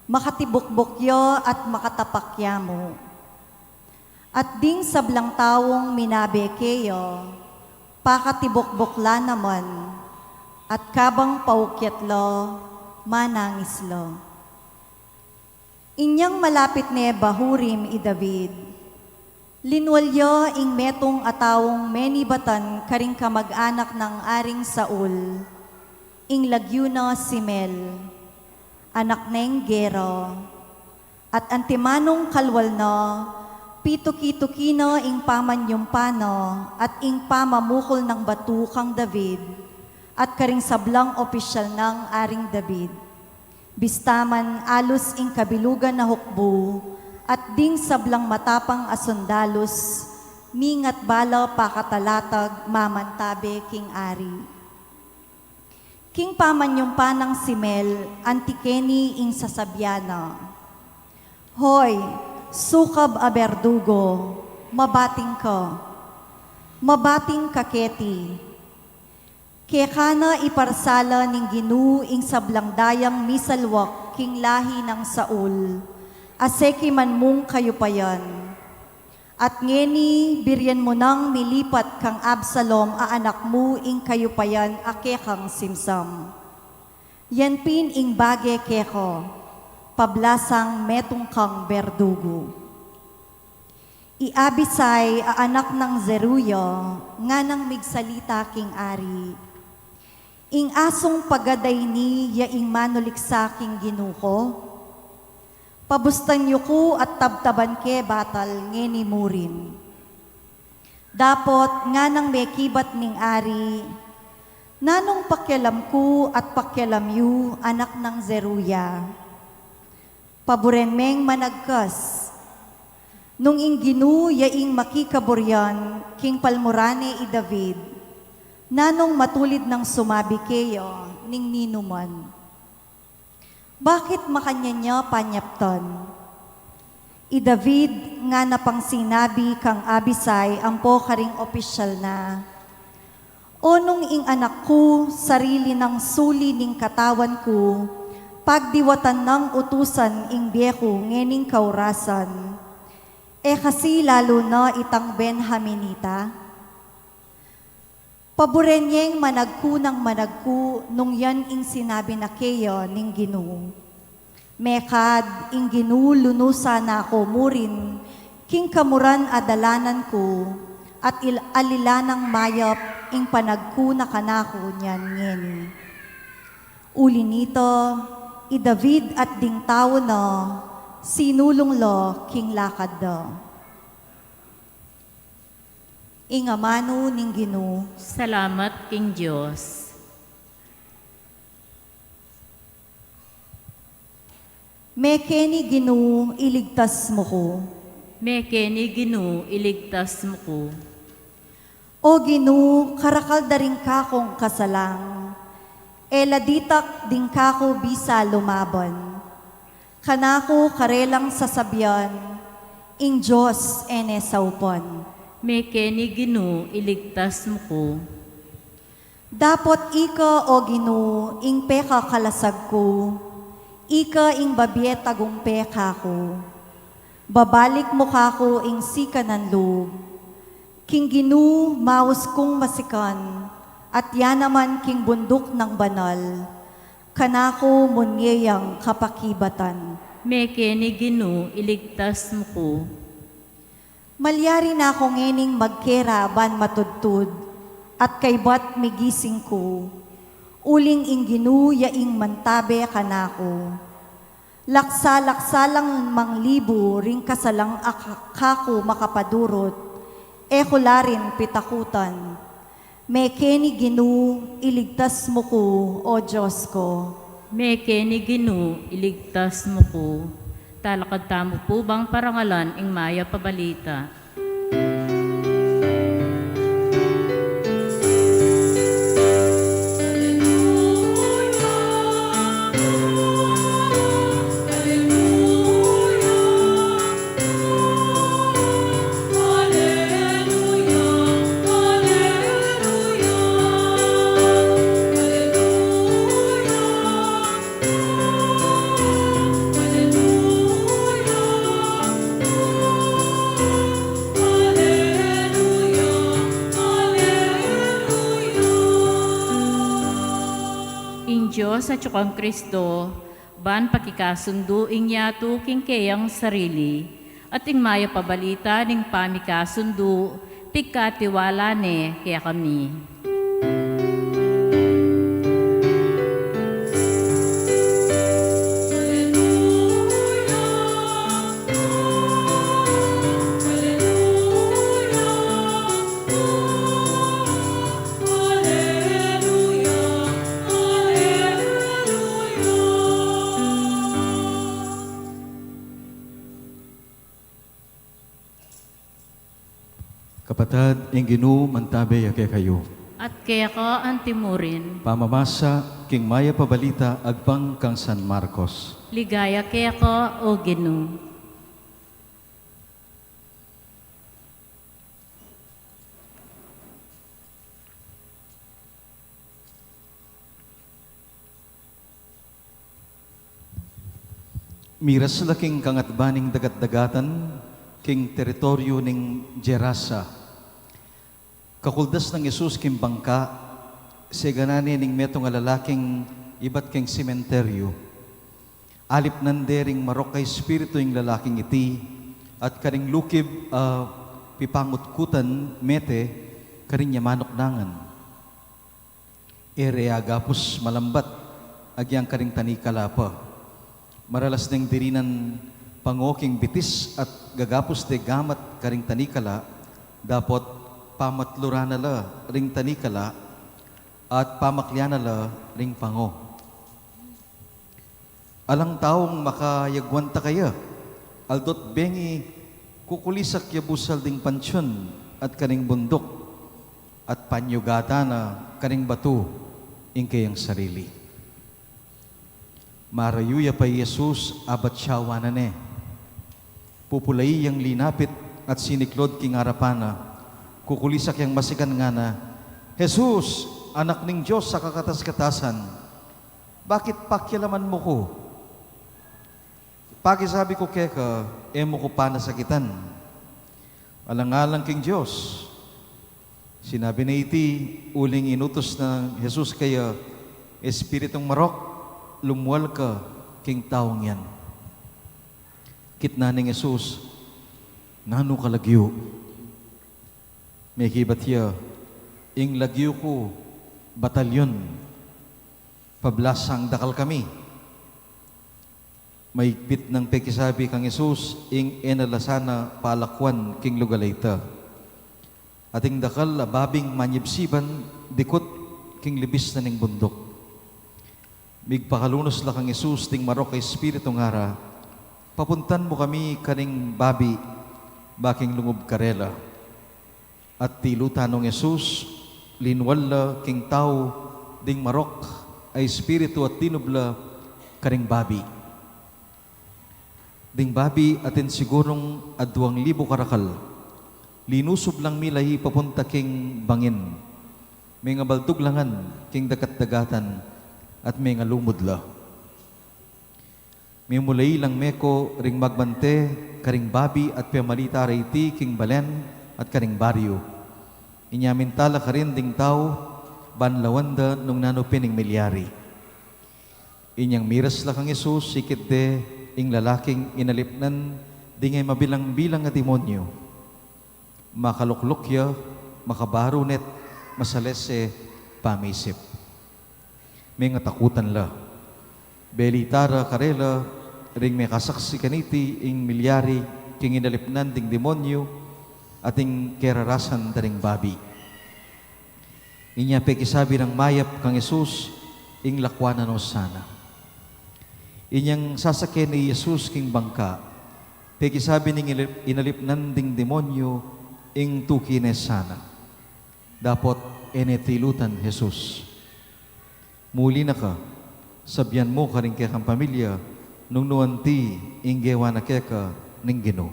makatibukbuk ya at makatapak ya mu. At ding sablang taung minabe keya, pakatibukbuk la naman, at kabang paukyat la, manangis la. Inyang malapit ne Bahurim i David, linwal ya ing metung a taung menibatan karing kamag-anak nang Aring Saul, ing lagyu na si Mel, anak neng Gera. At antimanung kalwal na, pituki-tuki na ing pamanyumpa na at ing pamamukul nang batu kang David, at karing sablang opisyal nang Aring David. Bista man alus ing kabilugan a hukbu, at ding sablang matapang a sundalus, mingat bala pakatalatag mamantabe king ari. King pamanyumpa nang si Mel, anti keni ing sasabyan na: Hoy, sukab a berdugo, mabating ka. Mabating ka keti. Keka na iparsala ning Ginu ing sablang dayang misalwak king lahi nang Saul, a sekiman mung kayupayan. At ngeni, biryan mu nang milipat kang Absalom a anak mu ing kayupayan a kekang simsam. Yan pin ing bage keka, pablasang metung kang berdugo. I Abisai a anak nang Zeruya, nganang migsalita king ari: Ing asung pagad a ini ya ing manuliksa king Ginu ku? Pabustan yu ku at tabtaban ke batal ngeni murin. Dapot nganang mekibat ning ari: Nanung pakialam ku at pakialam yu, anak nang Zeruya? Paburen meng managkas. Nung ing Ginu ya ing makikaburian king palmuran ne i David, nanung matulid nang sumabi keya ning ninuman? Bakit makanyan ya panyaptan? I David ngana pang sinabi kang Abisai ampo karing opisyal na: O nung ing anak ku sarili nang suli ning katawan ku, pagdiwatan nang utusan ing bie ku ngening kaurasan, e kasi lalu na itang Benjaminita? Paburen yeng managku nang managku nung yan ing sinabi na keya ning Ginu. Mekad ing Ginu lunusan na ku murin king kamuran a dalanan ku, at il-, alilan nang mayap ing panagku na kanaku nian ngeni. Uli nita, i David at ding tau na sinulung la king lakad da. Ing amanu ning Ginu. Salamat king Dios. Mekeni Ginu, iligtas mu ku. Mekeni Ginu, iligtas mu ku. O Ginu, karakal da ring kakung kasalang, e la ditak ding kaku bisa lumaban. Kanaku karelang sasabian, ing Dios e ne saupan. Mekeni Ginu, iligtas mu ku. Dapot ika, o Ginu, ing pekakalasag ku, ika ing babie tagumpe kaku. Babalik mu kaku ing sikanan lub. King Ginu maus kung masikan, at ya naman king bunduk nang banal, kanaku munye yang kapakibatan. Mekeni Ginu, iligtas mu ku. Malyari na ku ngening magkera ban matudtud, at kaybat migising ku, uling ing Ginu ya ing mantabe kanaku. Laksa-laksa lang manglibu ring kasalang a ka-, kaku makapadurut, e ku la rin pitakutan. Mekeni Ginu, iligtas mu ku, o Dios ku. Mekeni Ginu, iligtas mu ku. Talakad tamu pu bang parangalan ing mayap a balita. Ing Dios atiu kang Kristo, ban pakikasundu ing yatu king keyang sarili, at ing mayap a balita ning pamikasundu, pigkatiwala ne kekami. Kapatad, ing Ginu mantabe ya kekayu. At keka antimurin. Pamamasa king mayap a balita agpang kang San Marcos. Ligaya keka, o Ginu. Miras la king kangatba ning dagat-dagatan, king teritoryu ning Gerasa. Kakuldas nang Jesus king bangka, seganan ne ning metung a lalaking ibat king sementeryu. Alipnan de ring marok a espiritu ing lalaking iti, at karing lukib a pipangutkutan mete karin ya manuknangan. E re agapus malambat, agyang karing tanikala pa. Maralas deng dirinan pango king bitis at gagapus de gamat karing tanikala, dapot pamatluran na la ring tanikala at pamaklian na la ring pango. Alang taung makayagwan ta kaya, aldo't bengi kukulisak ya busal ding pantiun at karing bunduk, at panyugatan na karing batu ing kayang sarili. Marayu ya pa i Jesus, abat siya wanan ne. Pupulai yang linapit at siniklod king arapan na, kukulisak yang masikan ngana, "Jesus, Anak ning Dios a kakatas-katasan, bakit pakialaman mu ku? Pakisabi ku keka, e mu ku pa nasakitan." Alang-alang king Dios. Sinabi na iti, uling inutus nang Jesus kaya, "Espiritung marok, lumual ka king taung yan. Kitnan nang Jesus, "Nanu ka lagyu?" Mekibat ya, "Ing lagyu ku, Batalyon. Pablasang dakal kami." Maigpit nang pekisabi kang Jesus ing e na la sana palakwan king lugal a ita. Ating dakal a babing manyibsiban dikut king libis na ning bunduk. Migpakalunus la kang Jesus ding marok a espiritu, ngara, "Papuntan mu kami karing babi, ba king lungub karela." At tilutan nong Jesus, linwal la king tau ding marok a espiritu at tinubla karing babi. Ding babi atin sigurung aduang libu karakal. Linusub lang mi la i papunta king bangin. Mengabaltug la ngan king dagat-dagatan at mengalumud la. Mimulai lang meko ring magbante karing babi at pemalita ra iti king balen at karing baryu. Inya minta la karin ding tau ban lawan da nung nanu pin ing milyari. Inyang miras la kang Jesus, ikit de ing lalaking inalipnan ding e mabilang-bilang a demonyu. Makalukluk ya, makabaru net, masalese pamisip. Mengatakutan la. Belita ra karela ring mekasaksi kaniti ing milyari king inalipnan ding demonyu at ing kerarasan da ring babi. Inya pekisabi nang mayap kang Jesus, ing lakwan na no sana. Inyang sasake ne i Jesus king bangka, pekisabi ning inalip-, inalipnan ding demonyu, ing tuki ne sana. Dapot e ne tilutan Jesus. Muli na ka, sabian mu karing kekang pamilya, nung nu anti ing gewa na keka ning Ginu.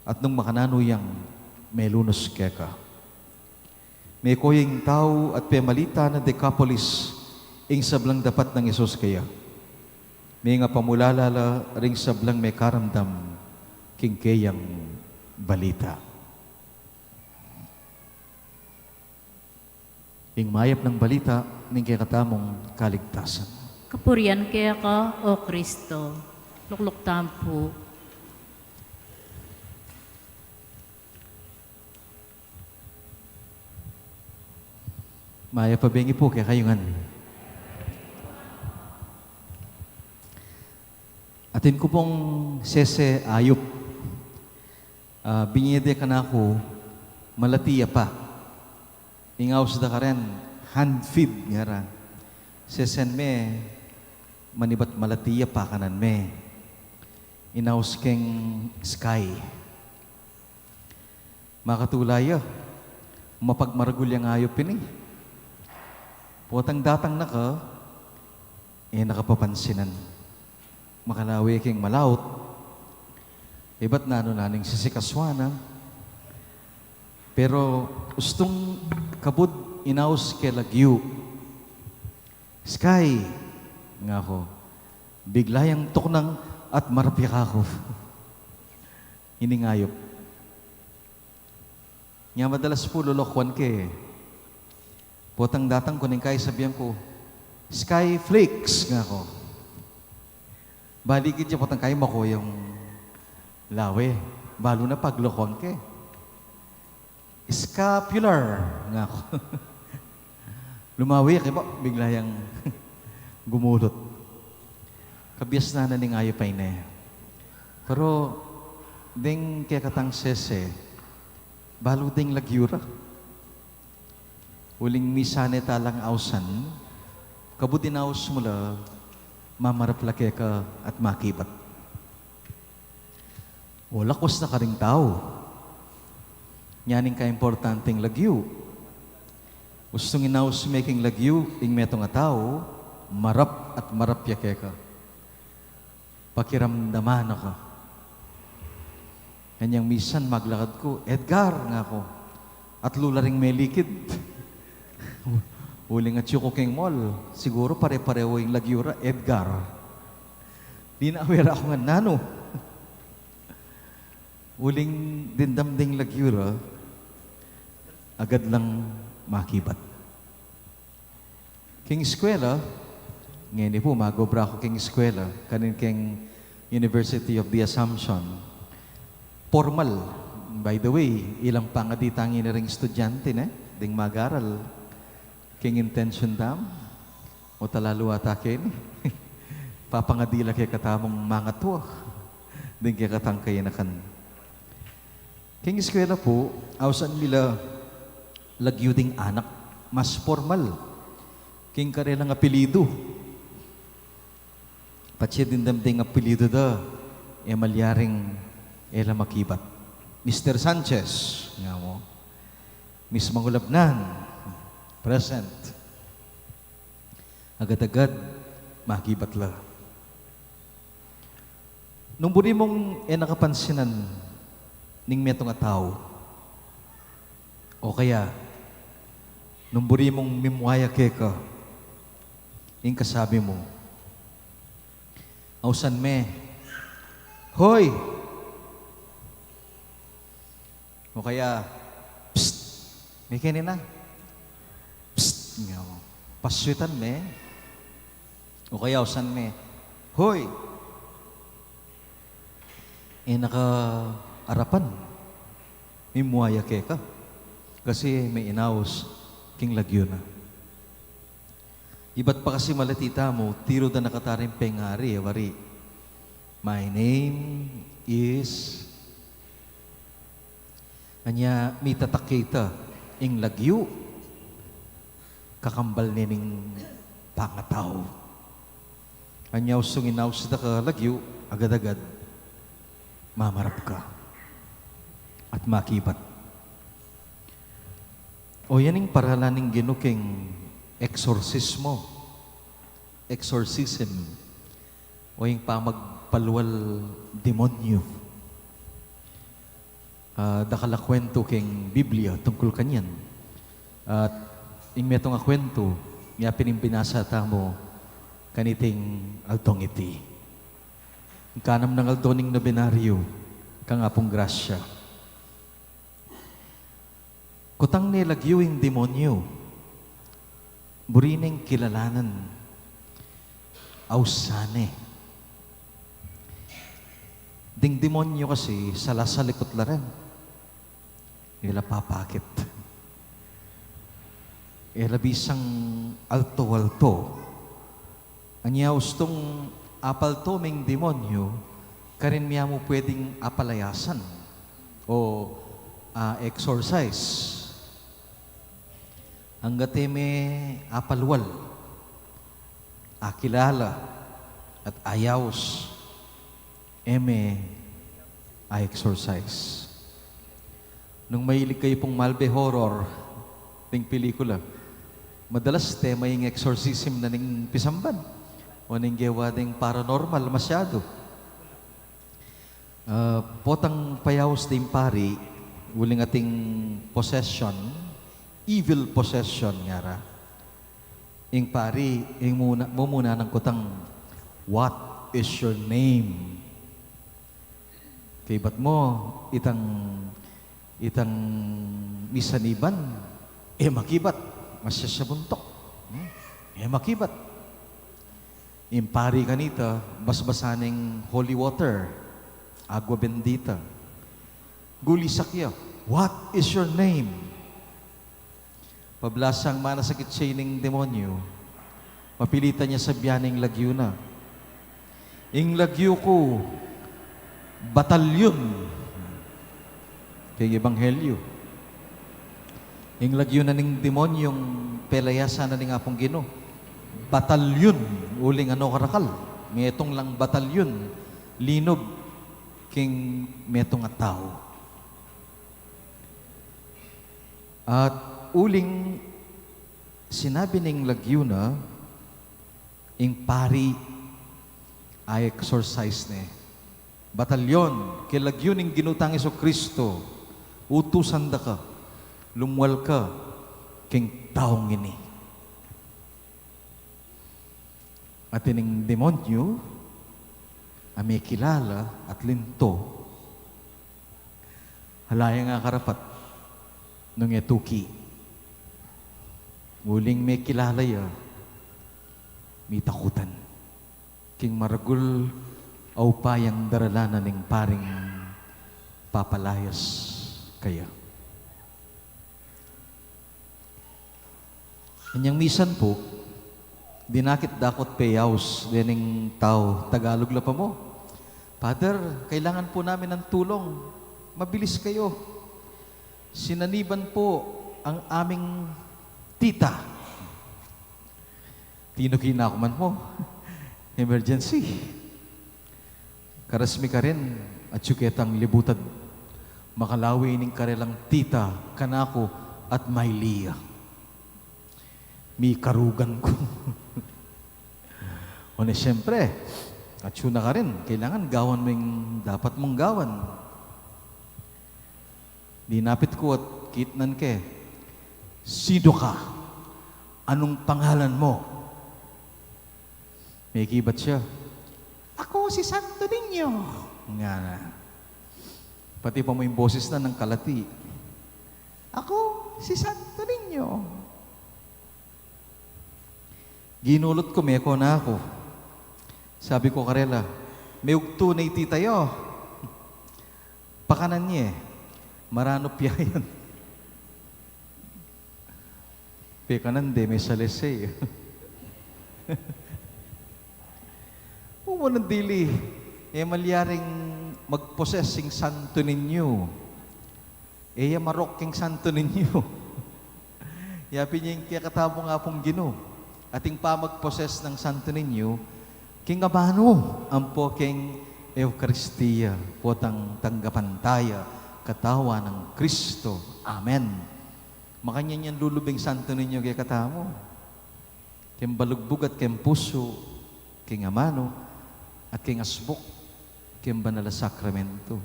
At nung makananu yang melunus keka. Meko ya ing tau at pemalita na Decapolis ing sablang dapat nang Jesus keya. Mengapamulala la ring sablang mekaramdam king keyang balita. Ing mayap nang balita ning kekatamung kaligtasan. Kapurian keka, O Kristo. Lukluk tamu pu. Mayap a bengi pu kekayu ngan. Atin ku pung sese ayup. Ah, binye de kanaku, malati ya pa. Ing aus da karen, hand feed, ngara. Sesen me, manibat malati ya pa kanan me. Inaus keng Sky. Makatula ya, mapagmaragul yang ayup ini. Potang datang na ka, e na ka papansinan. Makalawe keng malaut, ibat nanu na ning sisikasuan na. Pero ustung kabud inaus ke lagyu. "Sky," ngaku. Bigla yang tuknang at marapya kaku. Ining ayup. Nya madalas pu lolokoan ke. Potang datang ku ning kai sabian ku, "Sky Flakes," ngaku. Balikid ya potang kai mako yang lawe. Balu na paglokoan ke. "Scapular," ngaku. Lumawe ke po, bigla yang gumulut. Kabiasnan na ning ayup a ini. Pero deng kekatang sese, balu deng lagyu ra. Uling misan e ta lang ausan, kabud inaus mu la, mamarap la keka at makibat. O, lakwas na karing tau. Nya ning kaimportanteng lagyu. Ustung inaus me king lagyu ing metung a tau, marap at marap ya keka. Pakiramdaman na ka. Kanyang misan maglakad ku, "Edgar," ngaku. Atlu la ring melikid. Uling atyu ku king mall, siguru pare-pareho ing lagyu ra, Edgar. Dinawe ra ku ngan nanu. Uling dimdam deng lagyu ra, agad lang makibat. King eskwela, Ngeni pu, magobra ku keng eskwela, karin keng University of the Assumption. Pormal. By the way, ilang pa ngadi tang ini ring estudyante, ne? Ding mag-aral. Keng intention dam, o talalu ata keni. Papangadi la kekatamung mangatua. Ding kekatang kayanakan. Keng eskwela pu, ausan mi la lagyu ding anak mas pormal keng karelang apelyidu. Patse dimdam ding apelyidu da, e malyaring e la makibat. Mister Sanchez, nga mu. Miss Mangulabnan, present. Agad-agad, makibat la. Nung buri mung e nakapansinan ning metung a tau, o kaya nung buri mung mimwaya keka, ing kasabi mu, ausan me, "Hoy!" O kaya, "Psst! Me keni na. Psst!" Nga mu. Paswitan me. O kaya ausan me, "Hoy!" E na ka arapan. Mimwaya keka. Kasi me inaus king lagyu na. Ibat pa kasi malati tamu, tiru da na kataring pengari, e wari, "My name is," anya mitatak ya ita ing lagyu, kakambal ne ning pangatau. Anya ustung inaus da ka lagyu, agad-agad mamarap ka at makibat. O yan ing paralan ning Ginu keng eksorsismo. Exorcism. O ing pamagpalual demonyo. Ah, dakal a kwentu keng Biblia tungkul kanyan. At ing metung a kwentu, ya pin ing binasa tamu kaniting aldong iti. Ing kanam nang aldo ning nobenaryo kang Apung Grasya. Kutang ne lagyu ing demonyo. Buri neng kilalanan. Ausan ne. Ding demonyo kasi, sala sa likut la ren. E la papakit. E la bisang alto-alto. Anya ustung apalto meng demonyo, karin mi ya mu pwedeng apalayasan o, ah, exorcise. Anggat e me apalual, akilala, at ayaus, e me a-exorcise. Nung mahilig kayu pung malbe horror ding pelikula, madalas tema ing exorcism na ning pisamban o ning gewa ding paranormal masyadu. Ah, potang payaus ding pari, uling ating possession, evil possession, ngara. Ing pari, ing muna, mumuna nang kutang, "What is your name?" Kaybat mu, itang, itang misaniban, e makibat, masyasabuntuk. Hmm? E makibat. Ing pari kanita, basbasan neng holy water, agua bendita. Gulisak ya, "What is your name?" Pablasang manasakit ya ining demonyo, mapilitan ya sabian ing lagyu na, "Ing lagyu ku, Batalyon." Keng Ebanghelyo, ing lagyu na ning demonyong pelayasan na ning Apung Ginu, batalyon, uling ano karakal, metung lang batalyon linub king metung a tau. At uling sinabi ning lagyu na, ing pari a-exorcise ne, "Batalyon, king lagyu ning Ginu tang Jesucristo, utusan da ka, lumual ka king taung ini." At ining demonyo a mekilala at linto, ala yang akarapat nung e tuki. Uling mekilala ya, mitakutan. King maragul a upayang daralan na ning paring papalayas kaya. Inyang misan pu, dinakit dakot peyaus dening tau Tagalog la pa mu. Father, kailangan po namin ng tulong. Mabilis kayo. Sinaniban po ang aming tita. Tinuki na ku man mu. Emergency. Karas mi karin, atyu ketang libutad makalawi ning karelang tita, kanaku at Mylia. Mikarugan ku. O ne, siyempre, atyu na karin, kailangan gawan mu ing dapat mung gawan. Dinapit ku at kitnan ke, "Sino ka? Anong pangalan mo?" Mekibat siya, "Ako si Santo Niño," ngana. Pati pa mu ing boses na nang kalati, "Ako si Santo Niño." Ginulut ku, meko na ku. Sabi ku karela, "Meugtu ne iti tayo." Pakanan ye, "Maranup ya yan." Pekanan de, me salese. Umu nang dili, e malyaring magposes ing Santo Niño. E ya marok king Santo Niño. Ya pin ing kekatamung Apung Ginu. Ating pamagposes nang Santo Niño, king amanu, ampo king Eukaristia, potang tanggapan taya katawan nang Kristo. Amen. Makanyan yang lulub ing Santo Niño kekatamu. King balugbug at king pusu, king amanu, at king asbuk, king banal a sakramento.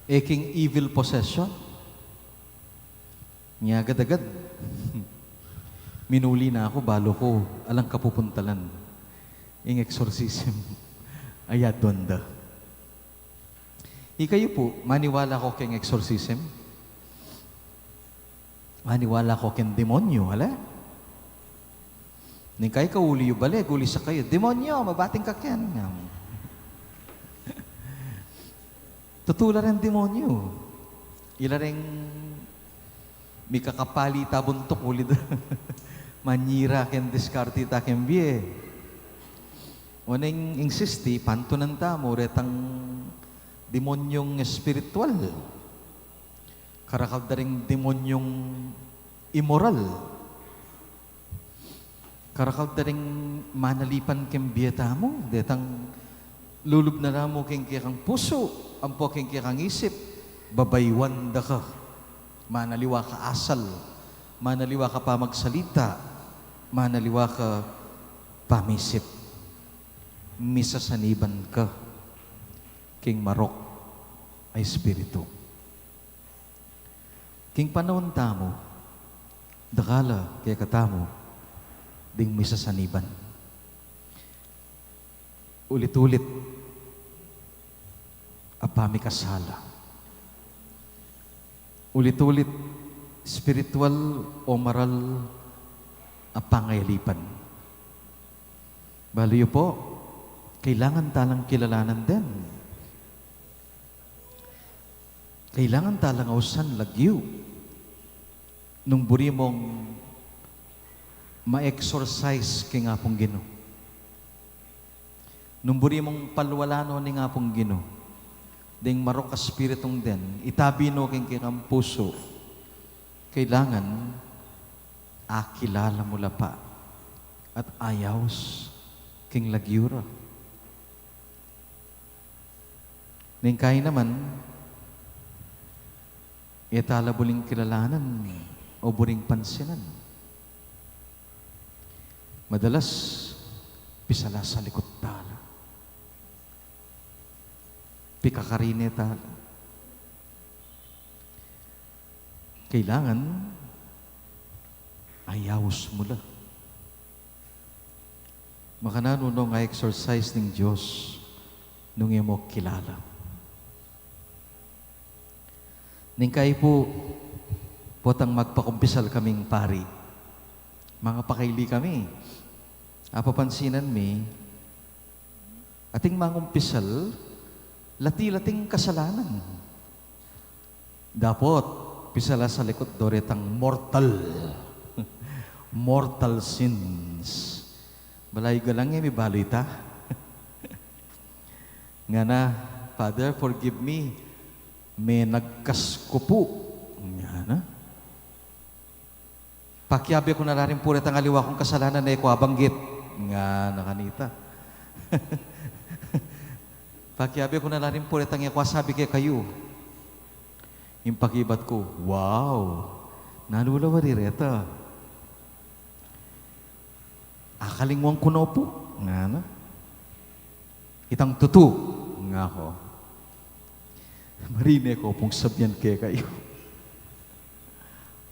E king evil possession. Nya agad-agad, minuli na ku, balu ku alang kapupuntalan ing exorcism a yaduan da. Ikayu pu, maniwala ko king exorcism? Maniwala ko king demonyo, ala? Ning kayka uli yu bale, guli sa kayu, "Demonyo, mabating ka ken." Tutu la reng demonyo. Ila reng mikakapali ta buntuk, uli da manyira ken diskarte ta ken bie. Oneng ing sisti, pantunan tamu, retang demonyong espiritual. Karakal da ring demonyong imoral. Karakal da ring manalipan king bie tamu, detang lulub na la mu king kekang pusu, ampo king kekang isip, babayuan da ka. Manaliwa ka asal, manaliwa ka pamagsalita, manaliwa ka pamisip. Misasaniban ka king marok a espiritu. King panaun tamu, dakal a kekatamu ding misasaniban. Ulit-ulit a pamikasala. Ulit-ulit espiritual o moral a pangayalipan. Balu yu pu, kailangan ta lang kilalanan den. Kailangan ta lang ausan lagyu nung buri mung ma-exorcise king Apung Ginu. Nung buri mung palwalan no ning Apung Ginu ding marok a espiritung den, itabi no king kekang pusu, kailangan akilala mu la pa at ayaus king lagyu ra. Ning kai naman, e ta la buring kilalanan o buring pansinan. Madalas, pisalasalikut ta la. Pikakarine ta la. Kailangan ayaus mu la. Makananu nung a-exorcise ning Dios nung e mu kilala? Ning kai pu, potang magpakumpisal kaming pari, Mangapakaili kami. Apapansinan mi, ating mangumpisal, lati-lating kasalanan. Dapot, pisala sa likut do retang mortal. Mortal sins. Balayu galang e, mibalu ita. Ngana, "Father, forgive me. Menagkas ku pu." Ngana. "Pakiabe ku na la rin pu retang aliwa kung kasalanan e ku abanggit." Ngana kanita. "Pakiabe ku na la rin pu retang e ku asabi kekayu." Ing pakibat ku, "Wow! Nanu la wari reta? Akalingwan ku no pu," ngana. "Itang tutu," ngaku. "Marine ku pung sabian kekayu.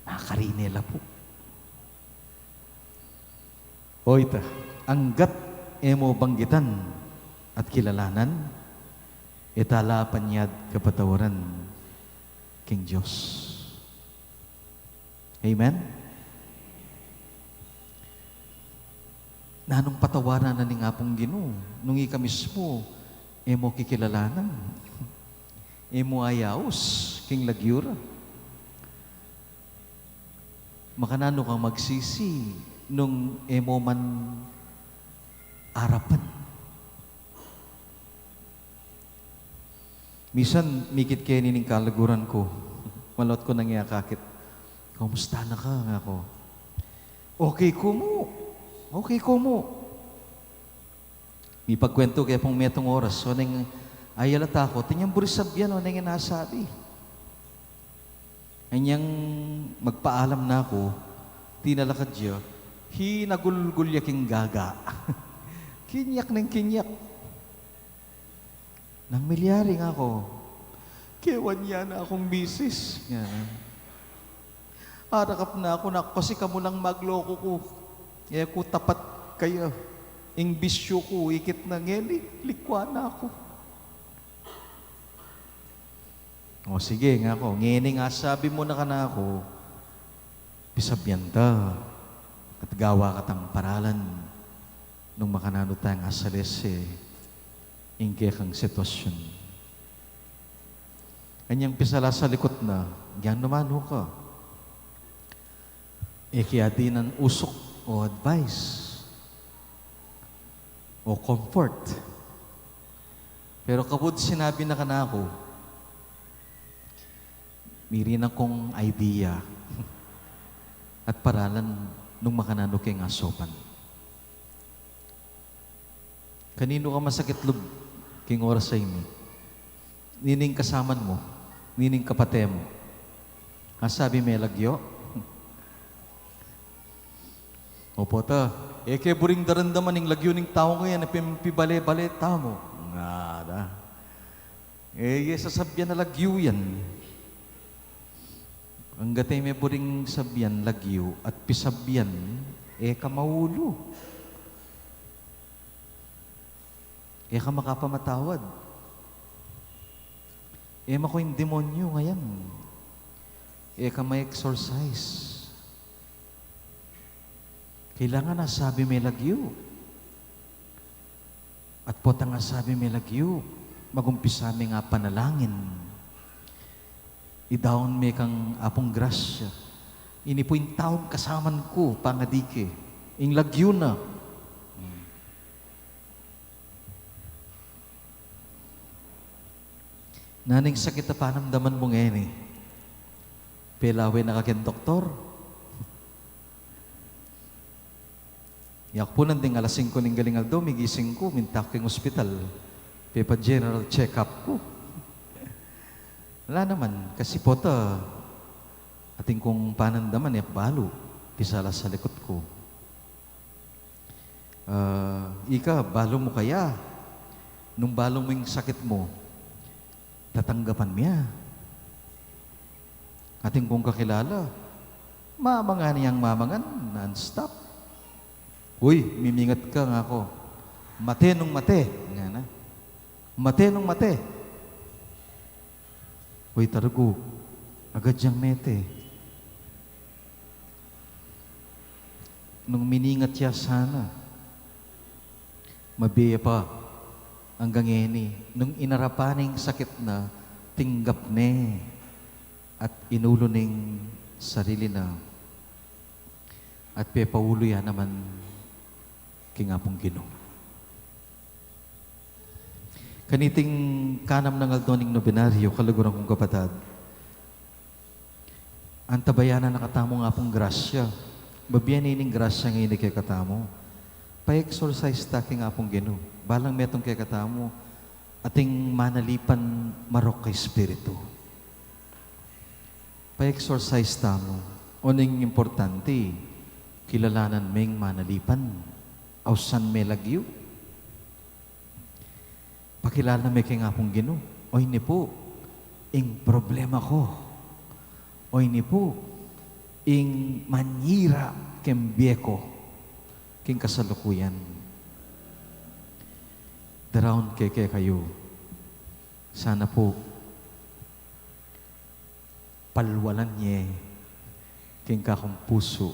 Makarine la pu." O ita, anggat e mu banggitan at kilalanan, e ta la panyad kapatawaran king Dios. Amen? Nanung patawaran na ning Apung Ginu nung ika mismu e mu kikilalanan, e mu ayaus king lagyu ra? Makananu kang magsisi nung e mu man arapan? Misan mikit keni ning kaluguran ku, malot ku nang akakit. "Kumusta na ka?" ngaku. "Okay ku mu. Okay ku mu." Mipagkwentu ke pung metung oras, o neng ayalata ku, atin yang buri sabian, o neng e na asabi. Anyang magpaalam na ku, tinalakad ya, hinagulgul ya king gaga. Kinyak neng kinyak. "Nanu milyari?" ngaku. "Kewan ya na kung misis," ngana. "Arakap na ku, naku, kasi kamu lang magloko ku. E ku tapat kaya. Ing bisyu ku, ikit na ngeni, likwa na ku." "O sige," ngaku, "ngeni ing asabi mu na kanaku, pisabian ta at gawa katang paralan nung makananu tang asalese ing kekang sitwasyun." Anyang pisala sa likut na, "Gyan naman ho ka." E ke adinan usuk o advice o comfort. Pero kapud sinabi na kanaku, mirinan kung idea at paralan nung makananu keng asopan. Kaninu ka masakit lub king oras a ini? Nining kasaman mu, nining kapate mu. Asabi me lagyu? Opo ta. E ke buring daramdaman ing lagyu ning tau ngeni a pin-, pibale-bale tamu. Ngara. E ye sasabian a lagyu yan. Anggat e me buring sabian lagyu at pisabian, e ka maulu. E ka makapamatawad. E maku ing demonyu ngayan. E ka ma-exorcise. Kailangan asabi me lagyu. At potang asabi me lagyu, magumpisa meng apanalangin. Idaun me kang Apung grasya. Ini pu ing taung kasaman ku, pangadi ke. Ing lagyu na. Hmm. Nanu ing sakit a panamdaman mu ngeni? Pelawe na ka keng doktor? Yaku pu nanding alas singko ning galing aldo, migising ku, minta ku king ospital. Pepa-general check-up ku. Ala naman, kasi pota, atin kung panamdaman, e ku balu, pisala sa likut ku. Ah, ika, balu mu kaya? Nung balu mu ing sakit mu, tatanggapan mu ya? Atin kung kakilala, mamangan yang mamangan, non-stop. "Uy, mimingat ka," ngaku. "Mate nung mate," ngana. "Mate nung mate." Uy, tarugu, agad yang mete. Nung miningat ya sana, mabie ya pa anggang ngeni, nung inarapan ne ing sakit na, tinggap ne at inulu ne ing sarili na at pepaulu ya naman king Apung Ginu. Kaniting kanam nang aldo ning nobenaryo, kaluguran kung kapatad, antabayanan na katamu ing Apung grasya. Bibie ne ning grasya ngeni kekatamu. Pa-exercise ta king Apung Ginu. Balang metung kekatamu ating manalipan marok a espiritu. Pa-exercise tamu. Oneng importante, kilalanan me ing manalipan. Ausan me lagyu. Pakilala me king Apung Ginu. O ini pu ing problema ku. O ini pu ing manyira king bie ku king kasalukuyan. Daraun ke kekayu. Sana pu palwalan ye king kakung pusu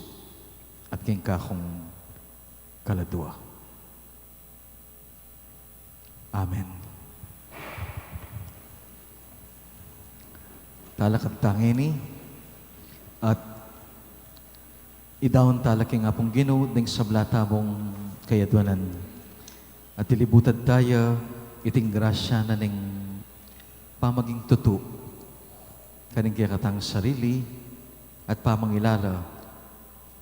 at king kakung kaladua. Amen. Talakad ta ngeni at idaun tala king Apung Ginu ding sabla tamung kayadwanan. At ilibutad taya iting grasya na ning pamaging tutu karing kekatang sarili at pamangilala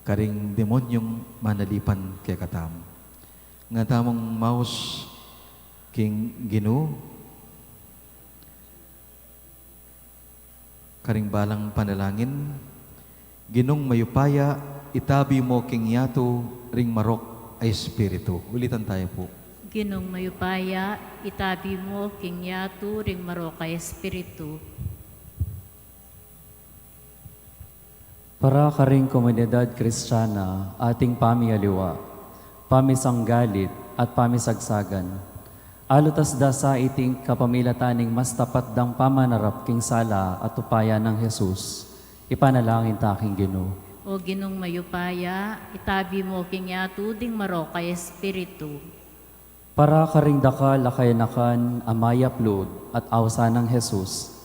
karing demonyung manalipan kekatamu. Nga tamung maus king Ginu karing balang panalangin. Ginung mayupaya, itabi mu king yatu ring marok a espiritu. Ulitan taya pu. Ginung mayupaya, itabi mu king yatu ring marok a espiritu. Para karing komunidad Kristiana, ating pamialiwa, pamisanggalit, at pamisagsagan, alutas da sa iting kapamilatan ning mas tapat dang pamanarap king sala at upaya nang Jesus. Ipanalangin ta king Ginu. O Ginung mayupaya, itabi mu king yatu ding marok a espiritu. Para karing dakal a kayanakan a mayap lub at ausan nang Jesus,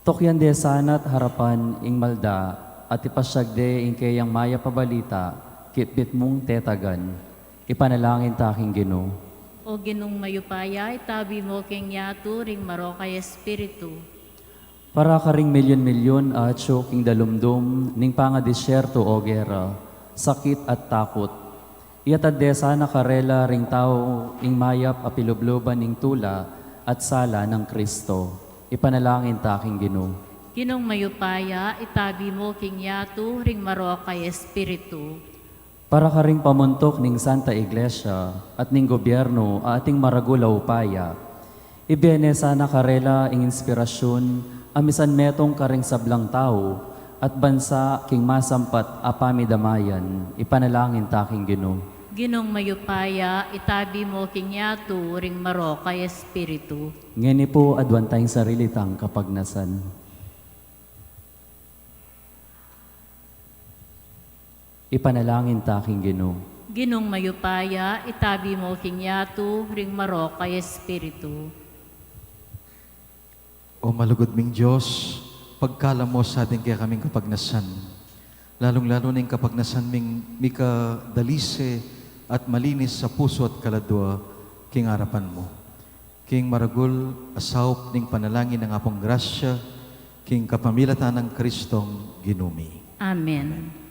tukyan de sana't harapan ing malda at ipasyag de ing keyang mayap a balita kitbit mung tetagan. Ipanalangin ta king Ginu. O Ginung mayupaya, itabi mu king yatu ring marok a espiritu. Para karing milyon-milyon a atyu king dalumdum ning pangadisyerto o gera, sakit at takut, iatad de sana karela ring tau ing mayap a pilubluban ning tula at sala nang Kristo. Ipanalangin ta king Ginu. Ginung mayupaya, itabi mu king yatu ring marok a espiritu. Para karing pamuntuk ning Santa Iglesia at ning gobyerno a ating maragul a upaya, ibie ne sana karela ing inspirasyun a misan metung karing sablang tau at bansa king masampat a pamidamayan. Ipanalangin ta king Ginu. Ginung mayupaya, itabi mu king yatu ring marok a espiritu. Ngeni pu aduan tang sarili tang kapagnasan. Ipanalangin ta king Ginu. Ginung mayupaya, itabi mu king yatu ring marok a espiritu. O malugud ming Dios, pagkalam mu sa ding kekaming kapagnasan, lalung-lalu na ing kapagnasan ming mikadalise at malinis a pusu at kaladua king arapan mu. King maragul a saup ning panalangin nang Apung Grasya, king kapamilatan nang Kristong Ginu mi. Amen.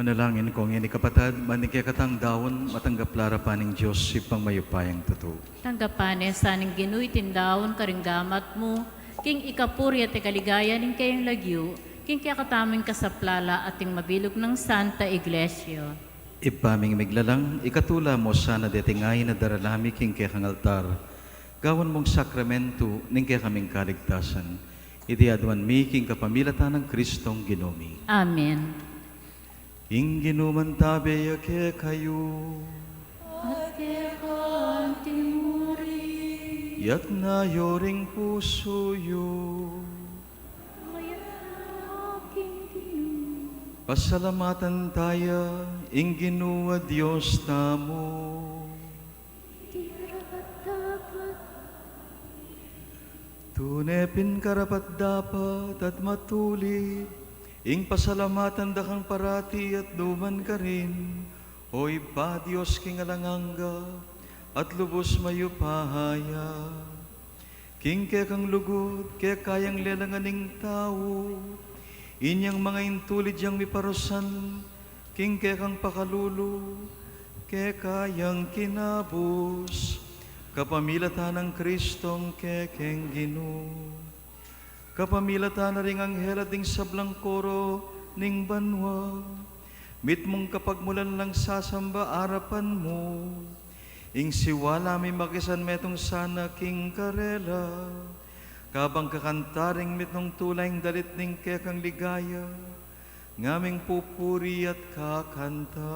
Nalangin ko ngeni, kapatad, ban ding kekatang daun matanggap la arapan ning Dios Ibpang mayupayang tutu. Tanggapan ne sa ning Ginu iting daun karing gamat mu, king ikapuri at ikaligaya ning keyang lagyu, king kekatamung kasaplalan at ning mabilug nang Santa Iglesia. Ibpa ming miglalang, ikatula mu sana deting ain a daralan mi king kekang altar, gawan mung sakramentu ning kekaming kaligtasan. Iti aduan mi king kapamilatan nang Kristong Ginu mi. Amen. Ing Ginu mantabe ya kekayu. At keka anti mu rin. Iyatas yu ring pusu yu. Mayap na king Ginu. Pasalamatan taya ing Ginu a Dios tamu. Di karapat-dapat. Tune pin karapat-dapat at matulid ing pasalamatan da kang parati at nukarin man, O Ibpa, Dios king alang angga, at lubus mayupaya. King kekang lugud, keka yang lelangan ing tau, inyang manga intulid yang miparusan, king kekang pakalulu, keka yang kinabus, kapamilatan nang Kristong kekeng Ginu. Kapamilatan na ring anghel at ding sablang koro ning banua, mitmung kapagmulan lang sasamba arapan mu. Ing siwala mi makisan metung sana king karela, kabang kakanta ring mitmung tula ing dalit ning kekang ligaya, ngaming pupuri at kakanta.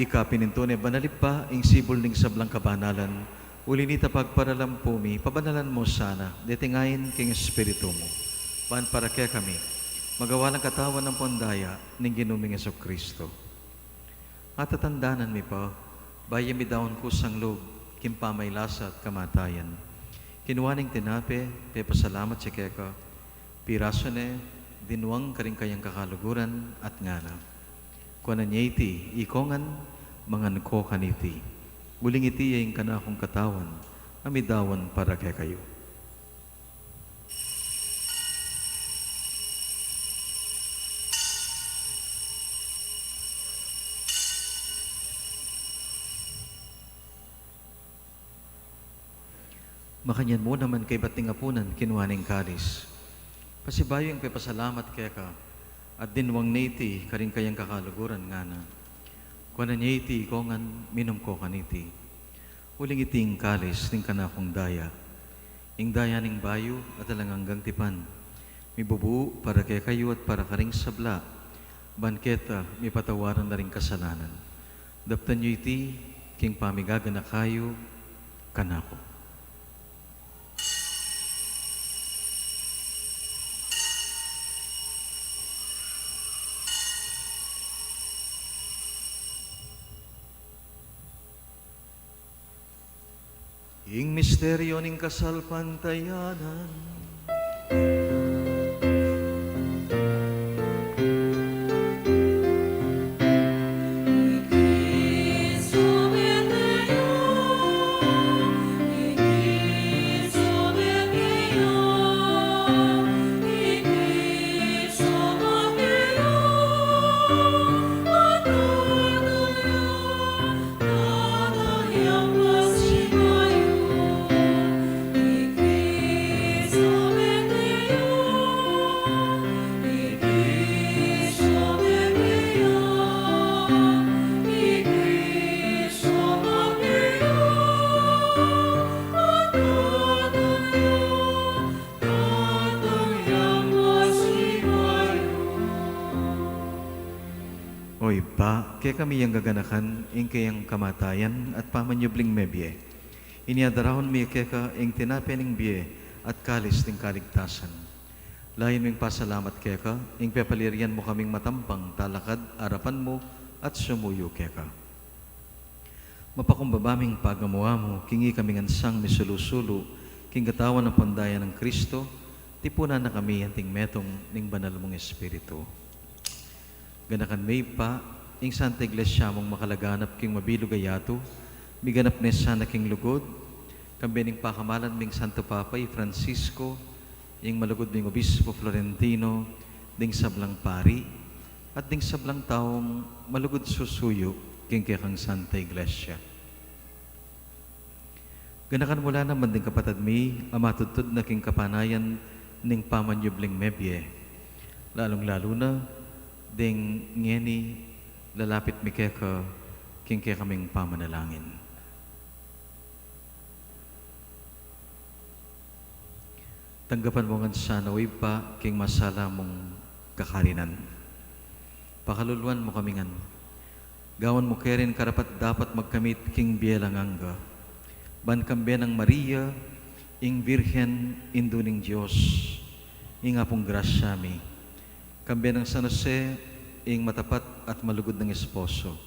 Ika pin ing tune banal Ibpa, ing sibul ning sablang kabanalan, uli nita pagparalampu mi, pabanalan mu sana deting ain king Espiritu mu, ban para kekami magawa lang katawan ampong daya ning Ginu ming Jesucristo. Atatandanan mi pa, bayu mi daun kusang lub king pamaylasa at kamatayan, kinua neng tinape, pepasalamat ya keka, pirasu ne, dinwang karing kayang kakaluguran at ngana: Kuanan ye iti, ikong ngan, mangan ko kaniti, uling iti ya ing kanakung katawan a midaun para kekayu. Makanyan mu naman kaybat ning apunan, kinua neng kalis, pasibayu yang pepasalamat keka, at dinwang ne iti karing kayang kakaluguran, ngana: Kuanan ye iti, ikong ngan, minum ko kaniti, uling iti ing kalis ning kanakung daya, ing daya ning bayu at alang anggang tipan, mibubu para kekayu at para karing sabla, ban keta mipatawaran la ring kasalanan. Daptan yu iti king pamigaganaka yu kanaku. Ing misteryu ning kasalpantayanan. O Ibpa, kekami yang gaganakan ing kayang kamatayan at pamanyubling mebie. Inya darahun mi keka ing tinape ning bie at kalis ning kaligtasan. Layun ming pasalamat keka ing pepalirian mu kaming matampang talakad arapan mu at sumuyu keka. Mapakumbaba ming pagamu-amu king ikami ngan sang misulu-sulu king katawan ampon daya nang Kristo, tipunan na kami anting metung ning banal mung Espiritu. Ganakan me Ibpa ing Santa Iglesia mung makalaganap king mabilug a yatu, miganap ne sana king lugud, kambe ning pakamalan ming Santo Papa i Francisco, ing malugud ming Obispo Florentino, ding sablang pari, at ding sablang taung malugud susuyu king kekang Santa Iglesia. Ganakan mu la naman ding kapatad mi a matudtud na king kapanayan ning pamanyubling mebie, lalung-lalu na ding ngeni lalapit mi keka king kekaming pamanalangin. Tanggapan mu ngan sana, O Ibpa, king masala mung kakarinan. Pakaluluan mu kami ngan. Gawan mu ke rin karapat-dapat magkamit king bie alang angga. Ban kambe nang Maria, ing Virgen, Indu ning Dios, ing Apung Grasya mi. Kambe nang San Jose, ing matapat at malugud nang esposo.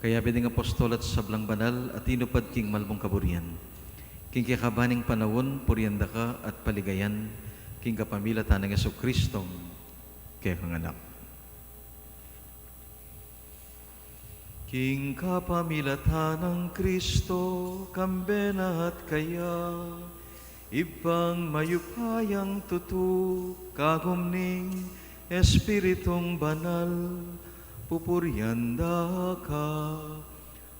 Kayabe ding apostol at sablang banal a tinupad king malmung kaburian. King kekaban ning panaun, purian da ka at paligayan, king kapamilatan nang Jesucristong kekang Anak. King kapamilatan nang Kristo, kambe na at kaya, Ibpang mayupayang tutu, kagum ning Espiritung Banal, pupurian da ka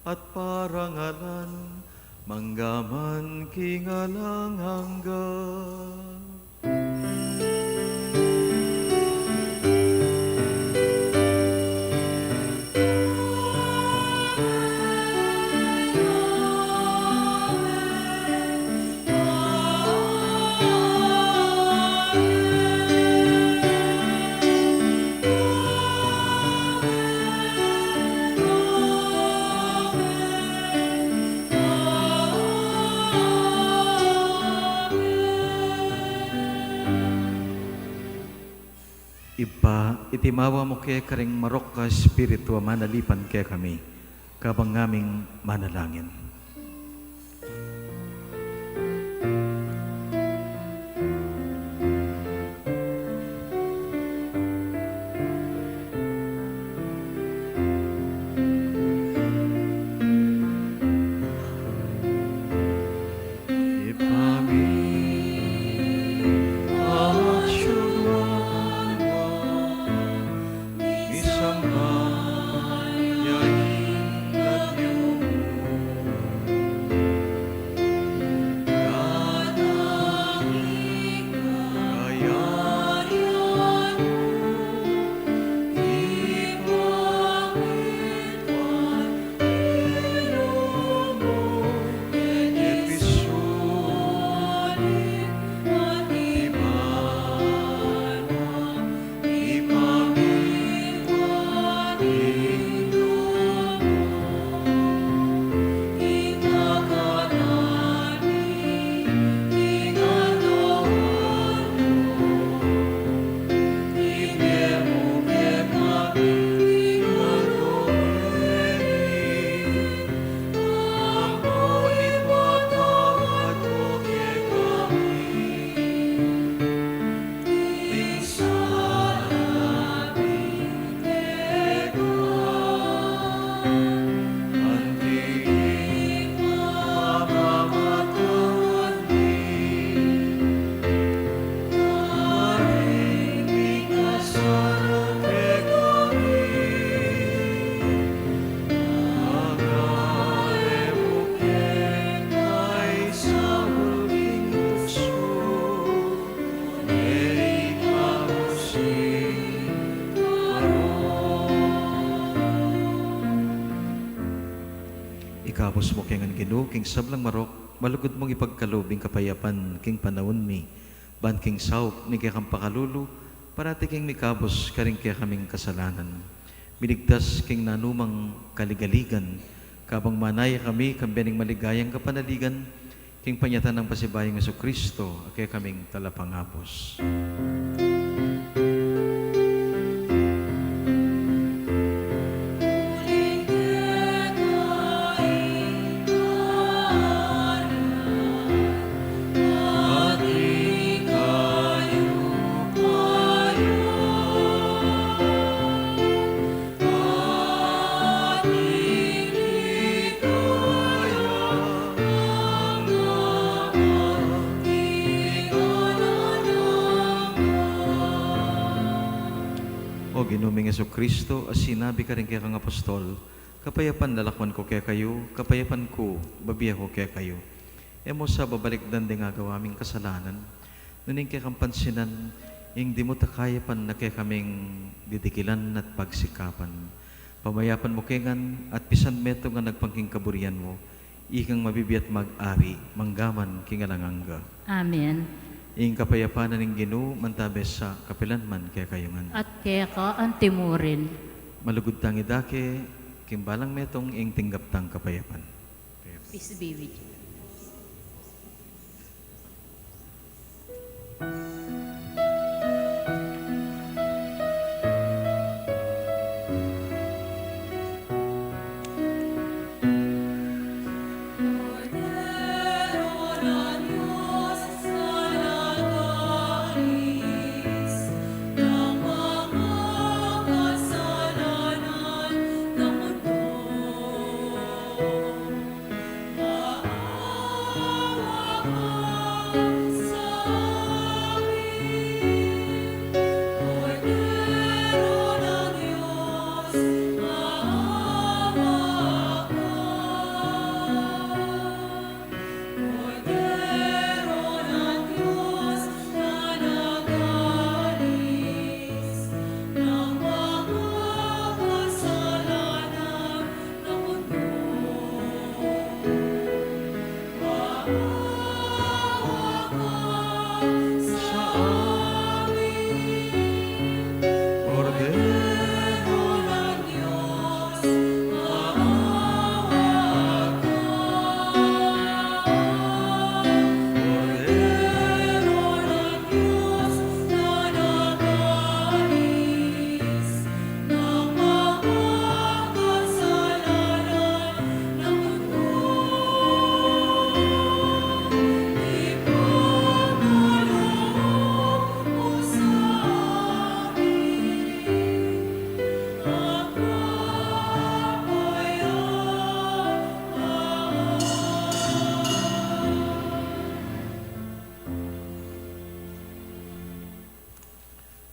at parangalan, mangga man king alang angga. Ibpa, itimawa mu ke karing marok a espiritu a manalipan kekami, kabang ngaming manalangin. Ikabus mu ke ngan Ginu, king sablang marok, malugud mung ipagkalub ing kapayapan king panaun mi, ban king saup ning kekang pakalulu, parati keng mikabus karing kekaming kasalanan. miligtas king nanumang kaligaligan, kabang manaya kami kambe ning maligayang kapanaligan, king panyatang nang pasibayu nang Jesucristo, a kekaming talapangapus. O Ginu ming Jesucristo, a sinabi karing kekang apostol, "Kapayapan lalakwan ku kekayu, kapayapan ku babie ku kekayu." E mu sa babalikdan ding agawa ming kasalanan, nune ing kekang pansinan ing dimu ta kayapan na kekaming didikilan at pagsikapan. Pamayapan mu ke ngan at pisan metung a agpang king kaburian mu, ikang mabibie at mag-ari manggaman king alang angga. Amen. Ing kapayapan na ning Ginu mantabe sa kapilan man kekayu ngan. At keka antimurin. Malugud tang idake king balang metung ing tinggap tang kapayapan. Peace be with you.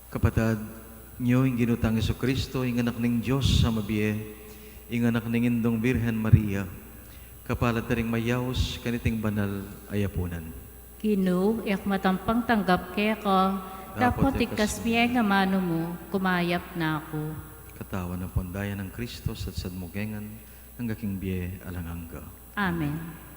Kapatad, nyo ing Ginu tang Jesucristo, ing Anak ning Dios a mabie, ing Anak ning Indung Birhen Maria, kapalad taring mayaus kaniting banal a yapunan. Ginu, e ku matampang tanggap keka, dapot ikasmu ing amanu mu, kumayap na ku. Katawan ampon daya nang Kristo, sadsad mu ke ngan, angga king bie alang angga. Amen.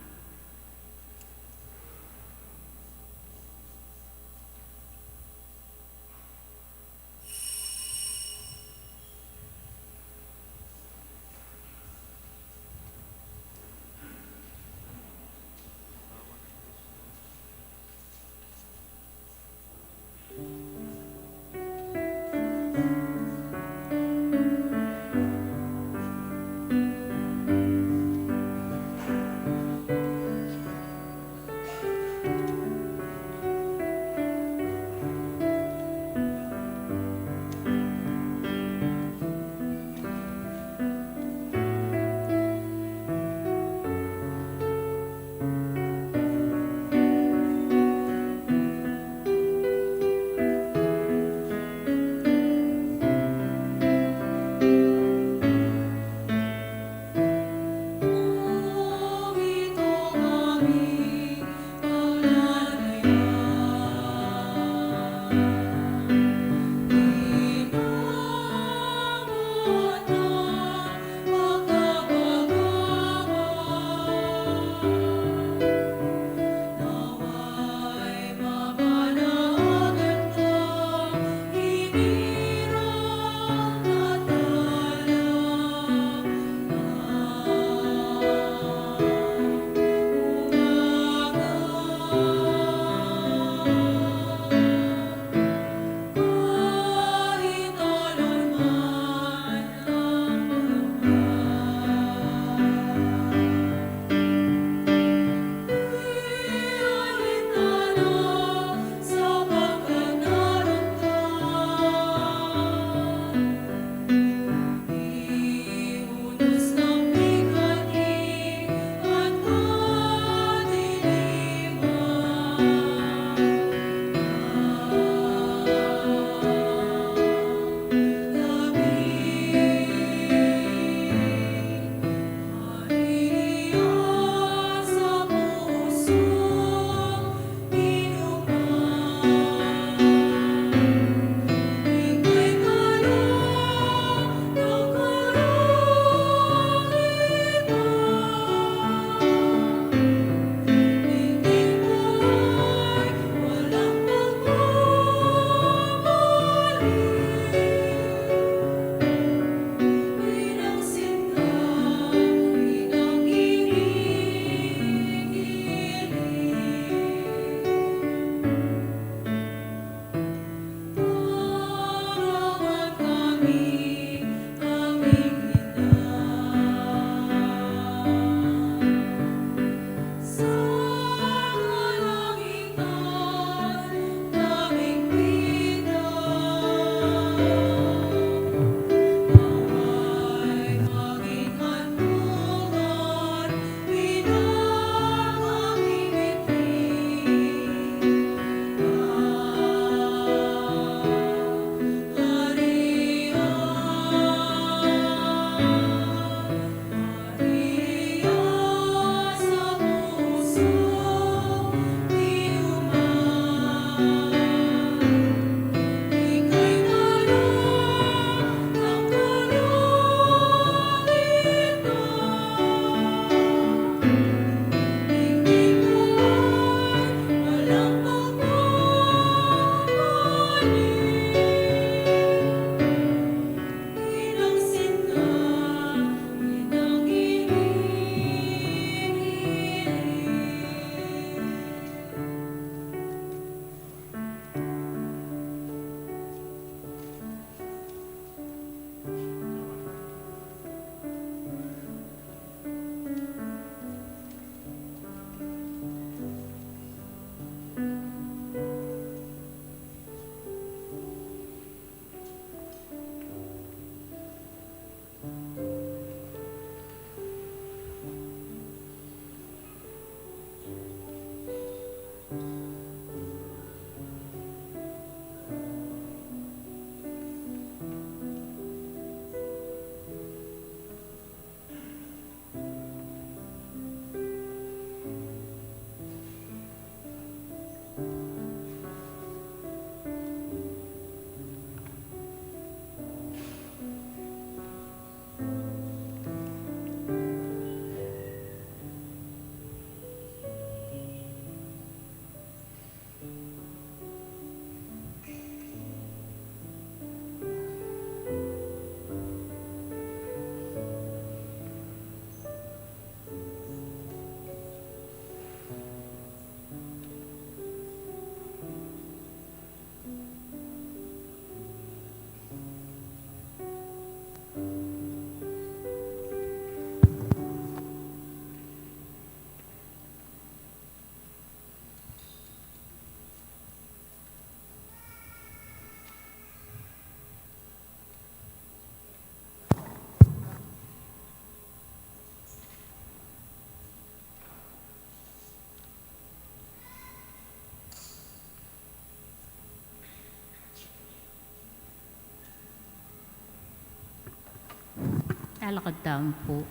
Talakad tamu pu.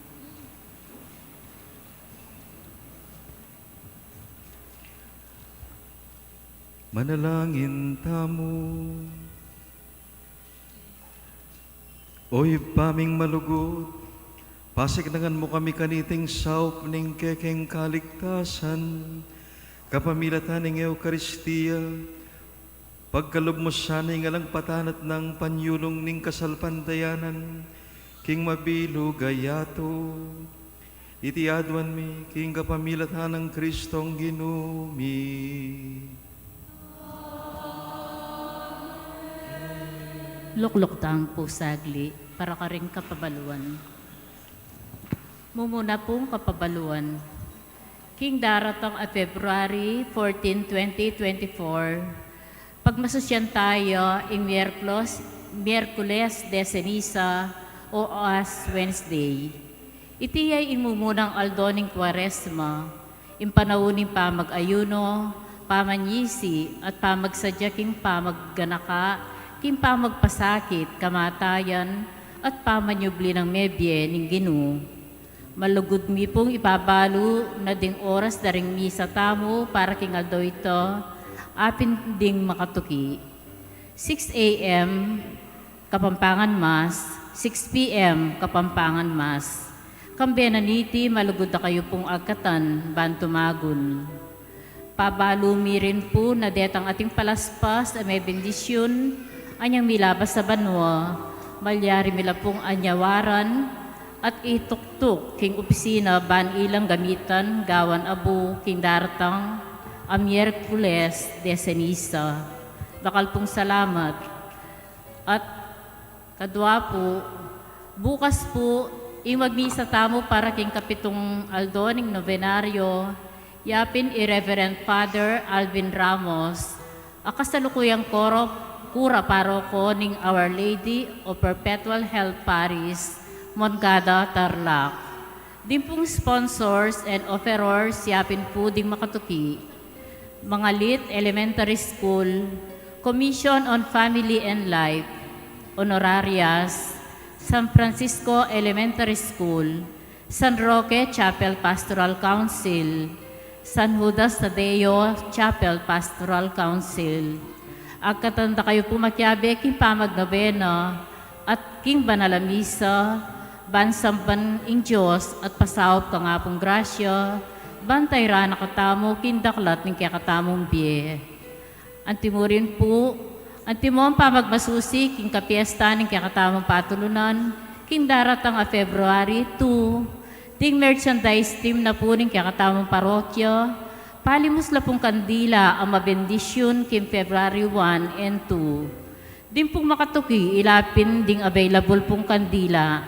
Manalangin tamu. O Ibpa ming malugud, pasiknangan mu kami kaniting saup ning kekeng kaligtasan, kapamilatan ning Eukaristia, pagkalub mu sana ing alang patanat nang panyulung ning kasalpantayanan king mabilug a yatu. Iti aduan mi king kapamilatan nang Kristong Ginu mi. Lukluk tamu pu sagli para karing kapabaluan. Mumuna pung kapabaluan. King daratang a February fourteen, twenty twenty-four, pagmasusyan taya ing Miyerkules, Miyerkules de Ceniza o Ash Wednesday. Iti ya ing mumunang aldo ning Kuaresma, ing panaun ning pamag-ayuno, pamanyisi, at pamagsadya king pamagganaka, king pamagpasakit, kamatayan, at pamanyubli nang mebie ning Ginu. Malugud mi pung ipabalu na ding oras da ring misa tamu para king aldo ita, apin ding makatuki. Six A M Kapampangan Mass, six P M Kapampangan Mass. Kambe na niti, malugud da kayu pung agkatan ban tumagun. Pabalu mi rin pu na detang ating palaspas a mebendisyun anyang milabas a banua, malyari mi la pung anyawaran at ituktuk king opisina ban ilang gamitan gawan abu king daratang a Miyerkules de Ceniza. Dakal pung salamat. At kadua pu, bukas pu, ing magmisa tamu para king kapitung aldo ning nobenaryo, yapin i Reverend Father Alvin Ramos, a kasalukuyang koro, kura paroko ning Our Lady of Perpetual Help Parish, Moncada, Tarlac. Ding pung sponsors and offerors, yapin pu ding makatuki. Mangalit Elementary School, Commission on Family and Life, Honorarias, San Francisco Elementary School, San Roque Chapel Pastoral Council, San Judas Tadeo Chapel Pastoral Council. Agkatan da kayu pu makiabe king pamagnobena at king banal a misa, ban samban ing Dios at pasaup kang Apung grasya, ban tayra na katamu king daklat ning kekatamung bie. Antimu rin pu, antimong pamagmasusi king kapiesta ning kekatamung patulunan, king daratang a February two, ding merchandise team na pu ning kekatamung parokya, palimus la pung kandila a mabendisyun king February one and two. Ding pung makatuki, ilapin ding available pung kandila.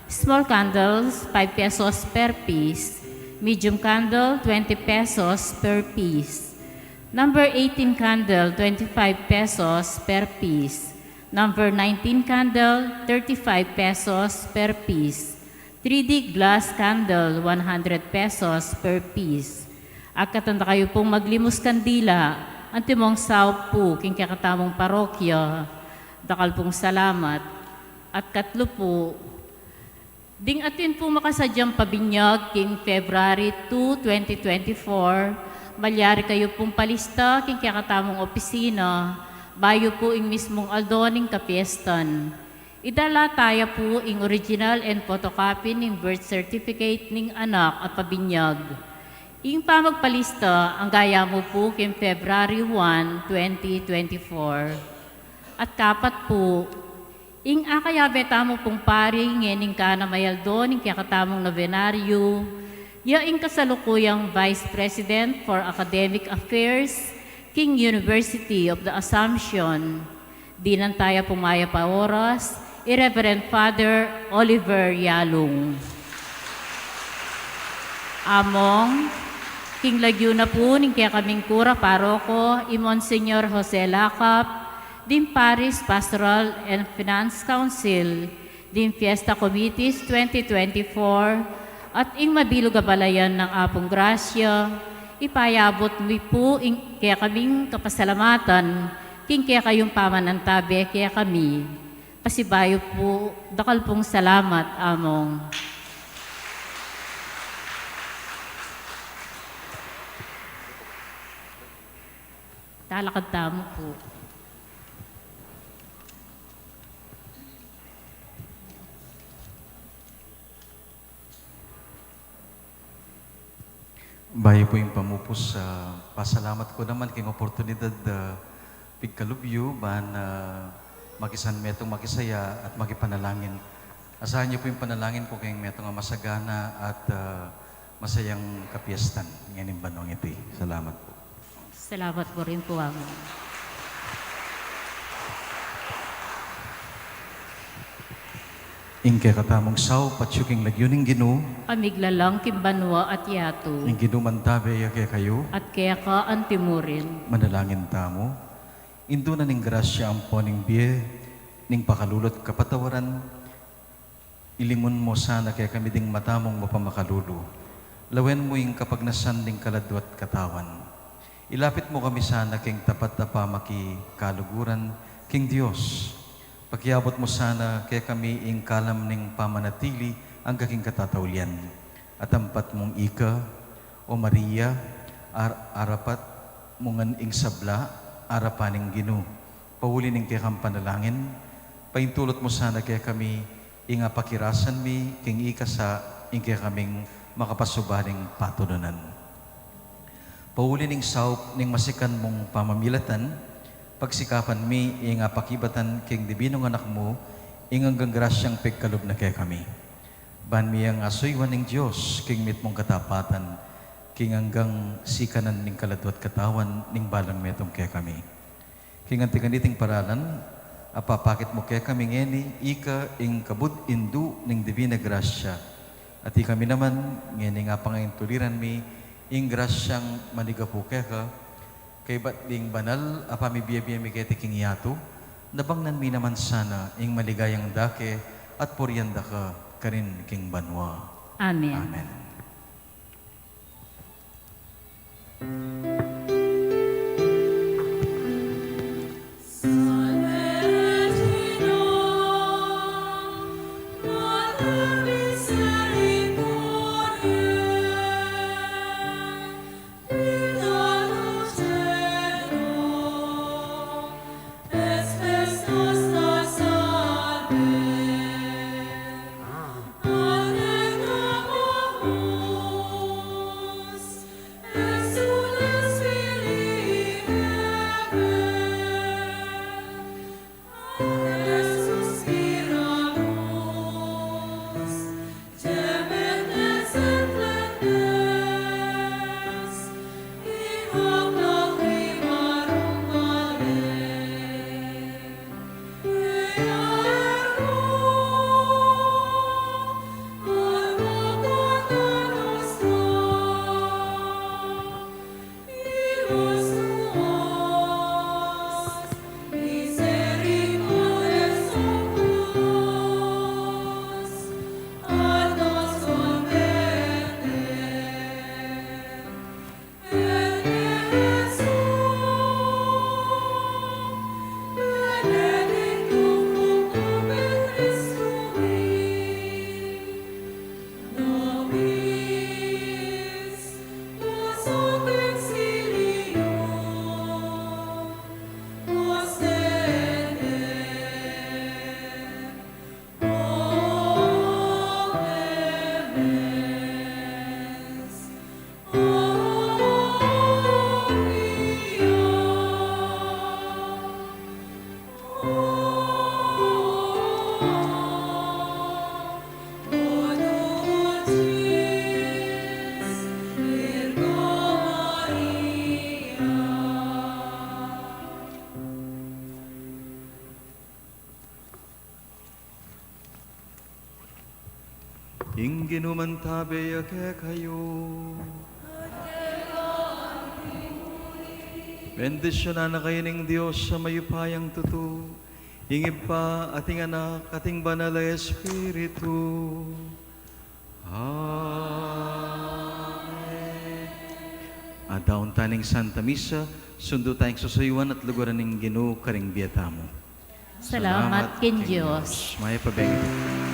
Small candles, five pesos per piece. Medium candle, twenty pesos per piece. Number eighteen candle, twenty-five pesos per piece. Number nineteen candle, thirty-five pesos per piece. Three D glass candle, one hundred pesos per piece. Agkatan da kayu pung maglimus kandila, antimong saup pu king kekatamung parokya. Dakal pung salamat. At katlu pu, ding atin pu makasadyang pabinyag king February two, twenty twenty-four, malyari kayu pung palista king kekatamung opisina, bayu pu ing mismung aldo ning kapiestan. Idala taya pu ing original and photocopy ning birth certificate ning anak a pabinyag. Ing pamagpalista, angga ya mu pu king February one, twenty twenty-four. At kapat pu, ing akayabe tamu pung pari ngening kanam a aldo ning kekatamung nobenaryo, ya ing kasalukuyang Vice President for Academic Affairs king University of the Assumption. Dinan taya pung mayap a oras, i Reverend Father Oliver Yalung. Among, king lagyu na pu ning kekaming kura paroko, i Monsignor Jose Lacap, ding Parish Pastoral and Finance Council, ding Fiesta Committees twenty twenty-four, at ing mabilug a balayan nang Apung grasya, ipayabut mi pu ing kekaming kapasalamatan king kekayung pamanantabe kekami. Pasibayu pu, dakal pung salamat, Among. Talakad tamu pu. Bayu pu ing pamupus, ah, pasalamat ku naman king oportunidad, ah, pigkalub yu ban, ah, makisan metung makisaya at makipanalangin. Asahan yu pu ing panalangin ku king metung a masagana at, ah, masayang kapiestan ngening banuang iti. Salamat pu. Salamat pu rin pu, Among. Ing kekatamung saup atyu king lagyu ning Ginu. Amiglalang king banua at yatu. Ing Ginu mantabe ya kekayu. At keka antimurin. Manalangin tamu. Indu na ning grasya ampo ning bie, ning pakalulu at kapatawaran, ilingun mu sana kekami ding mata mung mapamakalulu. Lawen mu ing kapagnasan ning kaladua at katawan. Ilapit mu kami sana king tapat a pamakikaluguran king Dios. Pakiabut mu sana kekami ing kalam ning pamanatili angga king katataulian. At ampat mung ika, O Maria, ar-, arapat mu ngan ing sabla, arapan ning Ginu. Pauli ning kekang panalangin, paintulut mu sana kekami ing apakirasan mi king ikasa ing kekaming makapasubaling patudunan. Pauli ning saup ning masikan mung pamamilatan, pagsikapan mi ing apakibatan king dibinung Anak mu ing anggang grasyang pigkalub na kekami. Ban mi yang asuyuan ning Dios king mitmung katapatan, king anggang sikanan ning kaladua at katawan ning balang metung kekami. King anti kaniting paralan, apapakit mu kekami ngeni, ika ing kabud indu ning Divina Grasya. At ikami naman, ngeni nga pangaintuliran mi ing grasyang manigapu keka, kaybat ding banal a pamibie-bie mi keti king yatu, nabangnan mi naman sana ing maligayang dake at purian da ka karin king banua. Amen. Amen. Ing Ginu mantabe ya kekayu. Bendisyunan na kayu ning Dios a mayupayang tutu, ing Ibpa, at ing Anak, at ing Banal a Espiritu. Amen. Adaun ta ning Santa Misa, sundu tang susuyuan at luguran ning Ginu karing bie tamu. Salamat king Dios. Mayap a bengi.